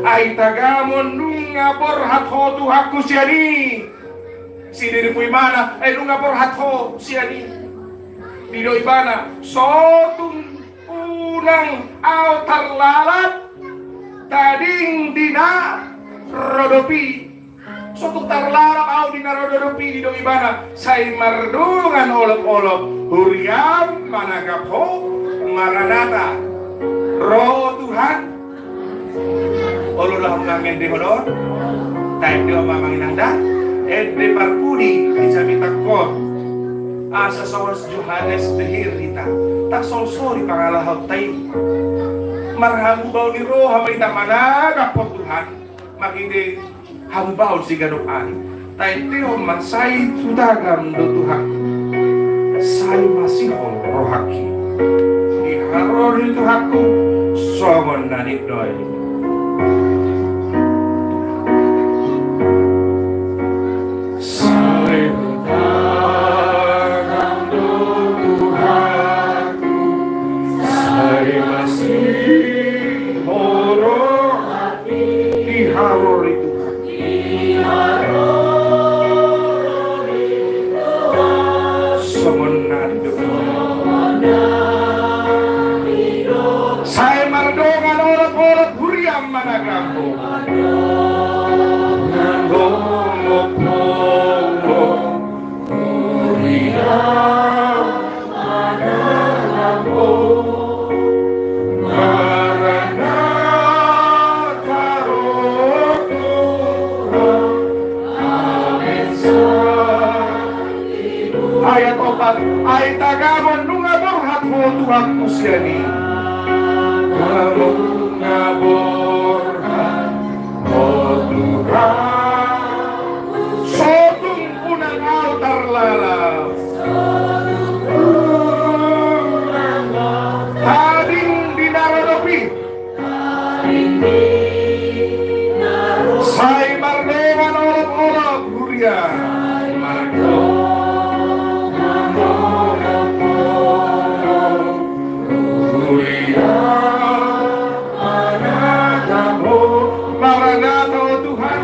ai tagamon nunga borhat Ho Tuhanku sian i. Sidiri pu ibana, ai nunga borhat Ho sian i. Didok ibana, sotung unang au tarlalap tading di na rodop i. Sotung tarlalap au di na rodop i, didok ibana, sai mardongan olopolop huriam manangkap Ho. Maranatha, ro Tuhan. Olo do hamu na mangendehon on. Taendehon ma, amang inang, da. Ende parpudi di jamitangkon. Asa songon Johannes the Herder hita, tasolsoli pangalahoanta i. Marhamubaon ni roha ma hita manangkap Ho Tuhan. Marhite hamubaon siganup ari. Taendehon ma, sai hutagam do Tuhan, sai masihol rohangki. Di haroro ni Tuhanku songon na nidokna i. Sai hutagam do Tuhanku, sai masihol rohangki. Di haroro ni Tuhan. Songon na nidok. Ayat opat. Ai tagamon nunga borhat Ho Tuhanku sian i. Nunga borhat Ho Tuhan. Sotung unang ahu tarlala. Tading di na ro dope. Sai mardongan olopolop huria. Mardongan olopolop huria. Maranatha, Ho Tuhan.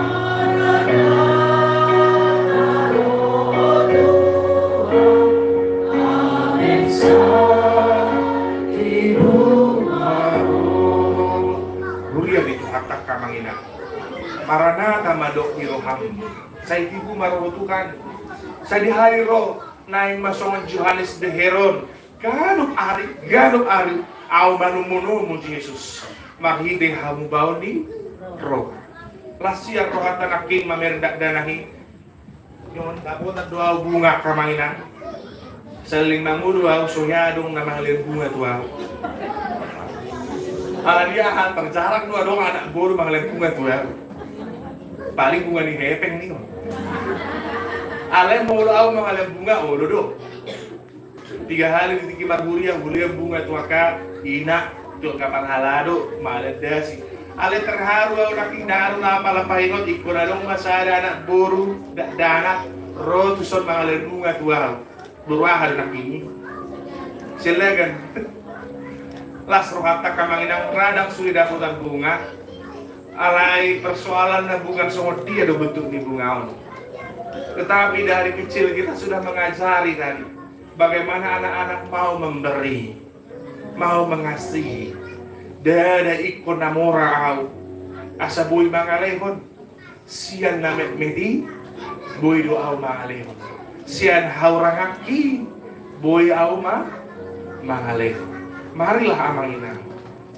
Huria ni Tuhanta, Amang Inang. Maranatha ma dok ni roham. Sai tibu ma ro, Tuhan. Sai di hali ro, naeng ma songon Johannes de Heron. Ganup ari, ganup ari, ahu manombonombo Jesus. Marhite hamubaon ni roha. Las sian rohanta nangkin mamereng dakdanak i. Nunga dapotan do ahu bunga, Amang Inang. Saleleng mangolu ahu so hea adong na mangalehon bunga tu ahu. Ala dia aha, tarjarang do adong anak boru mangalehon bunga tu ahu. Paling bunga ni hepeng ni. Alai molo ahu mangalehon bunga, olo do. Tiga hali di tingki marhuria, huria bunga tu angka ina, tu angka parhalado, mangalehon dasi. Alai terharu ahu nangkin, ndang adong na apala paingot, ingkon adong ma sada anak boru dakdanak ro tuson mangalehon bunga tu ahu. Boru aha do nangkin i? Silagan. Las rohanta, Amang Inang, ra ndang sude dapotan bunga. Alai persoalanna bukan songon dia do bentuk ni bunga on. Tetapi dari kecil kita sudah mengajari tadi bagaimana anak-anak mau memberi, mau mengasihi. Ndada ingkon na mora ahu asa boi mangalehon. Sian na metmet i boi do ahu mangalehon. Sian hauranganki boi ahu ma mangalehon. Marilah, Amang Inang,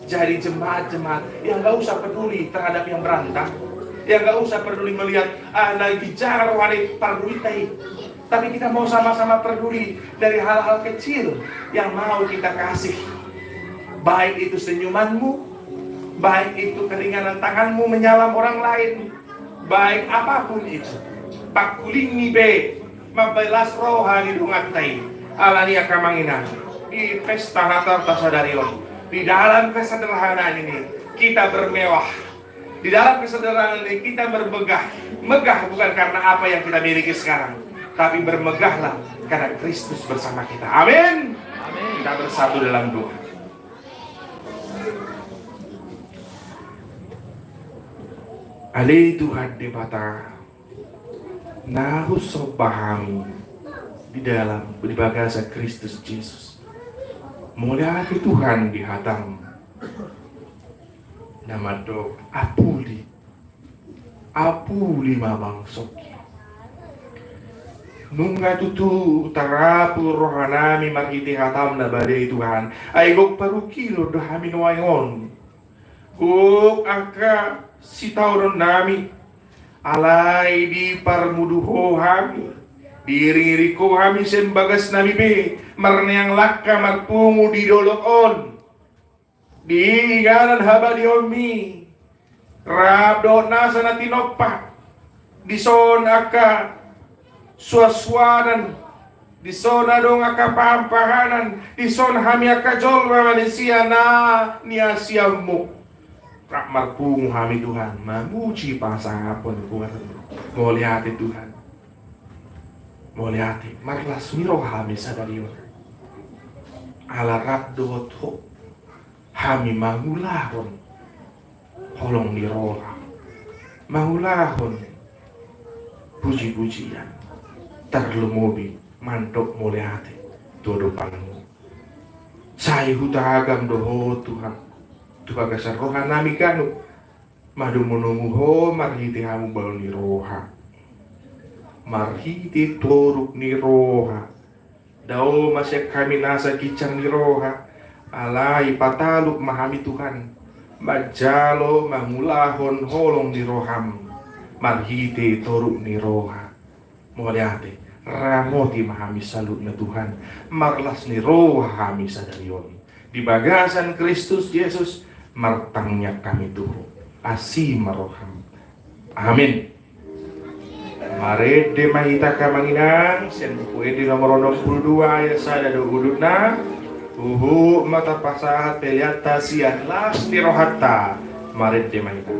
jadi jemaat-jemaat yang nggak usah peduli terhadap yang berantem, yang nggak usah peduli melihat, ah, na ginjang rohana i, parduita i. Tapi kita mau sama-sama peduli dari hal-hal kecil yang mau kita kasih. Baik itu senyumanmu, baik itu keringanan tanganmu menyalam orang lain, baik apapun itu. Pangkulingmi pe mambahen las roha ni donganta i. Alani i, Amang Inang, di pesta Natalta sadari on, di dalam kesederhanaan ini, kita bermewah. Di dalam kesederhanaan ini kita bermegah. Megah bukan karena apa yang kita miliki sekarang, tapi bermegahlah karena Kristus bersama kita. Amin. Amin. Kita bersatu dalam doa. Ale Tuhan Debata, na husombahon hami di dalam, di bagasan Kristus Jesus. Mauliate Tuhan di hatam. Na mandok, apuli, apuli ma bangsongki. Nunga tutu tarapul rohanami marhite hatam na badia i, Tuhan. Ai gok parungkilon do hami nuaeng on. Gok angka sitaononnami. Alai diparmudu Ho hami, diiringiring Ho hami sian bagasnami be, marneang langka marpungu di dolok on. Di inganan habadiaonmi, rap dohot nasa na tinompa, dison angka suansuanan, dison adong angka pahanpahanan, dison hami angka jolma manisia na niasianmu. Rap marpungu hami, Tuhan, mamuji pasangapon goarmu. Mauliate, Tuhan. Mauliate, marlas ni roha hami sadari on. Ala rap dohot Ho hami mangulahon holong ni roha, mangulahon pujipujian, tarlumobi mandok mauliate tu adopanmu. Sai hutagam do Ho, Tuhan, tu bagasan rohanami ganup, Madomu-domu Ho marhite hamu balo ni roha, marhite toruk ni roha. Dao ma sian hami nasa ginjang ni roha, alai pataluk ma hami Tuhan, manjalo mangulahon holong ni roham marhite toruk ni roha. Mauliate, ramoti ma hami saluhutna Tuhan, marlas ni roha hami sadari on. Di bagasan Kristus Jesus, martangiang hami tu Ho. Asi ma roham. Amin. Marende ma hita angka amang inang, sian Buku Ende nomor onom pulu dua ayat sada do udutna, huhut ma tapasahat peleanta sian las ni rohanta. Marende ma hita.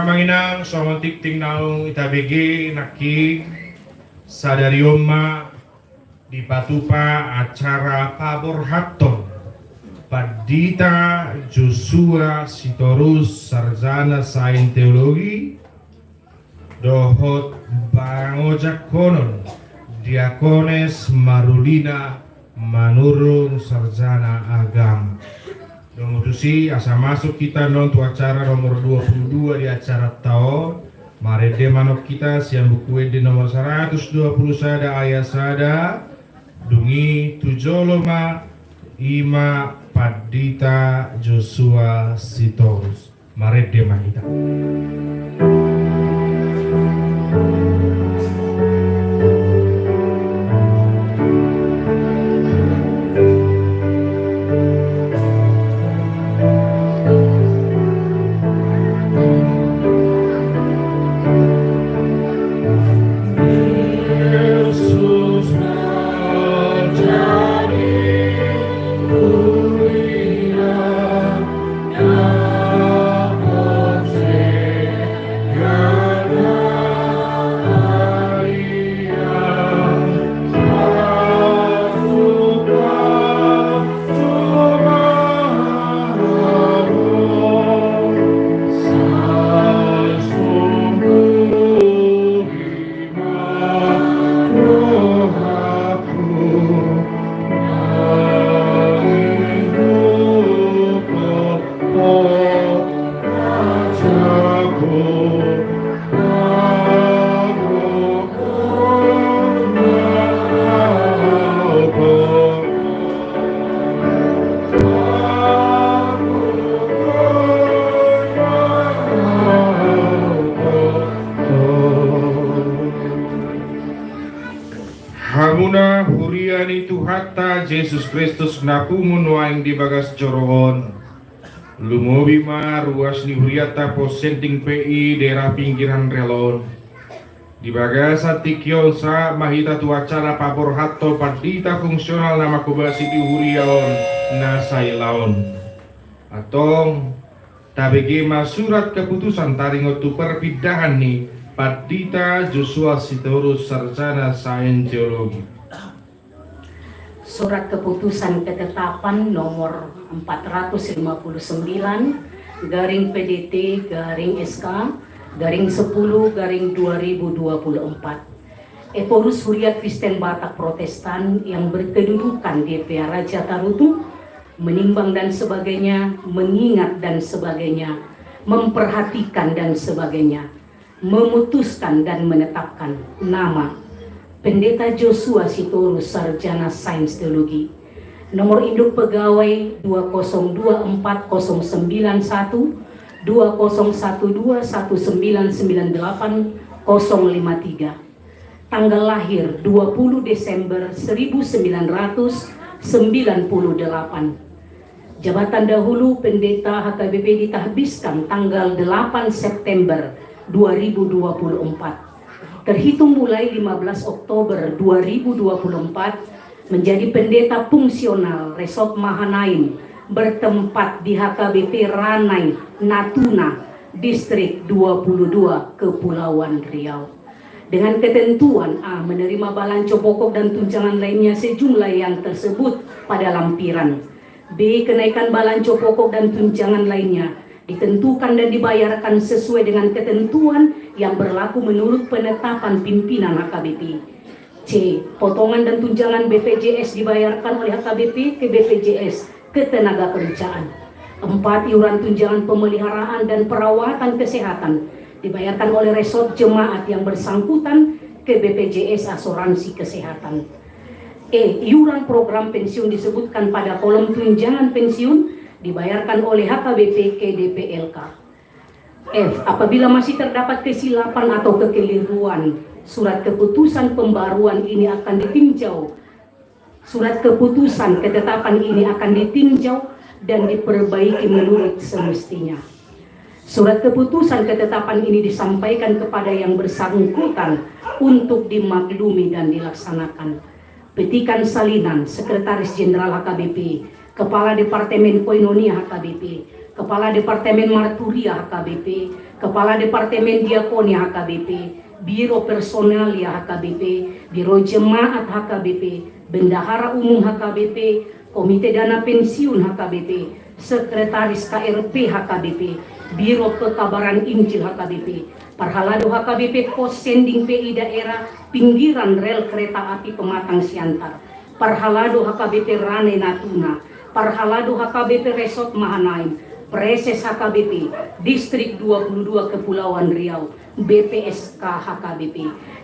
Amang inang, songon tingting naung tabege nangkin, sadari on ma dipatupa acara paborhathon Pandita Joshua Sitorus, sarjana sains teologi, dohot pangojakhonon Diakones Marulina Manurung, sarjana agama. Dung tusi, asa masuk hita annon tu acara nomor dua puluh dua di acaranta on. Marende ma annon hita sian Buku Ende nomor saratus dua puluh sada ayat sada. Dung i tu jolo ma, i ma Pandita Joshua Sitorus. Marende ma hita. Hamuna huria ni Tuhanta Jesus Kristus na pungu nuaeng di bagas joro on, lumobi ma ruas ni hurianta Possending P I daerah pinggiran rel on. Di bagasan tingki on sahat ma hita tu acara paborhathon pandita fungsional na mangkobasi di huria on na sailaon. Antong, tabege ma surat keputusan taringot tu perpindahan ni Pandita Joshua Sitorus, sarjana sains teologi. Surat keputusan ketetapan nomor empat ratus lima puluh sembilan garing P D T garing S K garing sepuluh garing dua ribu dua puluh empat. Ephorus Huria Kristen Batak Protestan yang berkedudukan di Pearaja Tarutung, menimbang dan sebagainya, mengingat dan sebagainya, memperhatikan dan sebagainya, memutuskan dan menetapkan nama Pendeta Joshua Sitorus, sarjana sains teologi, nomor induk pegawai dua kosong dua empat kosong sembilan satu, dua kosong satu dua satu sembilan sembilan delapan kosong lima tiga, tanggal lahir dua puluh Desember seribu sembilan ratus sembilan puluh delapan. Jabatan dahulu pendeta H K B P ditahbiskan tanggal delapan September dua ribu dua puluh empat. Terhitung mulai lima belas Oktober dua ribu dua puluh empat, menjadi pendeta fungsional Resort Mahanaim, bertempat di H K B P Ranai, Natuna, Distrik dua puluh dua, Kepulauan Riau. Dengan ketentuan: A, menerima balanco pokok dan tunjangan lainnya sejumlah yang tersebut pada lampiran. B, kenaikan balanco pokok dan tunjangan lainnya ditentukan dan dibayarkan sesuai dengan ketentuan yang berlaku menurut penetapan pimpinan H K B P. C, potongan dan tunjangan B P J S dibayarkan oleh H K B P ke B P J S Ketenagakerjaan. Empat, iuran tunjangan pemeliharaan dan perawatan kesehatan dibayarkan oleh resort jemaat yang bersangkutan ke B P J S Asuransi Kesehatan. E, iuran program pensiun disebutkan pada kolom tunjangan pensiun dibayarkan oleh H K B P ke D P L K. F, apabila masih terdapat kesilapan atau kekeliruan, surat keputusan pembaruan ini akan ditinjau. Surat keputusan ketetapan ini akan ditinjau dan diperbaiki menurut semestinya. Surat keputusan ketetapan ini disampaikan kepada yang bersangkutan untuk dimaklumi dan dilaksanakan. Petikan salinan, Sekretaris Jenderal H K B P, Kepala Departemen Koinonia H K B P, Kepala Departemen Marturia H K B P, Kepala Departemen Diakonia H K B P, Biro Personalia H K B P, Biro Jemaat H K B P, Bendahara Umum H K B P, Komite Dana Pensiun H K B P, Sekretaris K R P H K B P, Biro Pekabaran Injil H K B P, parhalado H K B P Pos Sending P I Daerah Pinggiran Rel Kereta Api Pematang Siantar, parhalado H K B P Rane Natuna, parhalado H K B P Resort Mahanaim, Preses H K B P Distrik dua puluh dua Kepulauan Riau, B P S K H K B P,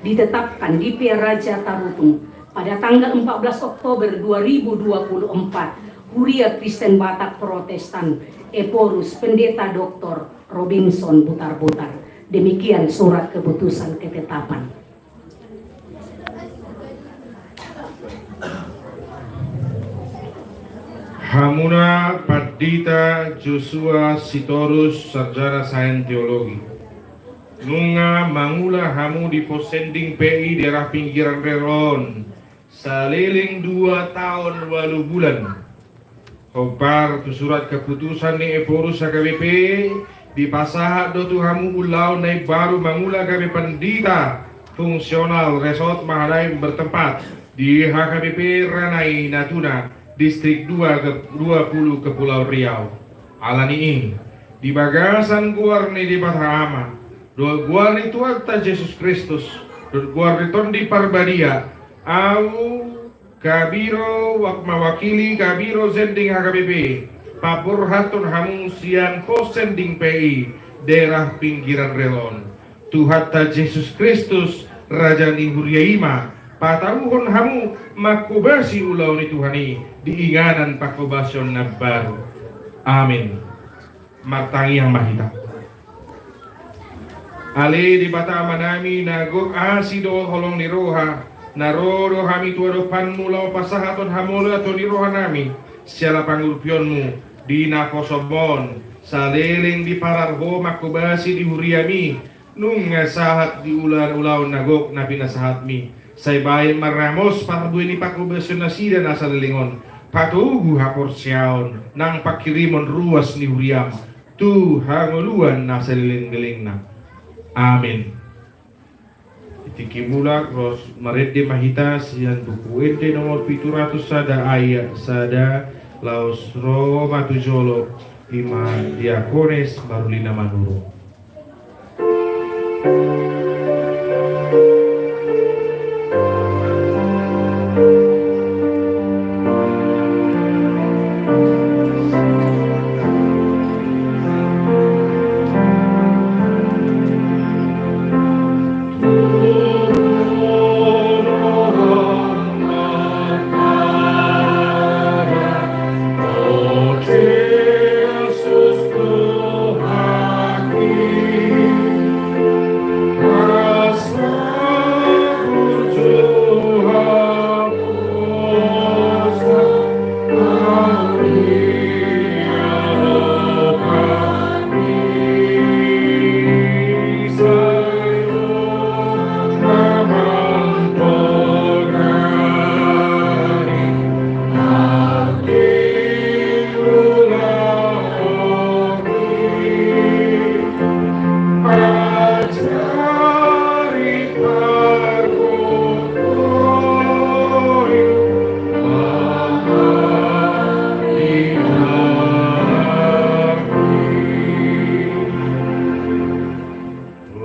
ditetapkan di Pea Raja Tarutung pada tanggal empat belas Oktober dua ribu dua puluh empat, Huria Kristen Batak Protestan, Ephorus Pendeta Doktor Robinson Butarbutar. Demikian surat keputusan ketetapan. Hamuna Pandita Joshua Sitorus, sarjana sains teologi. Nunga mangula hamu di Pos Sending P I daerah pinggiran rel on saleleng dua taon ualu bulan. Hombar tu surat keputusan ni Ephorus H K B P, dipasahat do tu hamu ulaon na imbaru mangula gabe pandita fungsional Resort Mahanaim bertempat di H K B P Rane Natuna, Distrik dua ke-, dua puluh Kepulauan Riau. Ala ni i, di bagasan goar ni Debata Ama, dohot goar ni Tuhanta Jesus Kristus, dohot goar ni Tondi Parbadia, ahu Kabiro, wak-, mewakili Kabiro Sending H K B P, paborhathon hamu sian Pos Sending P I daerah pinggiran rel on. Tuhanta Jesus Kristus, Raja ni huria i ma, patauhon hamu manghobasi ulaon ni Tuhan i di inganan panghobasion na baru. Amin. Martangiang ma hita. Ale Debata Amanami, na gok asi dohot holong ni roha, na ro do hami tu adopanmu laho pasahathon hamauliateon ni rohanami, siala pangurupionmu, di naposom on, saleleng diparar ho manghobasi di huriami, nunga sahat di ula-, ulaon na gok na pinasahatmi, sai bahen ma ramos parbue ni panghobasion nasida na saleleng on, patogu haporseaon nang panghirimon ruas ni huriam tu hangoluan na saleleng-lelengna. Amin. Di tingki mulak ros marende ma hita sian Buku Ende nomor pitu ratus sada ayat sada, laos ro ma tu jolo, i ma Diakones Marulina Manurung.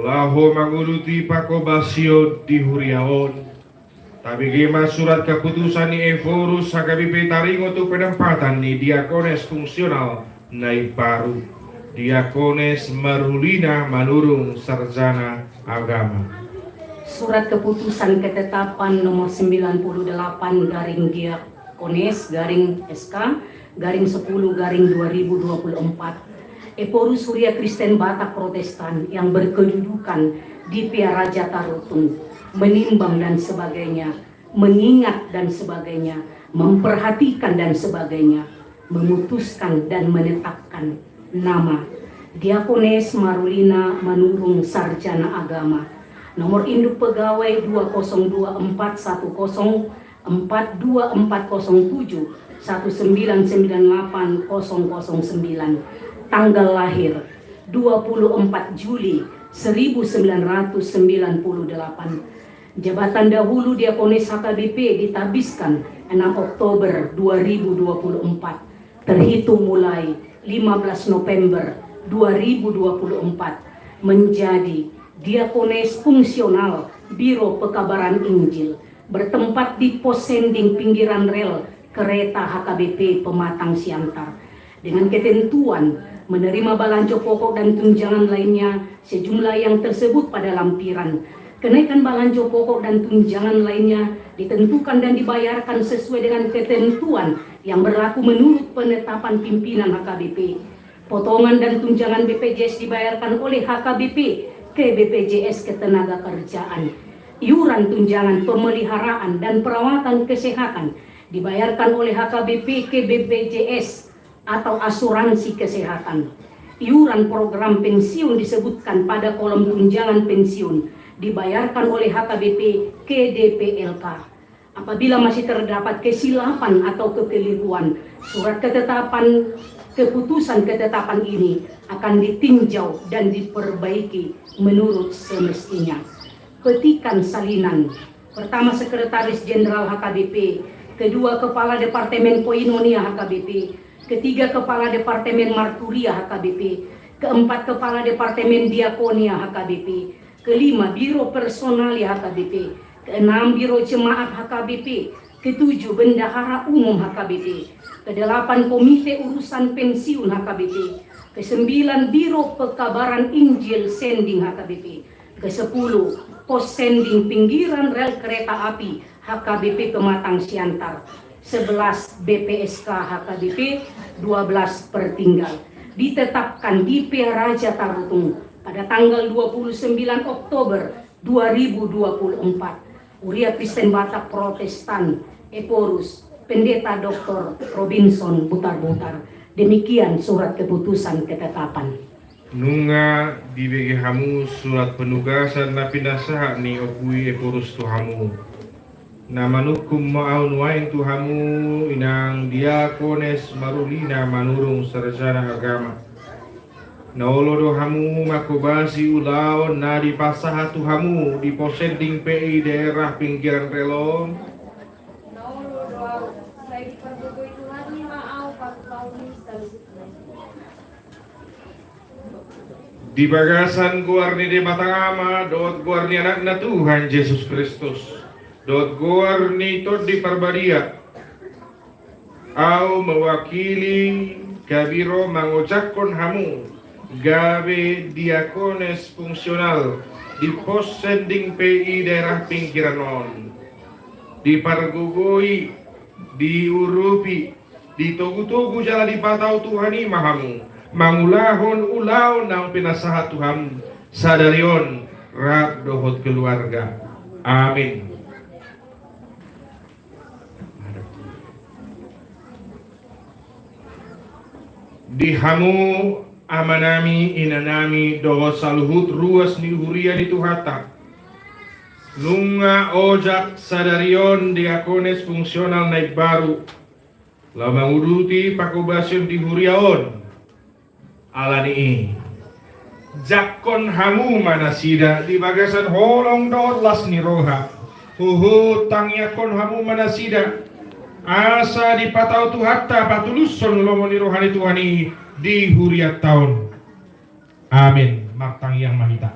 Laho manguduti panghobasion di huria on, tabege ma surat keputusan ni Ephorus H K B P taringot tu penempatan ni diakones fungsional na imbaru, Diakones Marulina Manurung, sarjana agama. Surat keputusan ketetapan nomor sembilan puluh delapan garing Diakones garing S K garing sepuluh garing dua ribu dua puluh empat, Ephorus Huria Kristen Batak Protestan yang berkedudukan di Pea Raja Tarutung, menimbang dan sebagainya, mengingat dan sebagainya, memperhatikan dan sebagainya, memutuskan dan menetapkan nama Diakones Marulina Manurung, sarjana agama, nomor induk pegawai dua kosong dua empat satu kosong empat dua empat kosong tujuh satu sembilan sembilan delapan kosong kosong sembilan, Tanggal lahir, dua puluh empat Juli seribu sembilan ratus sembilan puluh delapan. Jabatan dahulu Diakones H K B P ditabiskan enam Oktober dua ribu dua puluh empat, terhitung mulai lima belas November dua ribu dua puluh empat, menjadi Diakones Fungsional Biro Pekabaran Injil, bertempat di Pos Sending Pinggiran Rel Kereta H K B P Pematang Siantar, dengan ketentuan menerima balanjo pokok dan tunjangan lainnya sejumlah yang tersebut pada lampiran. Kenaikan balanjo pokok dan tunjangan lainnya ditentukan dan dibayarkan sesuai dengan ketentuan yang berlaku menurut penetapan pimpinan H K B P. Potongan dan tunjangan B P J S dibayarkan oleh H K B P ke B P J S Ketenagakerjaan. Iuran tunjangan pemeliharaan dan perawatan kesehatan dibayarkan oleh H K B P ke B P J S atau asuransi kesehatan. Iuran program pensiun disebutkan pada kolom tunjangan pensiun dibayarkan oleh H K B P ke D P L K. Apabila masih terdapat kesilapan atau kekeliruan, surat ketetapan, keputusan ketetapan ini akan ditinjau dan diperbaiki menurut semestinya. Petikan salinan. Pertama, Sekretaris Jenderal H K B P. Kedua, Kepala Departemen Koinonia H K B P. Ketiga, Kepala Departemen Marturia H K B P. Keempat, Kepala Departemen Diakonia H K B P. Kelima, Biro Personalia H K B P. Keenam, Biro Jemaat H K B P. Ketujuh, Bendahara Umum H K B P. Kedelapan, Komite Urusan Pensiun H K B P. Kesembilan, Biro Pekabaran Injil Sending H K B P. Kesepuluh, Pos Sending Pinggiran Rel Kereta Api H K B P Pematang Siantar. Sebelas, B P S K H K B P. Dua belas, Pertinggal. Ditetapkan di Pearaja Tarutung pada tanggal dua puluh sembilan Oktober dua ribu dua puluh empat. Huria Kristen Batak Protestan, Ephorus, Pendeta Doktor Robinson Butarbutar. Demikian surat keputusan ketetapan. Nunga dibege hamu surat penugasan na pinasahat ni Ompu i Ephorus tu hamu. Na manungkun ma ahu nuaeng tu hamu, inang Diakones Marulina Manurung, sarjana agama. Na olo do hamu manghobasi ulaon na dipasahat tu hamu di Pos Sending P I daerah pinggiran rel on? Na olo do ahu, sai dipargogoi Tuhan i ma ahu paruparu ni saluhutna. Di bagasan goar ni Debata Ama dohot goar ni Anakna Tuhan Jesus Kristus dohot goar ni Tondi Parbadia, ahu mewakili Kabiro mangojakhon hamu gabe diakones fungsional di Pos Sending P I daerah pinggiran on. Dipargogoi, diurupi, ditogutogu jala dipatau Tuhan i ma hamu mangulahon ulaon naung pinasahat tu hamu sadari on rap dohot keluarga. Amin. Di hamu amanami, inanami dohot saluhut ruas ni huria ni Tuhanta, nunga ojak sadari on diakones fungsional na imbaru laho manguduti panghobasion di huria on. Alani i, jangkon hamu ma nasida di bagasan holong dohot las ni roha. Huhut tangiangkon hamu ma nasida asa dipatau Tuhanta patulushon lomo ni roha ni Tuhan i di hurianta on. Amin. Martangiang ma hita.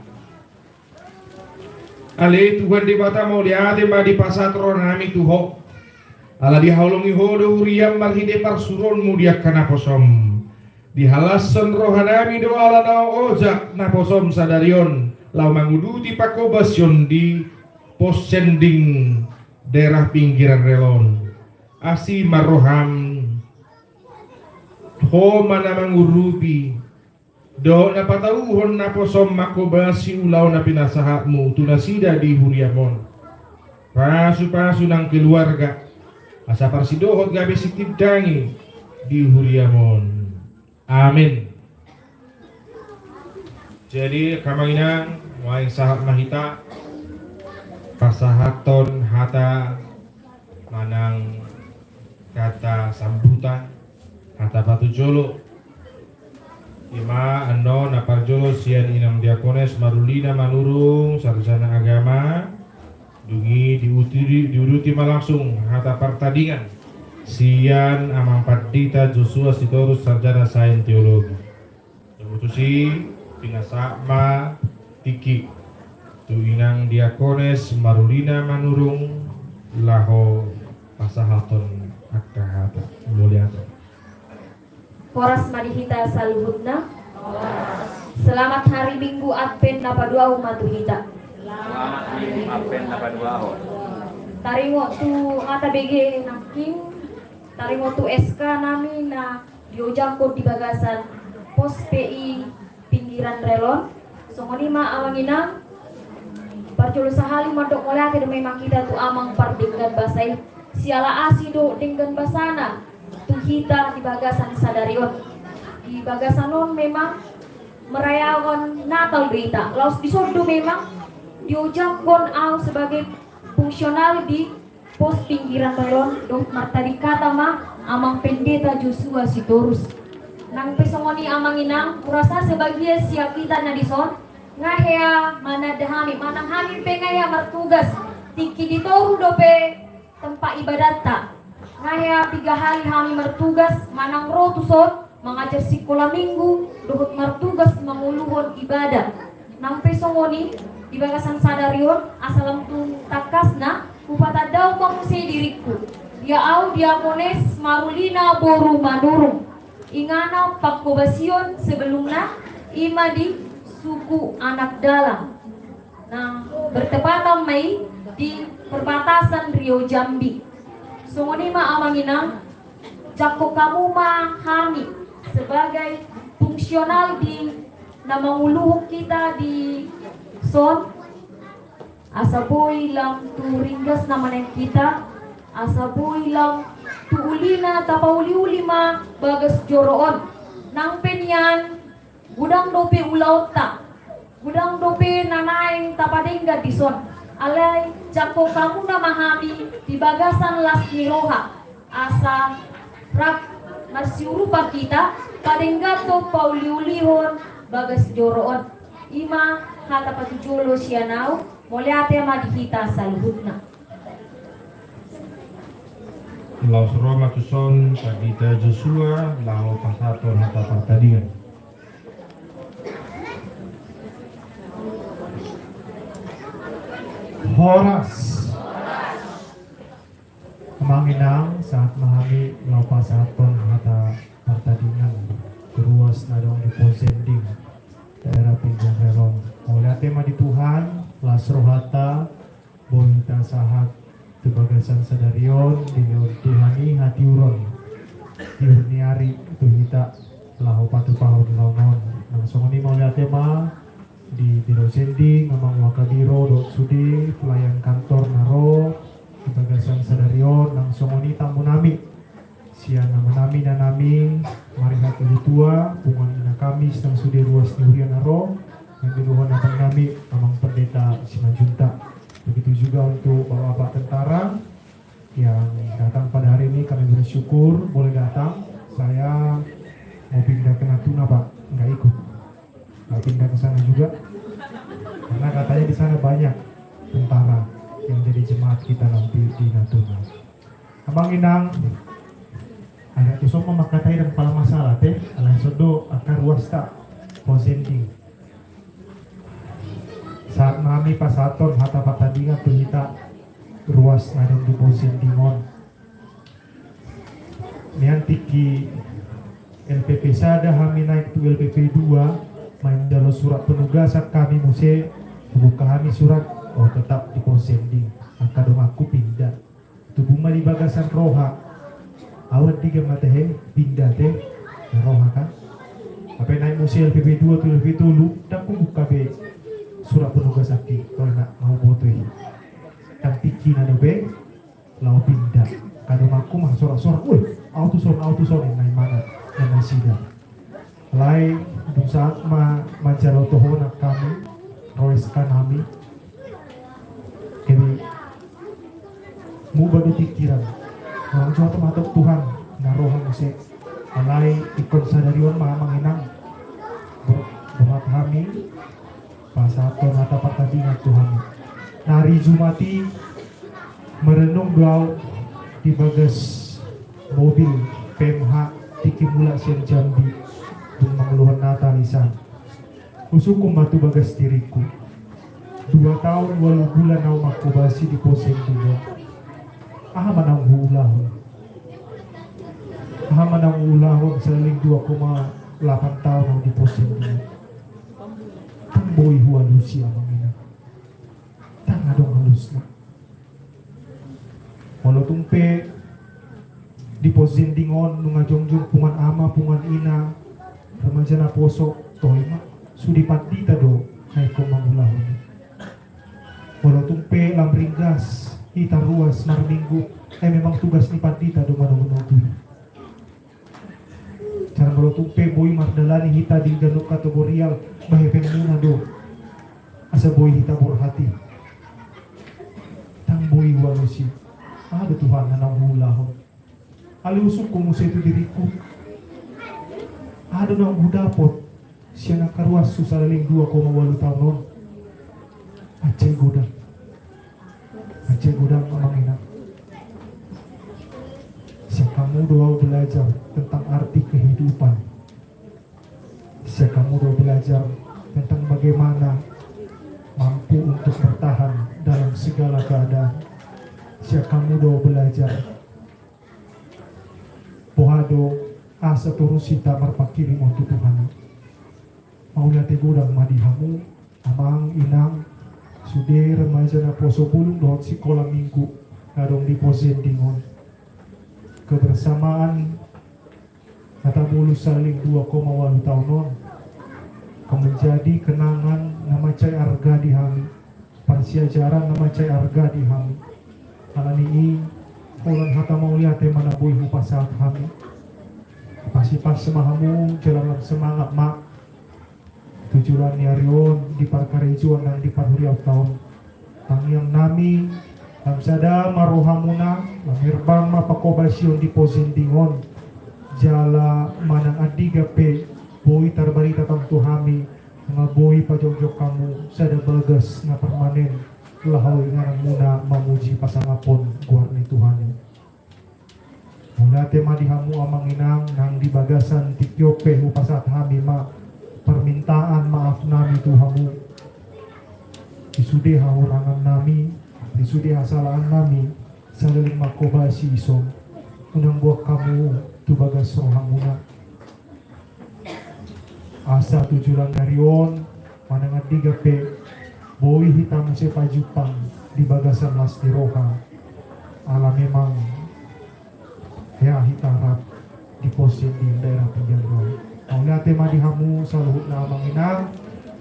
Ale Tuhan Debata, mauliate ma dipasahat rohanami tu Ho. Ala dihaholongi Ho do huriam marhite parsuruonmu di angka naposom. Dihalashon rohanami do ala naung ojak naposom sadari on laho manguduti panghobasion di Pos Sending daerah pinggiran rel on. Asi ma roham, Ho ma na mangurupi dohot na patauhon naposom manghobasi ulaon na pinasahatmu tu nasida di huriam on. Pasupasu nang keluarga asa parsidohot gabe sitindangi di huriam on. Amin. Jadi angka amang inang, nuaeng sahat ma hita pasahathon hata manang hata sambutan, hata patujolo Ima annon na parjolo sian Inang Diakones Marulina Manurung, sarjana agama. Dung i diuduti, diuduti ma langsung hata partadingan sian Amang Pandita Joshua Sitorus, sarjana sains teologi. Dung tusi pinasahat ma tingki tu Inang Diakones Marulina Manurung laho pasahathon angka hata. Mauliate. Horas ma di hita saluhutna. Selamat hari Minggu Advent na paduahon ma tu hita. Selamat hari Minggu Advent na paduahon. Taringot tu hata bege nangkin, taringot tu S K nami na diojakhon di bagasan Pos P I Pinggiran Rel on. Songon i ma amang inang, parjolo sahali mandok mauliate do memang hita tu amang pardenggan basa i, siala asi do denggan basana tu hita di bagasan sadari on. Di bagasan on memang merayakan Natal do hita. Laos dison do memang diojakhon au sebagai fungsional di Pos Pinggiran Rel on dohot martading hata ma Amang Pendeta Joshua Sitorus. Nang pe songon i amang inang, hurasa sebagian sian hita na dison nga hea mananda hami, manang hami pe nga hea martugas tingki di toru dope tempat ibadatta. Nga hea piga hali hami martugas manang ro tuson mangajar sikola minggu dohot martugas manguluhon ibadah. Nang pe songon i, di bagasan sadari on, asa lam tung tangkasna hupatandahon ma muse diringku. Ia au Diakones Marulina boru Manurung, ingana pangkobasion sebelumna, ima di suku Anak Dalam. Nah, bertepatan ma i di perbatasan Riau Jambi. Songon i ma amang inang, jangkon hamu ma hami sebagai fungsional di na manguluhon hita dison, asa boi lam tu ringgas na manang hita, asa boi lam tu ulina tapauliuli ma bagas joro on. Nang pe nian godang dope ulaonta, godang dope na naeng tapadenggan dison. Alai jangkon hamuna ma hami di bagasan las ni roha, asa rap marsiurupan hita padengganhon pauliulihon bagas joro on. Ima hata patujolo sian au, mauliate ma di hita saluhutna. Laos ro ma tuson Pandita Joshua laho pasahathon hata partadingan. Horas. Amang inang, sahat ma hami laho pasahathon hata partadingan tu ruas na adong di Pos Sending, daerah Pinggiran Rel on. Mauliate ma di Tuhan, las rohanta, boi hita sahat tu bagasan sadari on dilehon Tuhan i hatiuron, tiur ni ari tu hita laho patupahon laon on. Nang songon i mauliate ma di Biro Sending, Amang Wakabiro dohot sude pelayan kantor na ro di bagasan sadari on, nang songon i tamu nami sian amanami, inanami, Marihat Ulutua, punguan Ina Kamis, nang sude ruas ni huria na ro, nang didohon abang nami, Amang Pendeta Simanjuntak. Begitu juga untuk bapak-bapak tentara yang datang pada hari ini, kami bersyukur boleh datang. Saya mau pindah ke Natuna, Pak, nggak ikut. Nggak pindah ke sana juga. Karena katanya di sana banyak tentara yang jadi jemaat kita nanti di Natuna. Amang inang, agak tuson ma mangkatai ndang pala masalah te, alai songon i do angka ruasta Pos Sending. Sahat ma hami pasahathon hata partadingan tu hita ruas na adong di Pos Sending on. Nian tingki L P P sada hami naik tu L P P dua, manjalo surat penugasan hami muse, hubuka hami surat, oh, tetap di Pos Sending. Angka donganku pindah. Tubu ma di bagasan roha. Au andigan ma tahe pindah te, na roha kan. Hape naik muse L P P dua tu L P P tolu, ndang hubuka be surat penugasanki, ro na huboto i. Ndang tingkina dope laho pindah. Angka donganku ma sorak-sorak, "Woi, au tuson, au tuson," ninna imana, ninna nasida. Alai dung sahat ma manjalo tohonan hami, ro S K nami. Jadi muba do pikiran. Langsung tu mata Tuhan, na roha muse. Alai ingkon sadari on ma amang inang. Hami pasahathon hata parhatian tu hami. Nari Jumat i merenung do au di bagas mobil P M H tingki mulak sian Jambi, dung manguluhon Natal i san. Husungkun ma tu bagas diringku. Dua taon ualu bulan au manghobasi di pos Hending on. Aha ma naung huulahon? Aha ma naung huulahon saleleng dua koma lapan taon au di pos Hending on? Ndang boi hualusi, amang inang. Ndang adong alusna. Molo tung pe di pos Hending on nunga jongjong punguan ama, punguan ina, remaja naposo, toe ma, sude pandita do na ingkon mangulahon i. Molo tung pe lam ringgas hita ruas marminggu, ai memang tugas ni pandita do manogunogu i. Jala molo tung pe boi mardalani hita di ganup kategorial, bahen pe muna do asa boi hita borhat i. Ndang boi hualusi. Aha do Tuhan na naung huulahon? Alai husungkun muse tu diringku. Aha do naung hudapot sian angka ruashu saleleng dua koma ualu taon on? Mansai godang. Mansai godang, amang inang. Sian hamu do au belajar tentang arti kehidupan. Sian hamu do au belajar tentang bagaimana mampu untuk bertahan dalam segala keadaan. Sian hamu do au belajar boha do asa torus hita marpanghirimon tu Tuhan i. Mauliate godang ma di hamu, amang, inang, sude remaja naposo bulung dohot sikola minggu na adong di pos Hending on. Kebersamaan na tabolus saleleng dua koma ualu taon on akan menjadi kenangan na mansai arga di hami, parsiajaran na mansai arga di hami. Alani i, holan hata mauliate ma na boi hupasahat hami. Pasipasi ma hamu jala lam semangat ma tu joloan ni ari on di parkarejoan nang di parhuriaon ta on. Tangiang nami, lam sada ma rohamuna, lam herbang ma panghobasion di pos Hending on. Jala manang andigan pe boi tarbarita tong tu hami, nunga boi pajongjong hamu sada bagas na permanen laho ingananmuna mamuji pasangaphon goar ni Tuhan i. Mauliate ma di hamu, amang inang, nang di bagasan tingki on pe hupasahat hami ma permintaan maaf nami tu hamu di sude hahurangan nami, di sude hasalahan nami saleleng manghobasi ison. Unang buang hamu tu bagas rohamuna. Asa tu joloan ni ari on, manang andigan pe, boi hita muse pajumpang di bagasan las ni roha. Ala memang hea hita rap di pos Hending daerah pinggan on. Mauliate ma di hamu saluhutna, amang inang,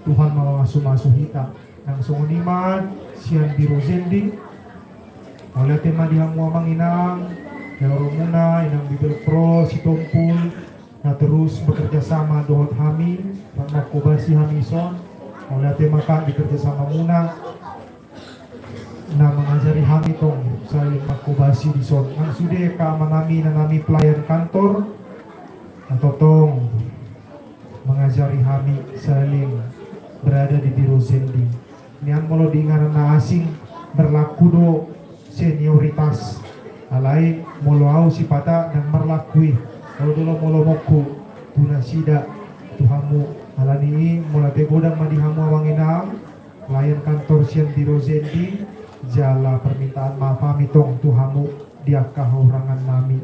Tuhan mamasumasu hita. Nang songon i ma sian Biro Hending. Mauliate ma di hamu, amang inang, di horomuna, Inang Bibelvrouw Sitompul, na terus bekerja sama dohot hami, rap manghobasi hami ison. Mauliate ma, Kak, di kerjasamamuna na mangajari hami tong saleleng manghobasi dison. Nang sude angka amanami, inanami pelayan kantor, na tongtong mangajari hami saleleng berada di Biro Hending. Nian molo di inganan na asing berlaku do senioritas. Alai molo au sipata ndang marlaku i. Molo do lomo-lomoku tu nasida, tu hamu. Alani i mauliate godang ma di hamu, amang inang, pelayan kantor sian Biro Hending, jala permintaan maaf hami tong tu hamu di angka hahurangan nami.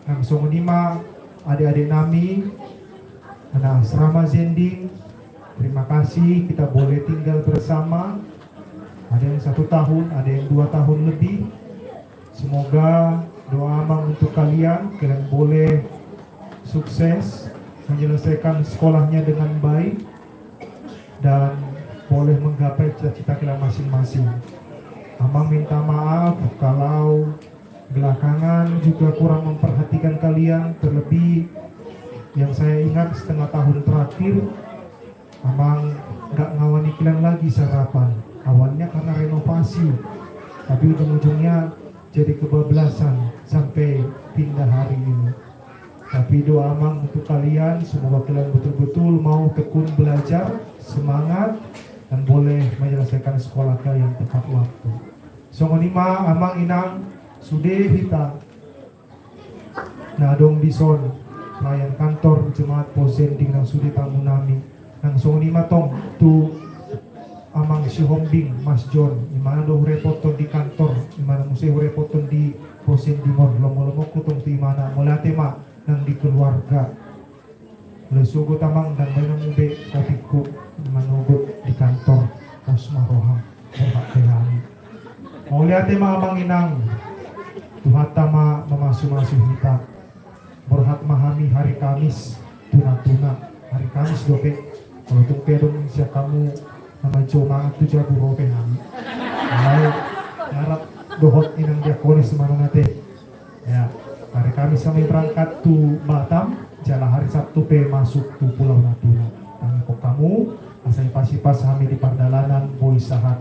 Nang songon i ma adek-adek nami, anak asrama Hending, terima kasih kita boleh tinggal bersama. Ada yang satu tahun, ada yang dua tahun lebih. Semoga doa amang untuk kalian, kalian boleh sukses menyelesaikan sekolahnya dengan baik dan boleh menggapai cita-cita kalian masing-masing. Amang minta maaf kalau belakangan juga kurang memperhatikan kalian, terlebih yang saya ingat setengah tahun terakhir, amang nggak ngawani kalian lagi sarapan. Awalnya karena renovasi, tapi ujung-ujungnya jadi kebablasan sampai pindah hari ini. Tapi doa amang untuk kalian, semoga kalian betul-betul mau tekun belajar, semangat, dan boleh menyelesaikan sekolah kalian tepat waktu. Songon i ma amang inang, sude hita na adong dison, pelayan kantor jemaat Posending nang sude tamu nami. Nang songon i ma tong tu amang Sihombing, Mas John, imana do hurepothon di kantor, imana muse hurepothon di Posending on, lomo-lomoku tong tu imana, mauliate ma nang di keluarga. Molo sogot amang, ndang baen hamu be kopiku manogot di kantor, pos ma roham, borhat pe hami. Mauliate ma amang inang, Tuhanta ma mamasu-masu hita. Borhat ma hami hari Kamis, tuna-tuna. Hari Kamis dope. Molo tung pe adong sian hamu na manjou mangan tu jabu, ro pe hami. Alai, harap dohot inang diakonis manang ate. Ya, hari Kamis hami berangkat tu Batam, jala hari Sabtu pe masuk tu Pulau Natuna. Tangihon hamu, asa ipas-ipas hami di pardalanan boi sahat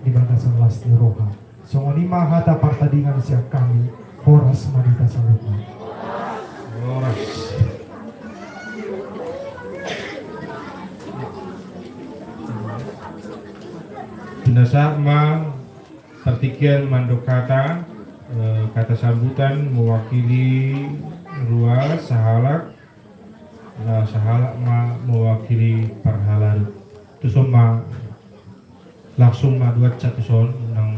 di bagasan las ni roha. Songon i ma hata partadingan sian hami, horas ma di hita saluhutna. Horas. Pinasahat ma partingkian mandok hata, eh, kata sambutan mewakili ruas sahalak, na sahalak ma mewakili parhalado. Tuson ma, langsung ma duansa tuson, nang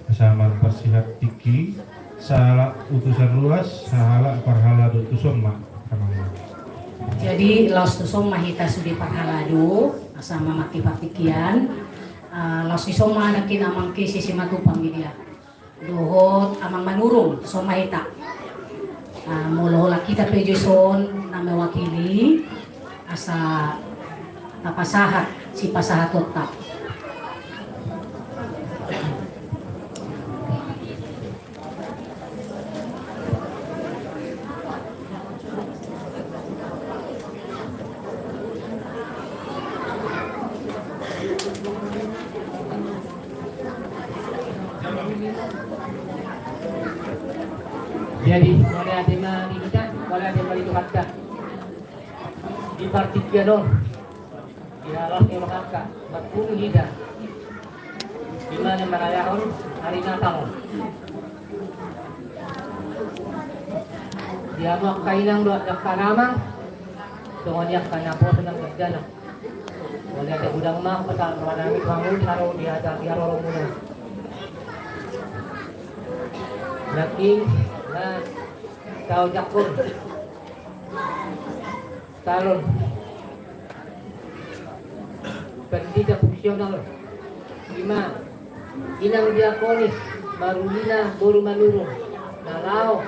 asa marparsihat tingki, sahalak utusan ruas, sahalak parhalado, tuson ma. Jadi laos tuson ma hita sude parhalado, asa mamangke partingkian. Ah, laos tuson ma nangkin amangke Simatupang i dia dohot amang Manurung, tuson ma hita. Ah, molo holan hita pe jo dison na mewakili, asa tapasahat sipasahatonta. Jadi, mauliate ma di hita, mauliate ma di Tuhanta. Di partingkian on, di las ni rohanta, marpungu hita. Di mana marayahon ari Natal. Di hamu angka inang dohot angka amang, songon i angka naposo nang dakdanak. Mauliate godang ma pasahat roha nami tu hamu di haro, di hata, di haroromuna. Nangkin na taojakhon calon pendeta fungsional, i ma inang diakonis Marulina boru Manurung, na laho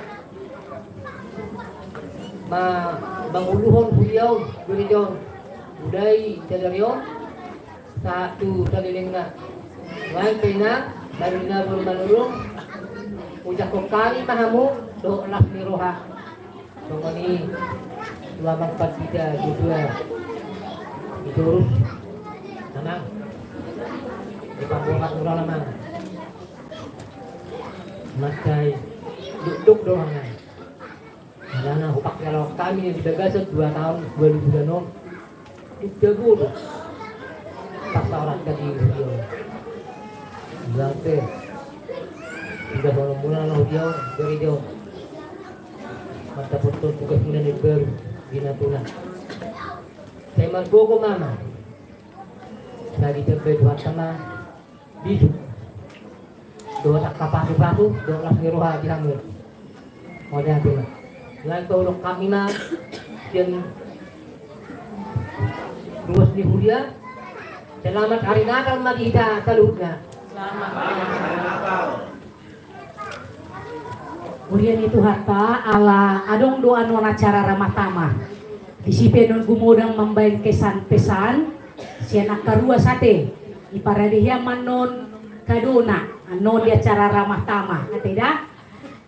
ma-, manguluhon huria on, gereja on, budai sadari on sahat tu salelengna. Lain pe inang Marulina boru Manurung, ujakhon hami ma hamu dohot las ni roha. Songon i tu amang pandita Joshua Sitorus, amang, di pambuangan ulang, amang. Mansai dokdok do, amang. Alana hupakialaho hami na di bagasan dua taon, dua bulan on. Tung jago do parsaoranta di huria on. Bilang pe, tiga puluh bulan laho dia on, dari dia on. Mandapothon tugas muna na imbaru di Natuna. Sai margogo ma, amang. Sai ditambai Tuhanta ma bisuk dohot angka pasupasu dohot las ni roha di hamu. Mauliate ma. Laos taulok hami ma sian ruas ni huria. Selamat Hari Natal ma di hita saluhutna. Selamat Hari Natal. Huria ni Tuhanta, ala adong do annon acara ramah tamah. Disi pe annon gumodang mambaen kesan pesan sian angka ruas ate. Diparade hian ma annon kadona annon di acara ramah tamah, ate da.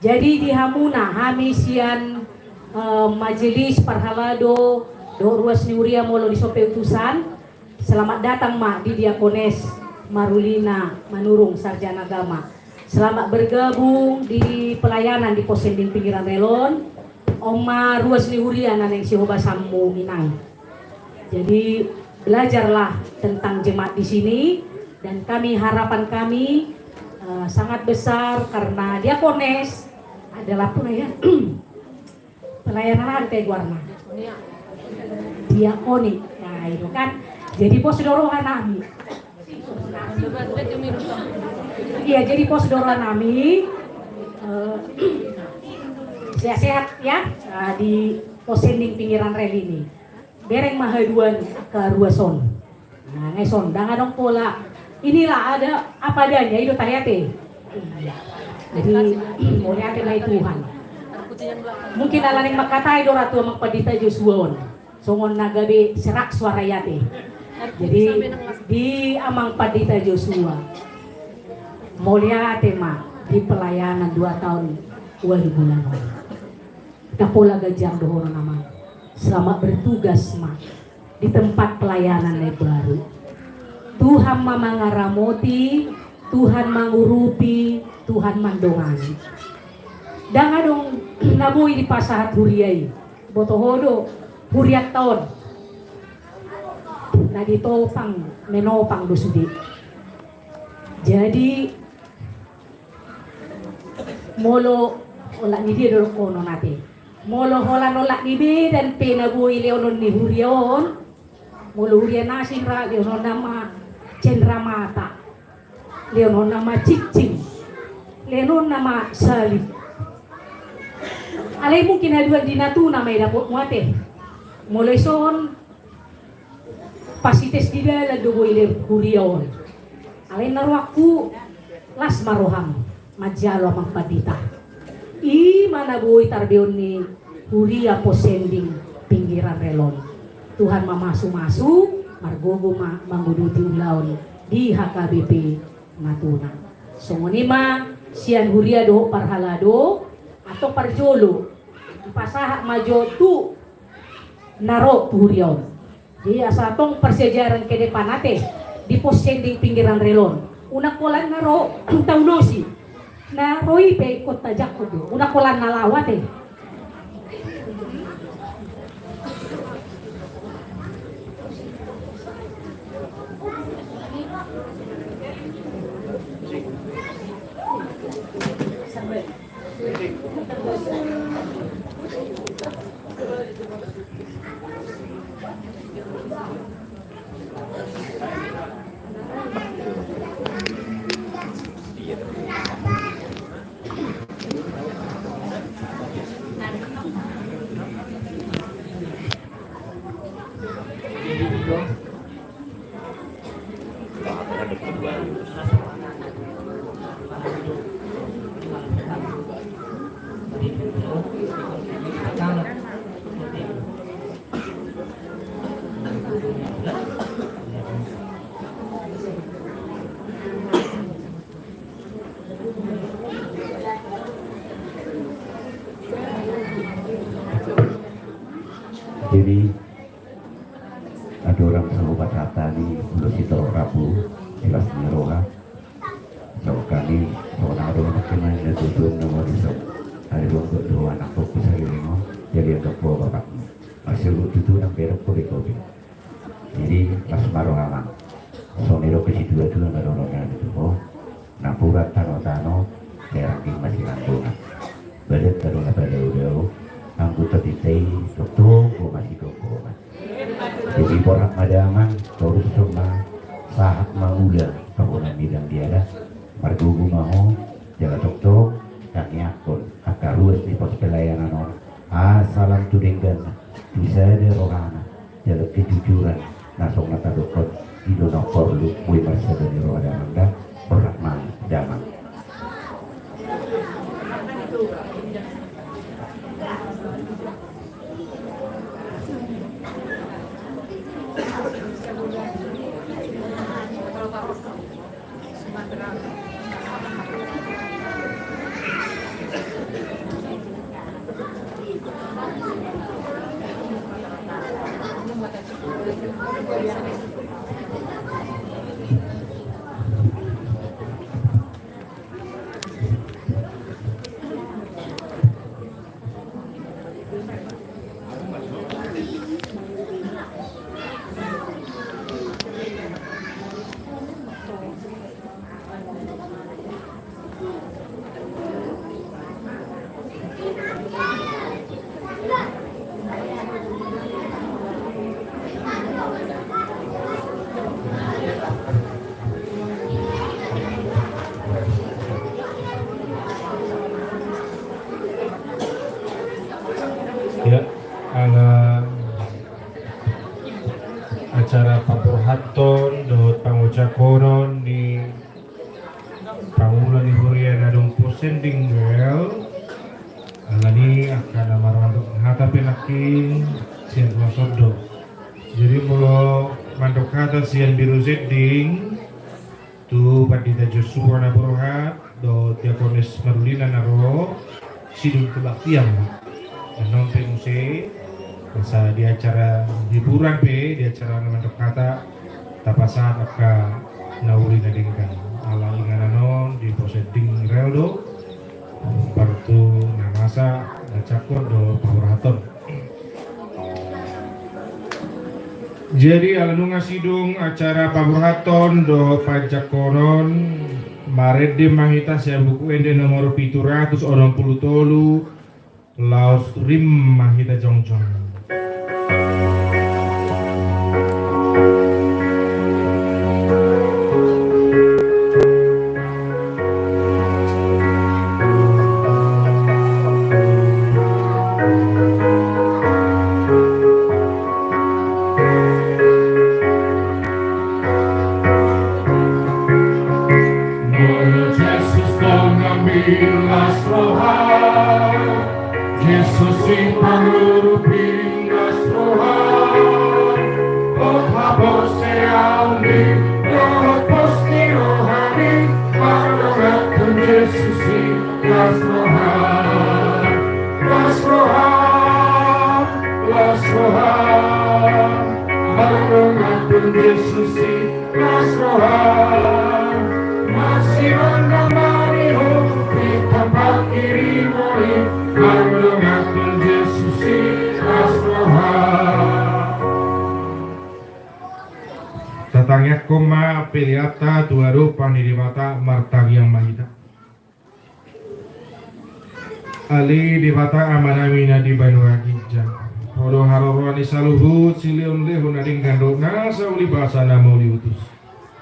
Jadi di hamuna, hami sian, eh, majelis parhalado dohot ruas ni huria molo dison pe utusan, selamat datang ma di Diakones Marulina Manurung, sarjana agama. Selamat bergabung di pelayanan di Posending Pinggiran Rel on. On ma ruas ni huria na naeng sihobasanmu, Inang. Jadi, belajarlah tentang jemaat di sini, dan kami, harapan kami, eh, sangat besar karena diakones adalah pelayan-, pelayanan, apa goarna? Diakoni. Nah, itu kan. Jadi, pos do roha nami. Iya, jadi pos do roha nami, eh, sehat-sehat ya, eh, di posending pinggiran rel ini. Bereng ma haduan angka ruas on. Nah, ngeson, ndang adong pola. Inilah ada apa adanya, i do tahe ate. Iya. Jadi, mauliate ma i Tuhan. Mungkin ala naeng mangkatai do ra tu Amang Pandita Joshua on. Songon na gabe serak suara i ate. Jadi, di Amang Pandita Joshua, mauliate ma di pelayanan dua tahun ualu bulan on. Ndang pola ganjang dohonon, Amang. Selamat bertugas ma di tempat pelayanan na baru. Tuhan ma mangaramoti, Tuhan mangurupi, Tuhan mandongani. Ndang adong na boi dipasahat huria i. Boto ho do, hurianta on na ditopang, menopang do sude. Jadi, molo olat ni dia do dohonon ate. Molo holan olat ni medan pe na boi lehonon ni huria on, molo huria na asing ra, lehonon nama cendramata. Lehonon nama cincin. Lehonon nama salib. Alai mungkin haduan di Natuna ma i dapotmu ate. Molo ison, pasites di dalan do boi lehonon huria on. Alai na rohangku, las ma roham manjalo Amang Pandita. I ma na boi tarbeon ni huria posending pinggiran rel on. Tuhan mamasu-masu, margogo ma manguduti ulaon di H K B P Natuna. Songon i ma sian huria dohot parhalado, antong parjolo dipasahat ma jo tu na ro tu huria on. Jadi asa tong parsiajaran ke depan ate di posending pinggiran rel on. Unang holan na ro taunosi. Na ro i pe ingkon tajangkon do. Unang holan na laho ate. Jadi, andorang so pasahat hami ulos sitorop rambu, silas ni roha. So hami, so na adong na kena na tutup na warisan. Ada dua buat dua anak fokus hari ini, jadi yang kedua bapakmu. Masih lu tutu nang berok kopi-kopi. Jadi, las ma roha, Amang. Songon i do pe situa-tua na dohonon nami tu ho. Napuran tano-tano, sai rangging ma silanggona. Badan tano na padao-dao, anggo tapitai, tongtong ho ma sigomgoman. Jadi borhat ma damang, torus ma sahat ma ula, pahona midang di adat, margogo ma ho, jala tongtong tangiangkon angka ruas ni pos pelayanan on, asa lam tu dengganna, tu sada rohana, jala kejujuran, na songon na tadokkon, i do na porlu, boi marsada ni roha damang da, borhat ma damang. Acara paborhathon dohot pangucaphonon ni pangula ni huria na dung posending well. Alani angka na marmandok hata pe nangkin sian ruas on do. Jadi molo mandok hata sian biru sending tu Pandita Joshua na borhat dohot Diakones Marlina na ro sidung kebaktian. Annon pe muse asa di acara hiburan pe di acara na mandok hata tapasahat angka na uli na denggan. Ala inganan on di posending rel do. Partu na masa na cakor do paborhathon. Jadi ala nunga sidung acara paborhathon do panjangkonon marende ma hita sian buku ende nomor pitu ratus onom pulu tolu. Laos rim ma hita jongjong. Molo Jesus dongan ni las roha, Jesus i pangurupi las roha. Hot haporseaon ni dohot pos ni roha ni, mardongan tu Jesus i las roha. Las roha, las roha, mardongan tu Jesus i las roha. Masimangan ma di ho di tampat dirimu i, mardongan tu Jesus i las roha. Tatangiangkon ma peleanta tu adopan ni Debata. Martangiang ma hita. Ale Debata Amanami na di banua ginjang, Ho do haroroan ni saluhut silehonlehon na denggan dohot nasa uli basa na mauliutus.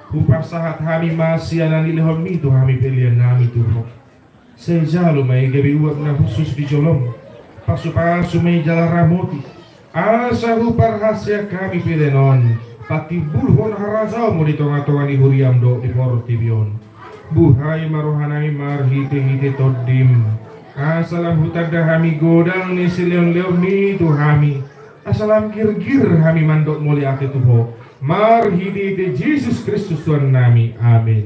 Huparsahat hami ma sian na nilehonmi tu hami peleannami tu Ho. Sai jalo ma i gabe uap na hushus di jolom. Pasupasu ma i jala ramoti. Asa huparhaseang hami pelean on patimbulhon harajaonmu di tongatonga ni huriam dohot di portibi on. Buhai ma rohanami marhitehite Tondim. Asa lam hutanda hami godang ni silehonlehonmi tu hami. Asa lam girgir hami mandok mauliate tu Ho. Marhitehite Jesus Kristus Tuhannami. Amen.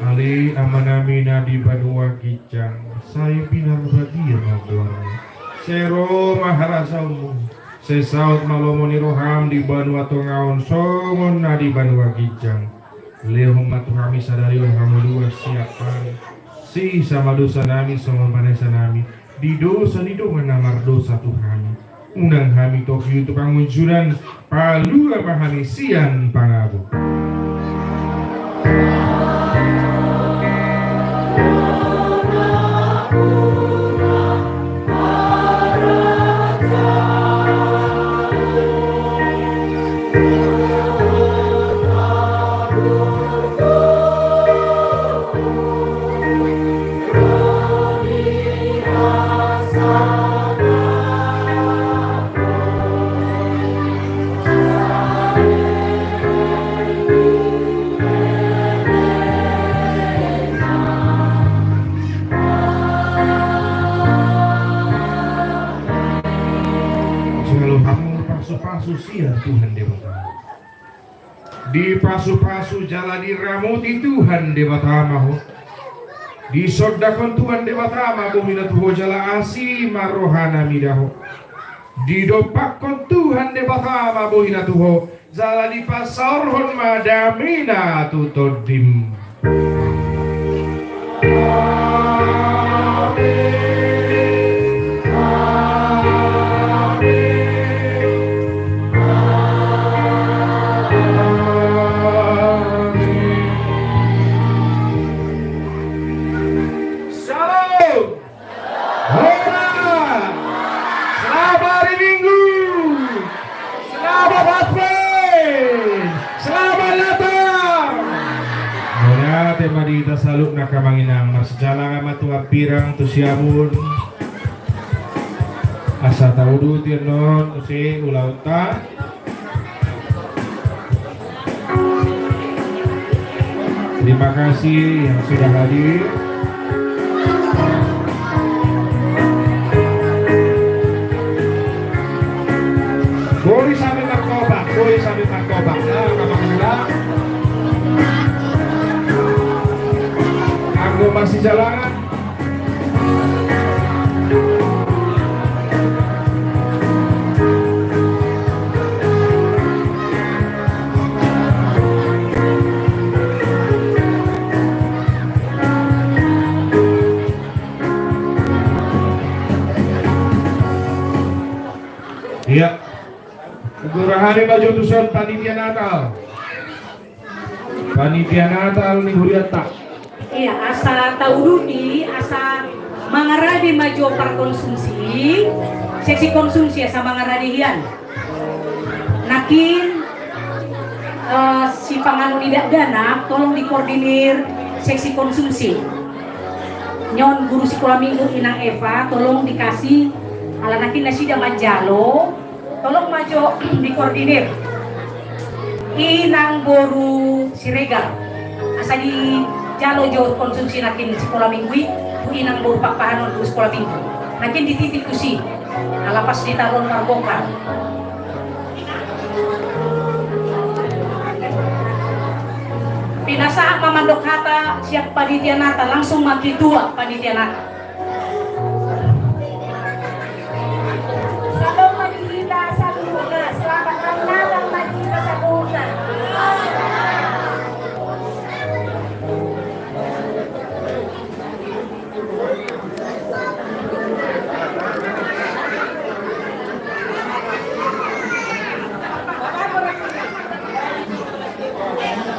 Ale Amanami na di banua ginjang, sai pinarbadia ma goarmu. Sai ro ma harajaonmu. Sai saut ma lomo ni roham di banua tonga on songon na di banua ginjang. Lehon ma tu hami sadari on hangoluan siapari. Sesa ma dosanami songon panesanami di dosa ni dongan na mardosa tu hami. Unang hami toki tu pangunjunan, palua ma hami sian pangago. Jalo hamu pasupasu sian Tuhan Debata. Dipasupasu jala diramoti Tuhan Debata ma ho. Disondangkon Tuhan Debata ma bohina tu ho jala asi ma rohana mida ho. Didompakkon Tuhan Debata ma bohina tu ho Jala dipasaorhon ma damena tu tondim. Shalom. Horas! Selamat hari Minggu! Selamat Advent! Selamat Natal! Mauliate ma di hita saluhutna, amang inang, marsijalangan ma tu hambirang tu siamun. Asa tauduti annon muse ulaonta. Terima kasih yang sudah hadir. Boi sambil markopak, boi sambil markopak. Nah, kamu kena. Anggo masih jalan. Ia. Guru hami ma jo tuson panitia Natal. Panitia Natal ni hurianta. Ia, asa tauduti, asa mangarade ma jo parkonsumsi, seksi konsumsi asa mangarade hian. Nangkin, eh, sipanganon ni dakdanak, tolong dikoordinir seksi konsumsi. Nion guru sikola minggu Inang Eva, tolong dikasih, ala nangkin nasida manjalo, tolong ma jo dikoordinir. Inang boru Siregar. Asa dijalo jo konsumsi nangkin sikola minggu i, tu inang boru Pakpahan on tu sikola minggu. Nangkin dititip tusi. Ala pas ditaruhon marbongkar. Pinasahat ma mandok hata sian panitia Natal, langsung ma ketua panitia Natal. Shalom ma di hita saluhutna, selamat hari Natal ma di hita saluhutna.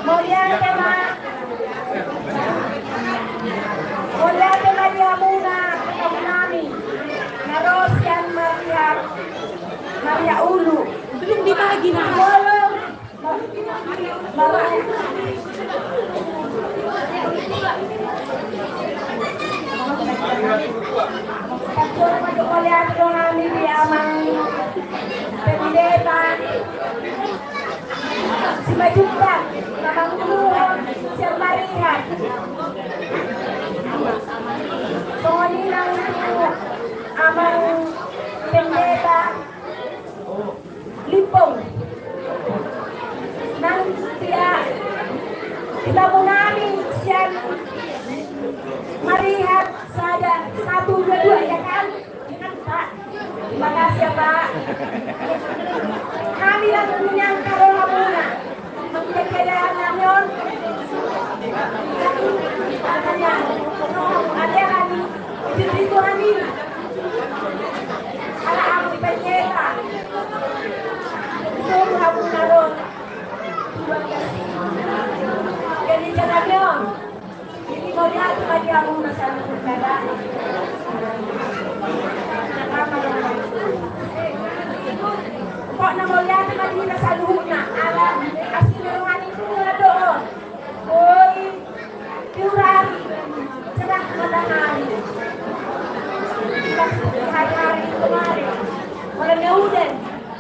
Mauliate ma. Mauliate ma di hamuna, angka nami. Na ro sian Maria, Maria Ulu. Belum dibagi, Mas. Tolong. Mauliate ma di hamuna, amang pendeta. Simanjuntak, na manguluhon sian Marihat. Songon i nang tu amang pendeta Limbong. Nang dia, di hamuna nami sian Marihat sada, satu, dua, dua, ya kan? Pak, terima kasih ya, Pak. Hami langsung menyangka rohamuna. Menjaga nami on. Ada hami. Jadi itu hami. Ala amu pendeta. Itu rohamuna ro. Jadi jangan on. Jadi mauliate ma di hamuna saluhutna da. Pokokna mauliate ma di hita saluhutna, ala asi ni roha ni Tuhan do on. Oi, tiur ari, cerah matahari. Pas hari-hari kemarin, malam Yahudi.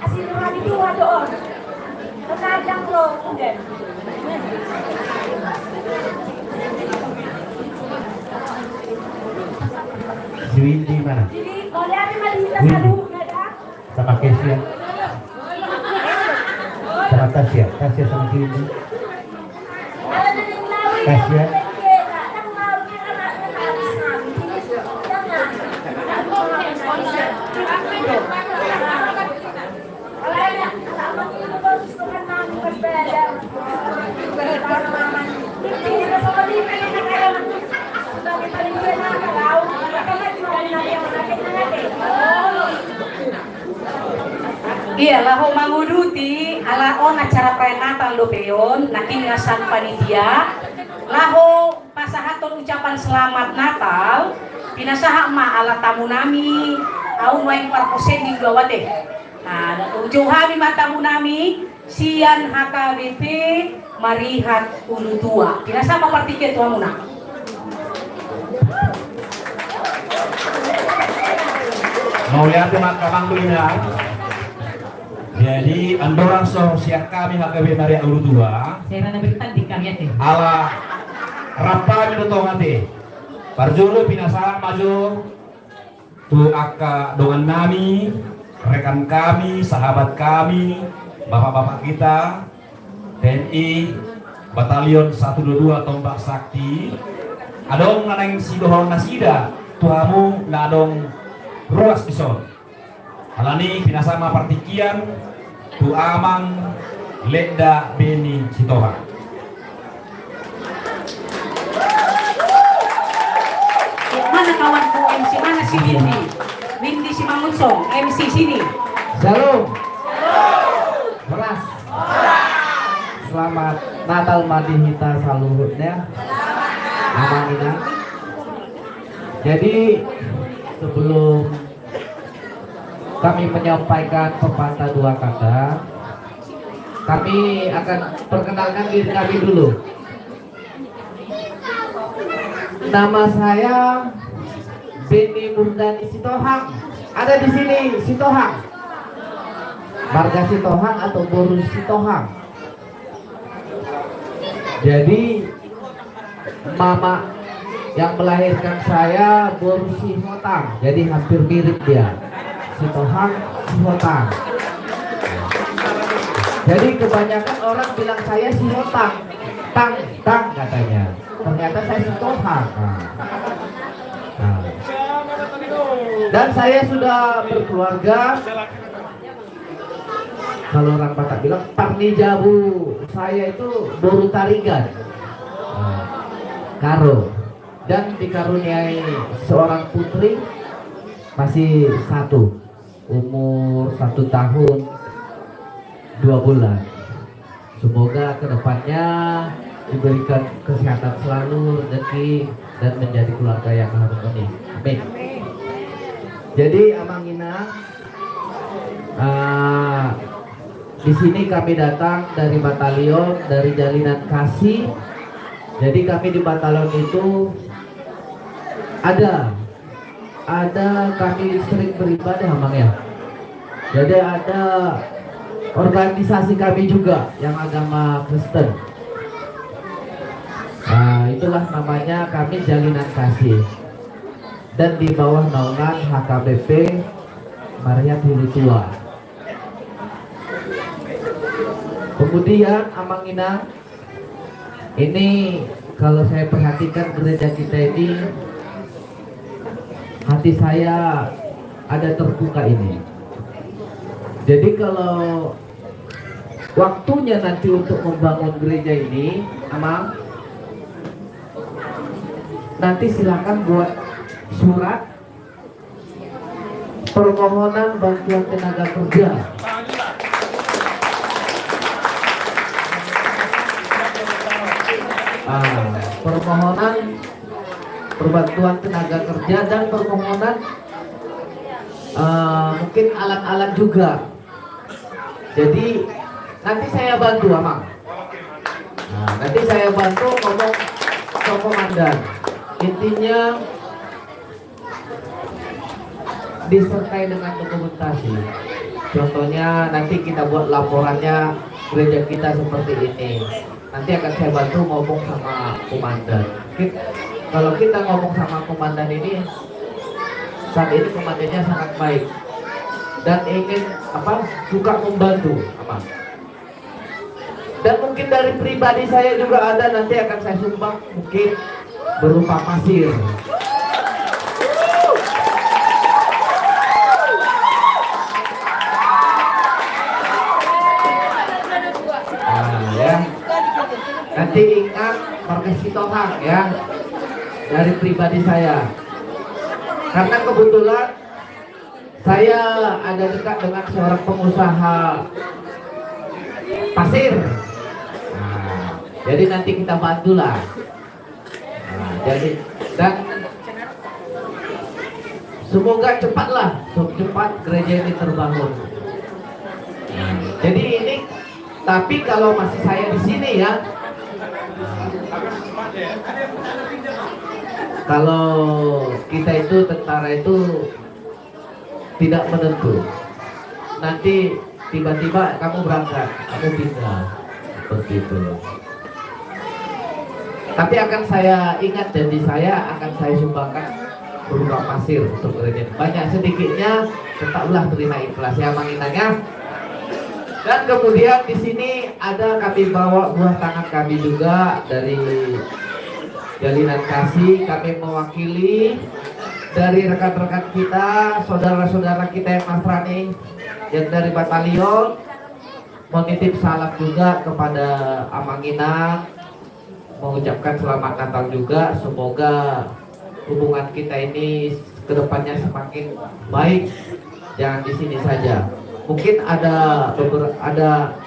Asi ni roha ni Tuhan do on. Sepanjang ro udan. Si Windy mana? Jadi, mauliate ma di hita saluhutna da. Sama Kesia. Sama Tasya. Tasya sama si Windy. Tasya. Ia, laho manguduti, ala on acara perayaan Natal dope on, nangkin nga sang panitia, laho pasahathon ucapan selamat Natal, pinasahat ma ala tamu nami, au nuaeng parposen di dua wate. Nah, ujou hami ma tamu nami, sian H K B P Marihat Ulutua. Pinasahat ma partingkian tu hamuna. Mauliate ma amang tu ina. Jadi, andorang so sian hami H K B P Marihat Ulutua. Saya rana bertanding kami ate. Ala rap hami do tong ate. Parjolo pinasahat ma jo tu angka dongan nami, rekan kami, sahabat kami, bapak-bapak kita, T N I, Batalion satu dua dua Tombak Sakti, adong na naeng sidohonon nasida tu hamu na adong ruas dison. Alani i pinasahat ma partingkian tu Amang Letda Beni Sitohang. Mana kawanku M C, mana si Windy? Windy Simangunsong, M C sini. Shalom. Horas. Selamat Natal ma di hita saluhutna. Amang ina. Jadi, sebelum kami menyampaikan pepatah dua kata, kami akan perkenalkan diri kami dulu. Nama saya Beni Murdani Sitohang. Ada di sini Sitohang. Marga Sitohang atau boru Sitohang. Jadi, mama yang melahirkan saya boru Sihotang, jadi hampir mirip dia. Sitohang, Sihotang. Jadi, kebanyakan orang bilang saya Sihotang. Tang, tang katanya. Ternyata saya Sitohang. Nah. Nah. Dan saya sudah berkeluarga. Kalau orang Batak bilang, parni jabu saya itu boru Tarigan. Nah, Karo. Dan dikaruniai seorang putri, masih satu, umur satu tahun dua bulan. Semoga kedepannya diberikan kesehatan selalu, rezeki, dan menjadi keluarga yang harmonis. Amin. Jadi, Amang Ina, Ah, di sini kami datang dari batalion, dari Jalinan Kasih. Jadi kami di batalion itu ada, ada kami sering beribadah, Amang, ya. Jadi ada organisasi kami juga yang agama Kristen. Nah, itulah namanya kami Jalinan Kasih. Dan di bawah naungan H K B P Marihat Ulutua. Kemudian, Amang Ina, ini kalau saya perhatikan gereja kita ini, hati saya ada terbuka ini. Jadi kalau waktunya nanti untuk membangun gereja ini, Amang, nanti silakan buat surat permohonan bantuan tenaga kerja. Ah, permohonan perbantuan tenaga kerja dan permohonan, eh, mungkin alat-alat juga. Jadi, nanti saya bantu, Amang. Nah, nanti saya bantu ngomong ke komandan. Intinya, disertai dengan dokumentasi. Contohnya, nanti kita buat laporannya gereja kita seperti ini. Nanti akan saya bantu ngomong sama komandan. Kit-, kalau kita ngomong sama komandan ini, saat ini komandannya sangat baik dan ingin, apa, suka membantu, apa. Dan mungkin dari pribadi saya juga ada, nanti akan saya sumbang, mungkin berupa pasir. Nah, ya. Nanti ingat marga Sitohang ya, dari pribadi saya. Karena kebetulan saya ada dekat dengan seorang pengusaha pasir. Nah, jadi nanti kita bantulah. Nah, jadi, dan semoga cepatlah, cepat gereja ini terbangun. Nah, jadi ini, tapi kalau masih saya di sini ya, kalau kita itu tentara itu tidak menentu. Nanti tiba-tiba kamu berangkat, kamu pindah. Seperti itu. Tapi akan saya ingat, janji saya akan saya sumbangkan berupa pasir untuk gereja. Banyak sedikitnya, tetaplah terima ikhlas ya, Amang Inang ya. Dan kemudian di sini ada kami bawa buah tangan kami juga dari Jalinan Kasih. Kami mewakili dari rekan-rekan kita, saudara-saudara kita yang Nasrani yang dari batalion, menitip salam juga kepada Amang Inang, mengucapkan selamat Natal juga. Semoga hubungan kita ini ke depannya semakin baik. Jangan di sini saja. Mungkin ada beber-, ada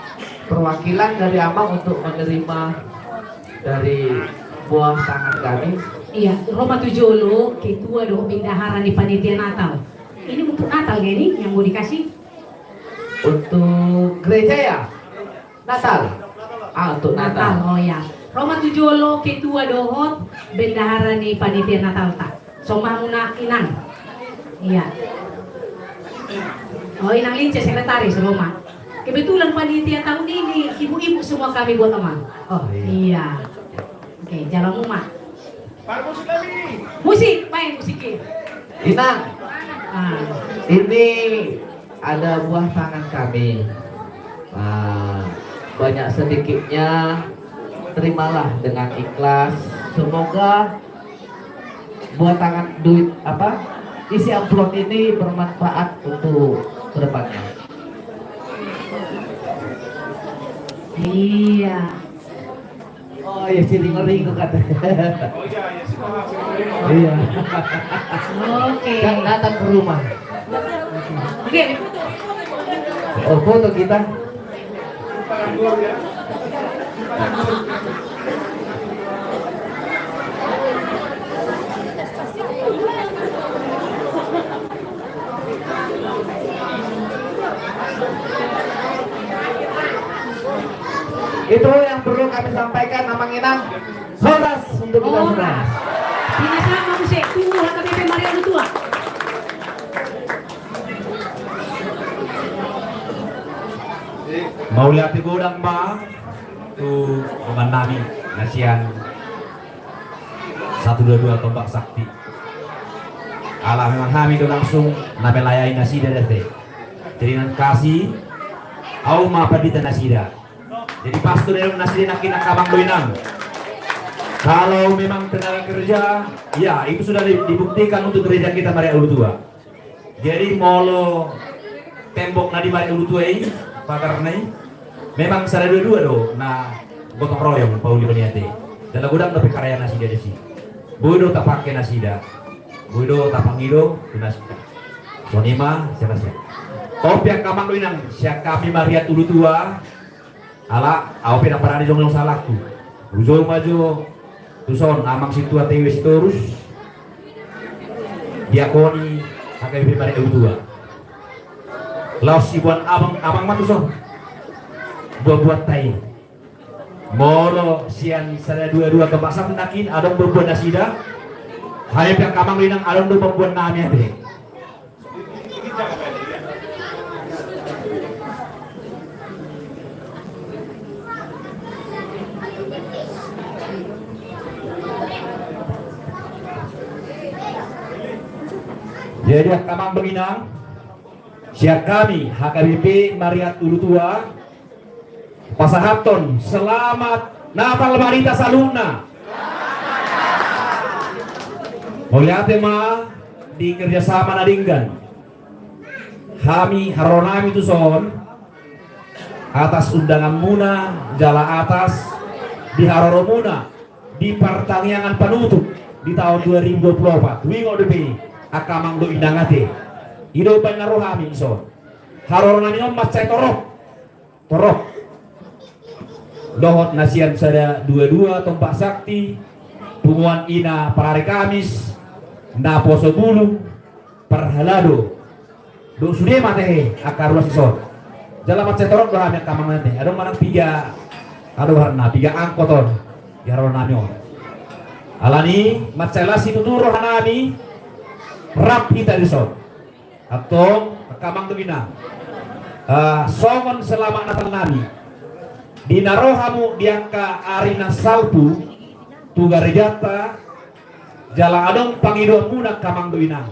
perwakilan dari Amang untuk menerima dari buah tangan kami. Iya, ro ma tu jolo ketua dohot bendahara ni panitia Natal. Ini untuk Natal gak ini yang mau dikasih? Untuk gereja ya? Natal. Ah, untuk Natal. Natal, oh ya. Ro ma tu jolo ketua dohot bendahara ni panitia Natalta. Sombahmuna, Inang. Iya. Oh, Inang Lince, sekretaris, ro ma. Kebetulan panitia tahun ini ibu-ibu semua kami buat Amang. Oh, iya. Oke, jalo hamu ma. Musik, main musik. Inang. Ah. Ini ada buah tangan kami. Ah, banyak sedikitnya, terimalah dengan ikhlas. Semoga buah tangan, duit apa, isi amplop ini bermanfaat untuk kedepannya. Iya. Oh iya, si Ringo-Ringo kata. Iya. Oke. Kan datang ke rumah. Oke. Oh, foto kita. Itu yang perlu kami sampaikan, Amang Inang. Horas untuk kita semua. Horas. Pinasahat ma muse tu H K B P Maria Ulutua. Mauliate godang ma tu dongan nami na sian satu dua dua Tombak Sakti. Ala memang hami do langsung na melayani nasida do ate. Jadi nang kasih, au ma pandita nasida. Jadi pas tu dalam nasida nangkin angka amang dohot inang. Kalau memang tenaga kerja, ya itu sudah di-, dibuktikan untuk gereja kita Maria Ulutua. Jadi molo tembok na di Maria Ulutua i, pagar na i, memang sada dua dua do na gotong royong pauli panitia. Jala godang dope karya nasida disi. Boi do tapake nasida. Boi do tapangido tu nasida. Songon i ma siapa siapa. Topi angka amang dohot inang, sian hami Maria Ulutua. Ala, au pe ndang parani jongjong salangku. Hujou ma jo tuson amang sintua T W Sitorus. Diakoni H K B P Maria Ulutua. Laos siboan amang, amang ma tuson buat-buat tai. Molo sian sada dua dua Tombak Sakti nangkin adong buat-buat nasida. Hami pe angka amang dohot inang adong do buat-buat nami ate. Jadi angka amang dohot inang, sian hami H K B P Maria Ulutua, pasahathon selamat Natal ma di hita saluhutna. Mauliate ma di kerjasama na denggan. Hami haroro nami tuson atas undanganmuna jala atas di haroromuna di partangiangan panutup di taon dua ribu dua puluh opat. Huingot dope angka amang dohot inang ate. I do umbahen na ro hami dison. Haroronami on mansai torop. Torop. Dohot na sian sada dua dua Tombak Sakti, punguan Ina Parari Kamis, Naposobulung, Parhalado. Dohot sude ma ate he angka ruas dison. Jala mansai torop do hami angka amang ate. Adong manang piga, adong harna piga angkot on di haroronami on. Alani mansai las situtu rohanami rap hita dison. Antong angka amang dohot inang, ah, songon selamat Natalnami. Di na ro hamu di angka ari na salpu tu garejanta, jala adong pangidoanmuna angka amang dohot inang.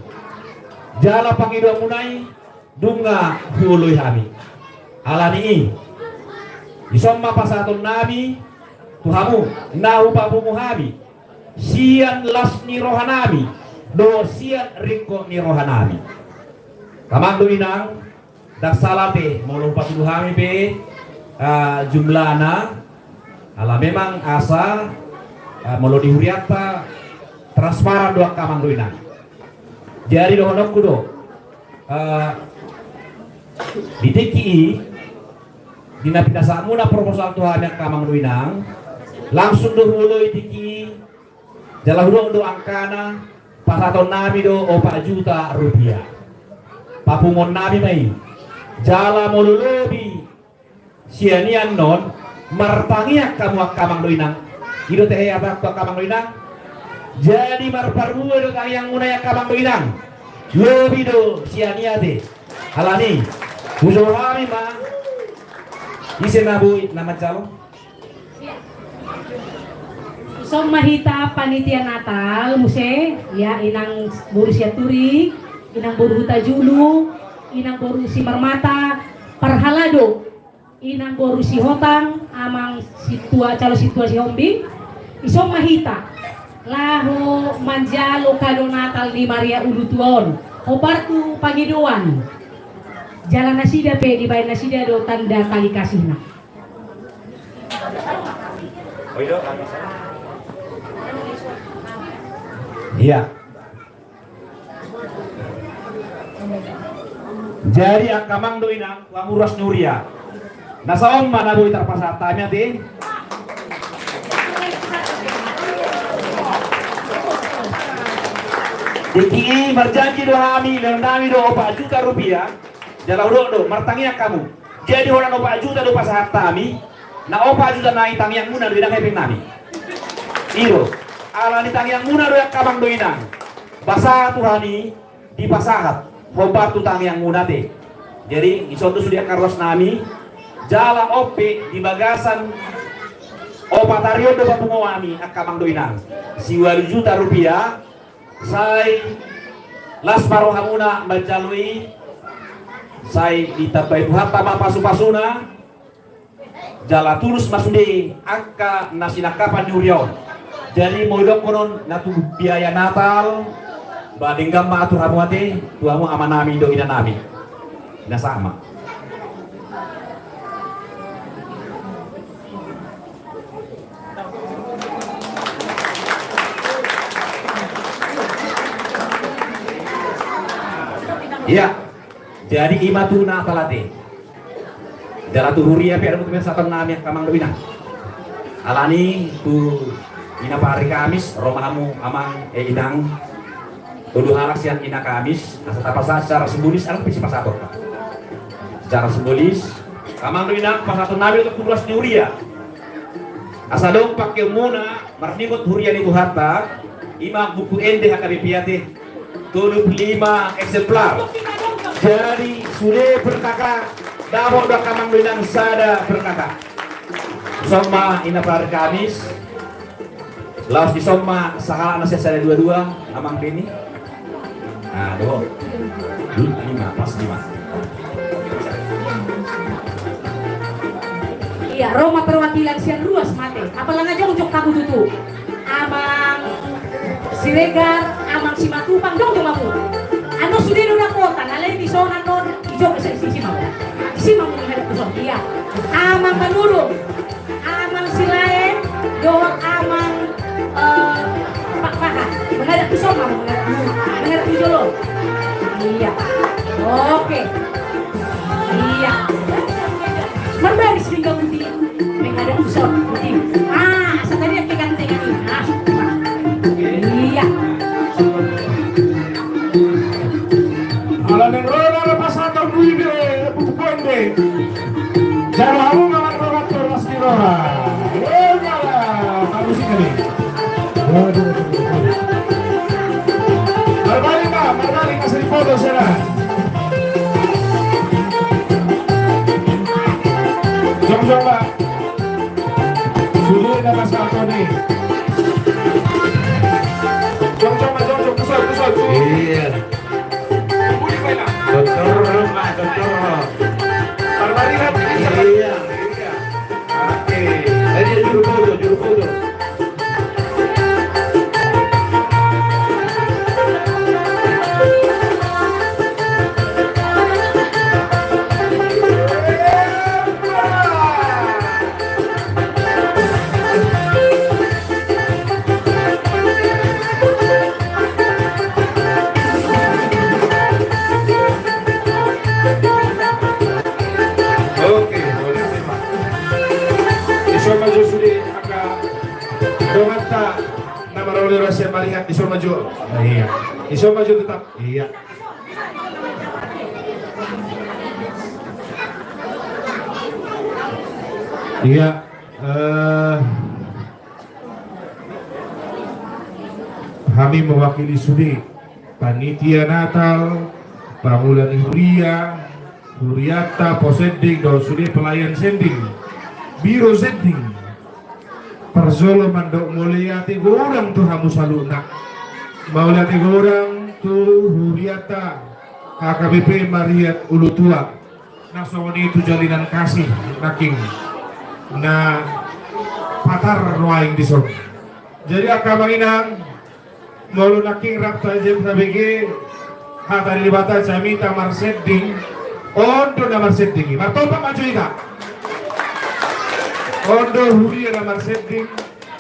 Jala pangidoanmuna i nunga huoloi hami. Alani i, dison ma pasahatonnami tu hamu na hupapungu hami sian las ni rohanami dohot sian ringkot ni rohanami. Angka amang dohot inang, ndang sala pe molo hupatudu hami pe, ah, jumlahna, ala memang asa, ah, molo di hurianta transparan do angka amang dohot inang. Jadi dohononku do, ah, di tingki i, di na pinasahatmuna proposal tu hami angka amang dohot inang, langsung do huoloi tingki i. Jala hudok do angkana, pasahatonnami do opat juta rupiah. Papunguonnami ma i. Jala molo lobi sian i annon, martangiang hamu angka amang dohot inang. I do ate he atakku angka amang dohot inang. Jadi marparbue do tangiangmuna i angka amang dohot inang. Lobi do sian i ate. Alani, hujou hami ma. Ise na boi na manjalo? Dison ma hita panitia Natal muse, ya, inang boru Sianturi, inang boru Hutajulu, inang boru Simarmata, parhalado, inang boru Sihotang, amang sintua, calo sintua Sihombing. Dison ma hita laho manjalo kado Natal ni Maria Ulutua on. Hombar tu pangidoan. Jala nasida pe dibaen nasida do tanda tali kasihna. Iya. Jadi angka amang dohot inang, tu hamu ruas ni huria. Na saon ma na boi tarpasahat hami ate. Tingki i marjanji do hami, lehonnami do opat juta rupiah. Jala hudok do, martangiang hamu. Jadi holan opat juta do pasahat hami, na opat juta nai tangiangmuna do inang hepeng nami. I do, alani tangiangmuna do angka amang dohot inang. Pasahat tu hami, dipasahat hombar tu tangiangmuna ate. Jadi dison do sude angka ruas nami. Jala on pe di bagasan opat ari on do papunguonnami angka amang dohot inang. Siualu juta rupiah. Sai las ma rohamuna manjalo i. Sai ditambai Tuhanta ma pasupasuna. Jala tulus ma sude angka na sinangkapan ni huria on. Jadi molo didokkon on na tu biaya Natal, ba denggan ma atur hamu ate, tu hamu amanami dohot inanami. Na sahat ma. Iya. Jadi i ma tu Natal ate. Jala tu huria pe adong tu pasahatonnami angka amang dohot inang. Alani tu Ina Parari Kamis, ro ma hamu amang, eh, inang. Tolu halak sian Ina Kamis, asa tapasahat secara simbolis, adong pe sipasahatonta. Secara simbolis, angka amang dohot inang, pasahatonnami do tu ruas ni huria. Asa adong pangkeonmuna, marningot huria ni Tuhanta, i ma buku ende H K B P ate. Tolu puluh lima eksemplar. Jadi sude per K K, dapot do angka amang dohot inang sada per K K. Dison ma Ina Parari Kamis. Laos dison ma sahalak na sian sada dua dua, amang Beni. Nah, do. Lima, pas lima. Iya, ro ma perwakilan sian ruas ma ate. Apala nga jongjong hamu tutu. Amang Siregar, amang Simatupang, jongjong hamu. Annon sude do dapotan, alai dison annon, i jongjong, isi, isi, isi ma hamu. Isi ma hamu, iya. Amang Manurung, amang Silaen, Dohot amang, eh, Pak Paha. Menghadap tu sono, menghadap tu, menghadap tu jolo. Iya. Oke. Iya. Marbaris pinggan putih. Menghadap tu sono, putih. Ah, asa tadi yang pegang tangan ini. Ah. Iya. Ala naeng ro na pasahaton, boi be buku ende. Jala hamu ma marroha tu las ni roha. Enda, bagus ini. Marbalik ma, marbalik ma, sering foto sana. Jongjong ma. Sude na pasahaton i. Jongjong ma, jongjong, pusat, pusat. Iya. Tortor ma, tortor. Iya. Oke. Ayo, juru foto, juru foto. Oke, boleh, terima. Dison ma jo sude angka donganta na maroloi rasia marihat, dison ma jo. Nah, iya. Dison ma jo tetap. Iya. Iya, eh, hami mewakili sude panitia Natal, pangula ni huria, hurianta, pos ending, dohot sude pelayan sending, biro sending. Parjolo mandok mauliate godang tu hamu saluhutna. Mauliate godang tu hurianta H K B P Mariat Ulutua. Na songon i tu jalinan kasih nangkin na patar nuaeng dison. Jadi angka amang inang, molo nangkin rap tajem tabege hata ni Debata, jamita marsending, on do na marsending i. Martopak ma jo hita. On do huria na marsending,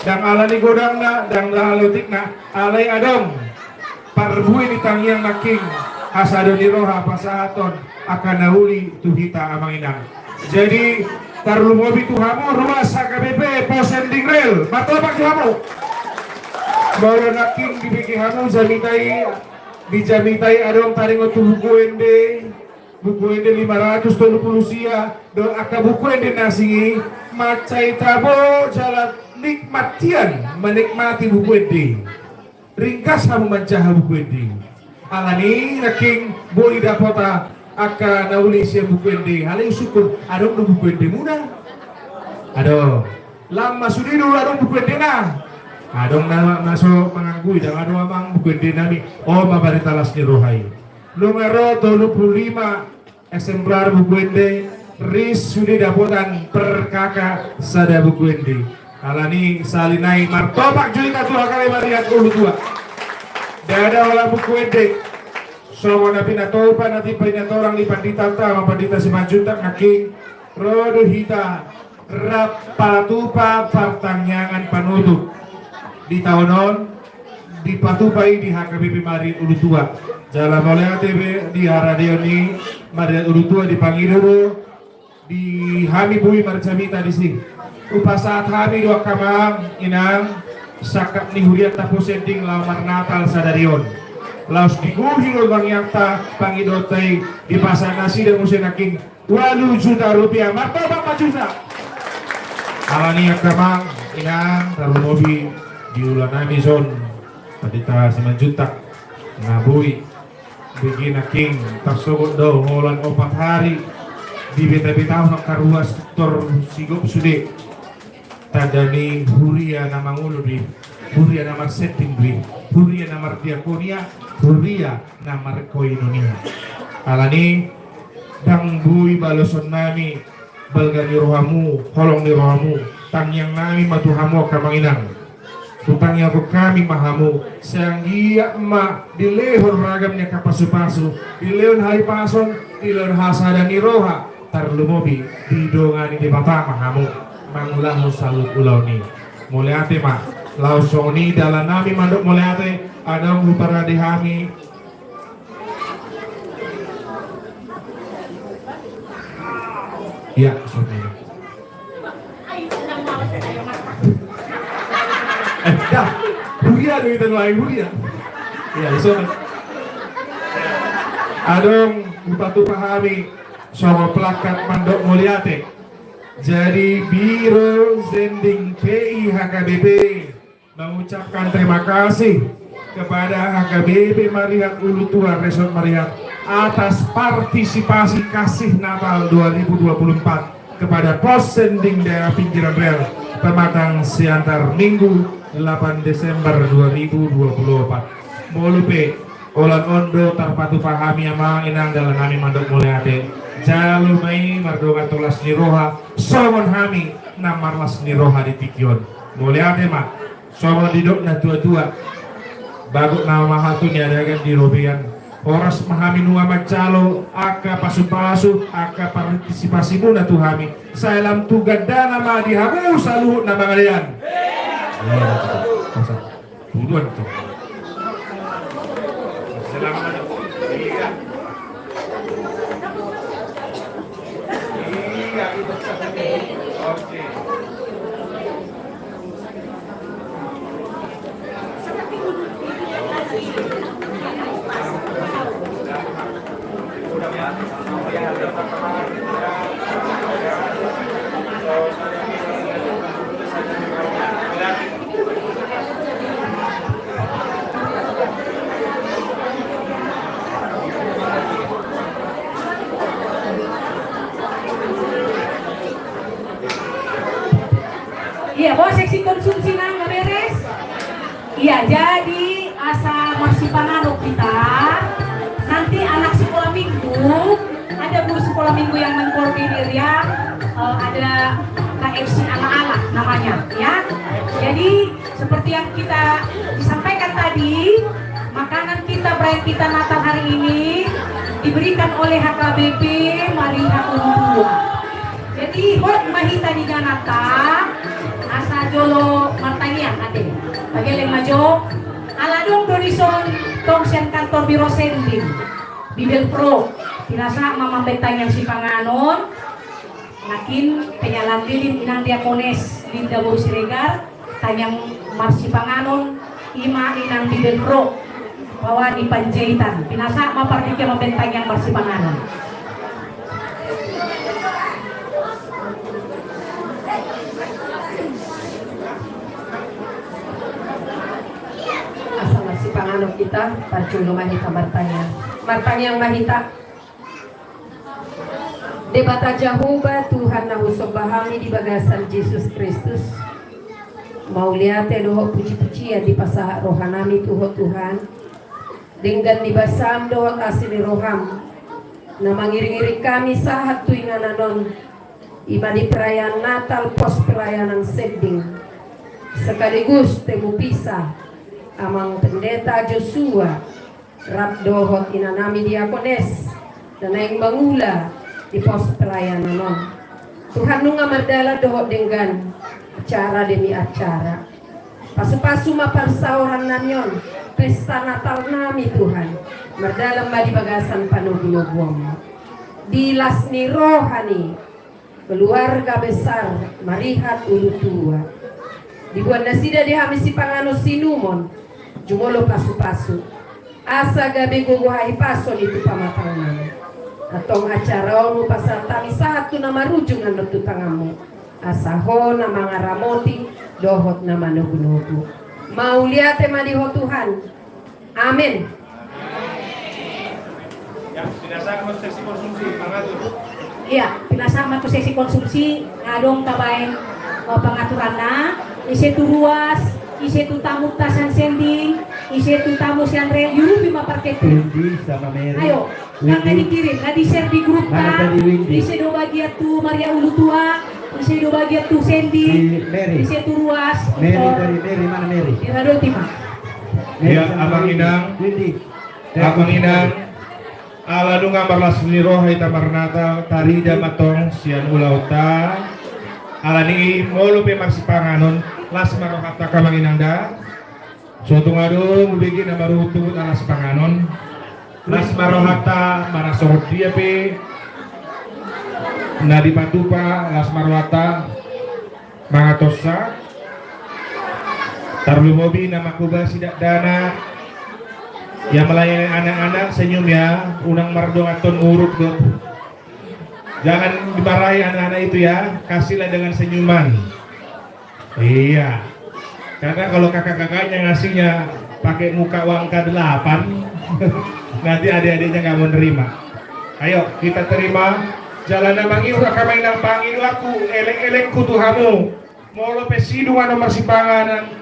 ndang ala ni godangna, ndang ala otikna, alai adong parbue ni tangiang nangkin, hasada ni roha pasahathon angka na uli tu hita amang inang. Jadi, tarlumobi tu hamu ruas H K B P Pos Ending Rel, martopak jo hamu. Molo nangkin dibege hamu jamita i, di jamita i adong taringot tu buku ende, buku ende lima ratus tolu pulu sia, dohot angka buku ende na asing i, mansai tabo jala nikmat hian menikmati buku ende. Ringgas hamu manjaha buku ende. Alani nangkin boi dapota angka na uli sian buku ende. Alai husungkun, adong do buku endemuna? Adong. Lam ma sude do adong buku endena? Adong na, na so manganggui, ndang adong amang buku endenami. On ma barita las ni roha i. Nunga ro tolu pulu lima eksemplar buku ende, ris sude dapotan per K K sada buku ende. Alani sahali nai martopak jo hita tu H K B P Mariat Ulutua. Ndada ola buku ende. Songon na pinatupa na pinatorang ni panditanta, Amang Pandita Simanjuntak nangkin, ro do hita rap patupa partangiangan panutup di taon on, dipatupa i di H K B P Mariat Ulutua. Jala mauliate be di haradeon ni Mariat Ulutua, dipangido do di hami boi marjamita disi. Hupasahat hami do angka amang inang sangkap ni hurianta Pos Ending laho marnatal sadari on. Laos digohi do tangiangta, pangidoanta i, dipasahat nasida muse nangkin ualu juta rupiah, martopak ma juta. Alani angka amang inang, tarlumobi di hulanami son, Pandita Simanjuntak, na boi bege nangkin tarsogot do holan opat ari dibetabetahon angka ruas, tor sigop sude. Tanda ni huria na mangolu do i, huria na marsending do i, huria na mardiakonia, huria na markoinonia. Alani ndang boi balosonnami balga ni rohamu, holong ni rohamu, tangiangnami ma tu hamu angka amang inang. Hutangiangkon hami ma hamu, sai anggiat ma dilehon ragam ni angka pasupasu, dilehon hahipason, dilehon hasada ni roha, tarlumobi didongani Debata ma hamu mangulahon saluhut ulaon i. Mauliate ma. Laos songon i dalan nami mandok mauliate, adong huparade hami. Ia, songon i. Eh, dah. Huria do hita nuaeng, huria. Ia, songon i. Adong hupatupa hami songon plakat mandok mauliate. Jadi Biro Sending P I H K B P mengucapkan terima kasih kepada H K B P Marihat Ulutua Resort Marihat atas partisipasi kasih Natal dua ribu dua puluh empat kepada Pos Sending Daerah Pinggiran Rel Pematang Siantar, Minggu delapan Desember dua ribu dua puluh empat. Molo pe holan on do tarpatupa hami, amang inang, dalan nami mandok mauliate. Jalo ma i mardongan tu las ni roha songon hami na marlas ni roha di tingki on. Mauliate ma. Songon didok na tua-tua, bagot na mahalto niadagan di robean. Horas ma hami nunga manjalo angka pasu-pasu, angka partisipasimuna tu hami. Sai lam tu gandana ma di hamu saluhut na mangalean. Ia, masa. Buruan tu. Selamat. Iya. Iya, itu. Oke. Iya, bo, seksi konsumsi nang, nggak beres? Iya, jadi asa marsipanganon hita. Nanti anak sekolah minggu, ada guru sekolah minggu yang mengkoordinir ya, eh, ada K F C ala-ala namanya, ya. Jadi seperti yang kita disampaikan tadi, makanan kita, perayaan kita Natal hari ini diberikan oleh H K B P Marihat Ulutua. Jadi hot ma hita di gananta, asa jolo martangiang ate. Pageleng ma jo. Ala adong do dison tong sian kantor Biro Sending, Bibelvrouw, pinasahat ma mambaen tangiang sipanganon. Nangkin penyalan lilin inang diakones Linda boru Siregar. Tangiang marsipanganon, i ma inang Bibelvrouw, baoa ni Panjaitan. Pinasahat ma partingkian mambaen tangiang marsipanganon. Asa marsipanganon hita, parjolo ma hita martangiang. Martangiang ma hita. Debata Jahowa, Tuhan na husomba hami di bagasan Jesus Kristus, mauliate dohot puji-pujian dipasahat roha nami tu Ho Tuhan, denggan ni basam dohot asi ni roham, na mangiring-iring hami sahat tu inganan on, i ma di perayaan Natal Pos Pelayanan Sending, sekaligus temupisa Amang Pendeta Josua, rap dohot inanami diakones, na naeng mangula di pos pelayanan on. Tuhan, nunga mardalan dohot denggan, acara demi acara. Pasu-pasu ma parsaoran nami on, pesta Natal nami Tuhan, mardalan ma di bagasan panogu-noguonmu. Di las ni roha ni keluarga besar Marihat Ulutua. Diboan nasida di hami sipanganon sinumon, jumolo pasu-pasu. Asa gabe gogo hahipason i tu pamatangnami. Antong acara on hupasahat hami sahat tu na marujung annon tu tanganmu. Asa Ho na mangaramoti dohot na manogu-nogu. Mauliate ma di Ho Tuhan. Amen. Ya, pinasahat ma tu seksi konsumsi, mangatur. Iya, pinasahat ma tu seksi konsumsi, adong tabaen, eh, pangaturanna, ise tu ruas, ise tu tamu ta sian Sending, ise tu tamu sian rel, diurupi ma parkettu. Windy sama Mary. Ayo, Windy. Nang na dikirim, na di-share di grup ta, mana tadi Windy? Ise do bagian tu Marihat Ulutua, ise do bagian tu Sending, si Mary. Ise tu ruas, Mary, Mary, mana Mary? Diradoti ma. Iya, Amang Inang. Amang Inang. Ala nunga marlas ni roha hita marnatal, tarida ma tong sian ulaonta. Alani molo pe marsipanganon, las ma rohanta amang inang da. So tung adong hubege na maruhut-uhut alas panganon. Las ma rohanta manang songon dia pe na dipatupa, las ma rohanta mangatonsa. Tarlumobi na mangkobasi dakdanak yang melayani anak-anak, senyum ya, unang mardonganhon urut do. Jangan dimarahi anak-anak itu ya, kasihlah dengan senyuman. Iya. Karena kalau kakak-kakaknya ngasihnya pakai muka uang K delapan, nanti adik-adiknya nggak mau nerima. Ayo, kita terima. Jala na mangido, amang inang, pangidoanku, elek-elekku tu hamu. Molo pe sidung adong marsipanganon,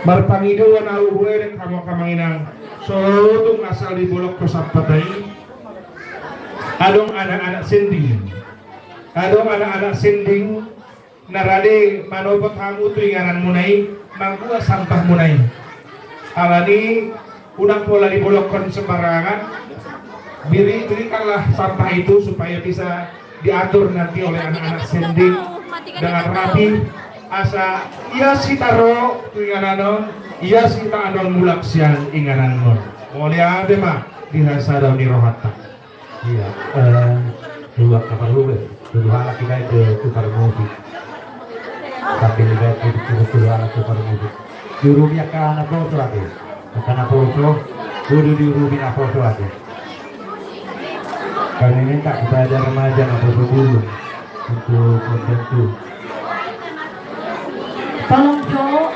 marpangidoan ahu, huelek hamu amang inang. So tung asal dibolongkon sampah i. Adong anak-anak sending. Adong anak-anak sending na rade manopot hamu tu ingananmuna i, mambuat sampahmuna i. Alani unang pola dibolongkon sembarangan. Beri, berikanlah sampah itu supaya bisa diatur nanti oleh anak-anak sending dengan rapi. Asa ia sitaro tu inganan on, ia sitaro on mulak sian inganan on. Mauliate ma di hasada ni rohanta. Iya, eh, dua kapal rubel, dua halak kita itu tukar musik. Tapi kita itu dua halak tukar musik. Juru dia kana foto aku. Karena foto, kudu diurumi na foto aja. Kami minta kepada remaja na foto dulu untuk membantu. Tolong, Cok.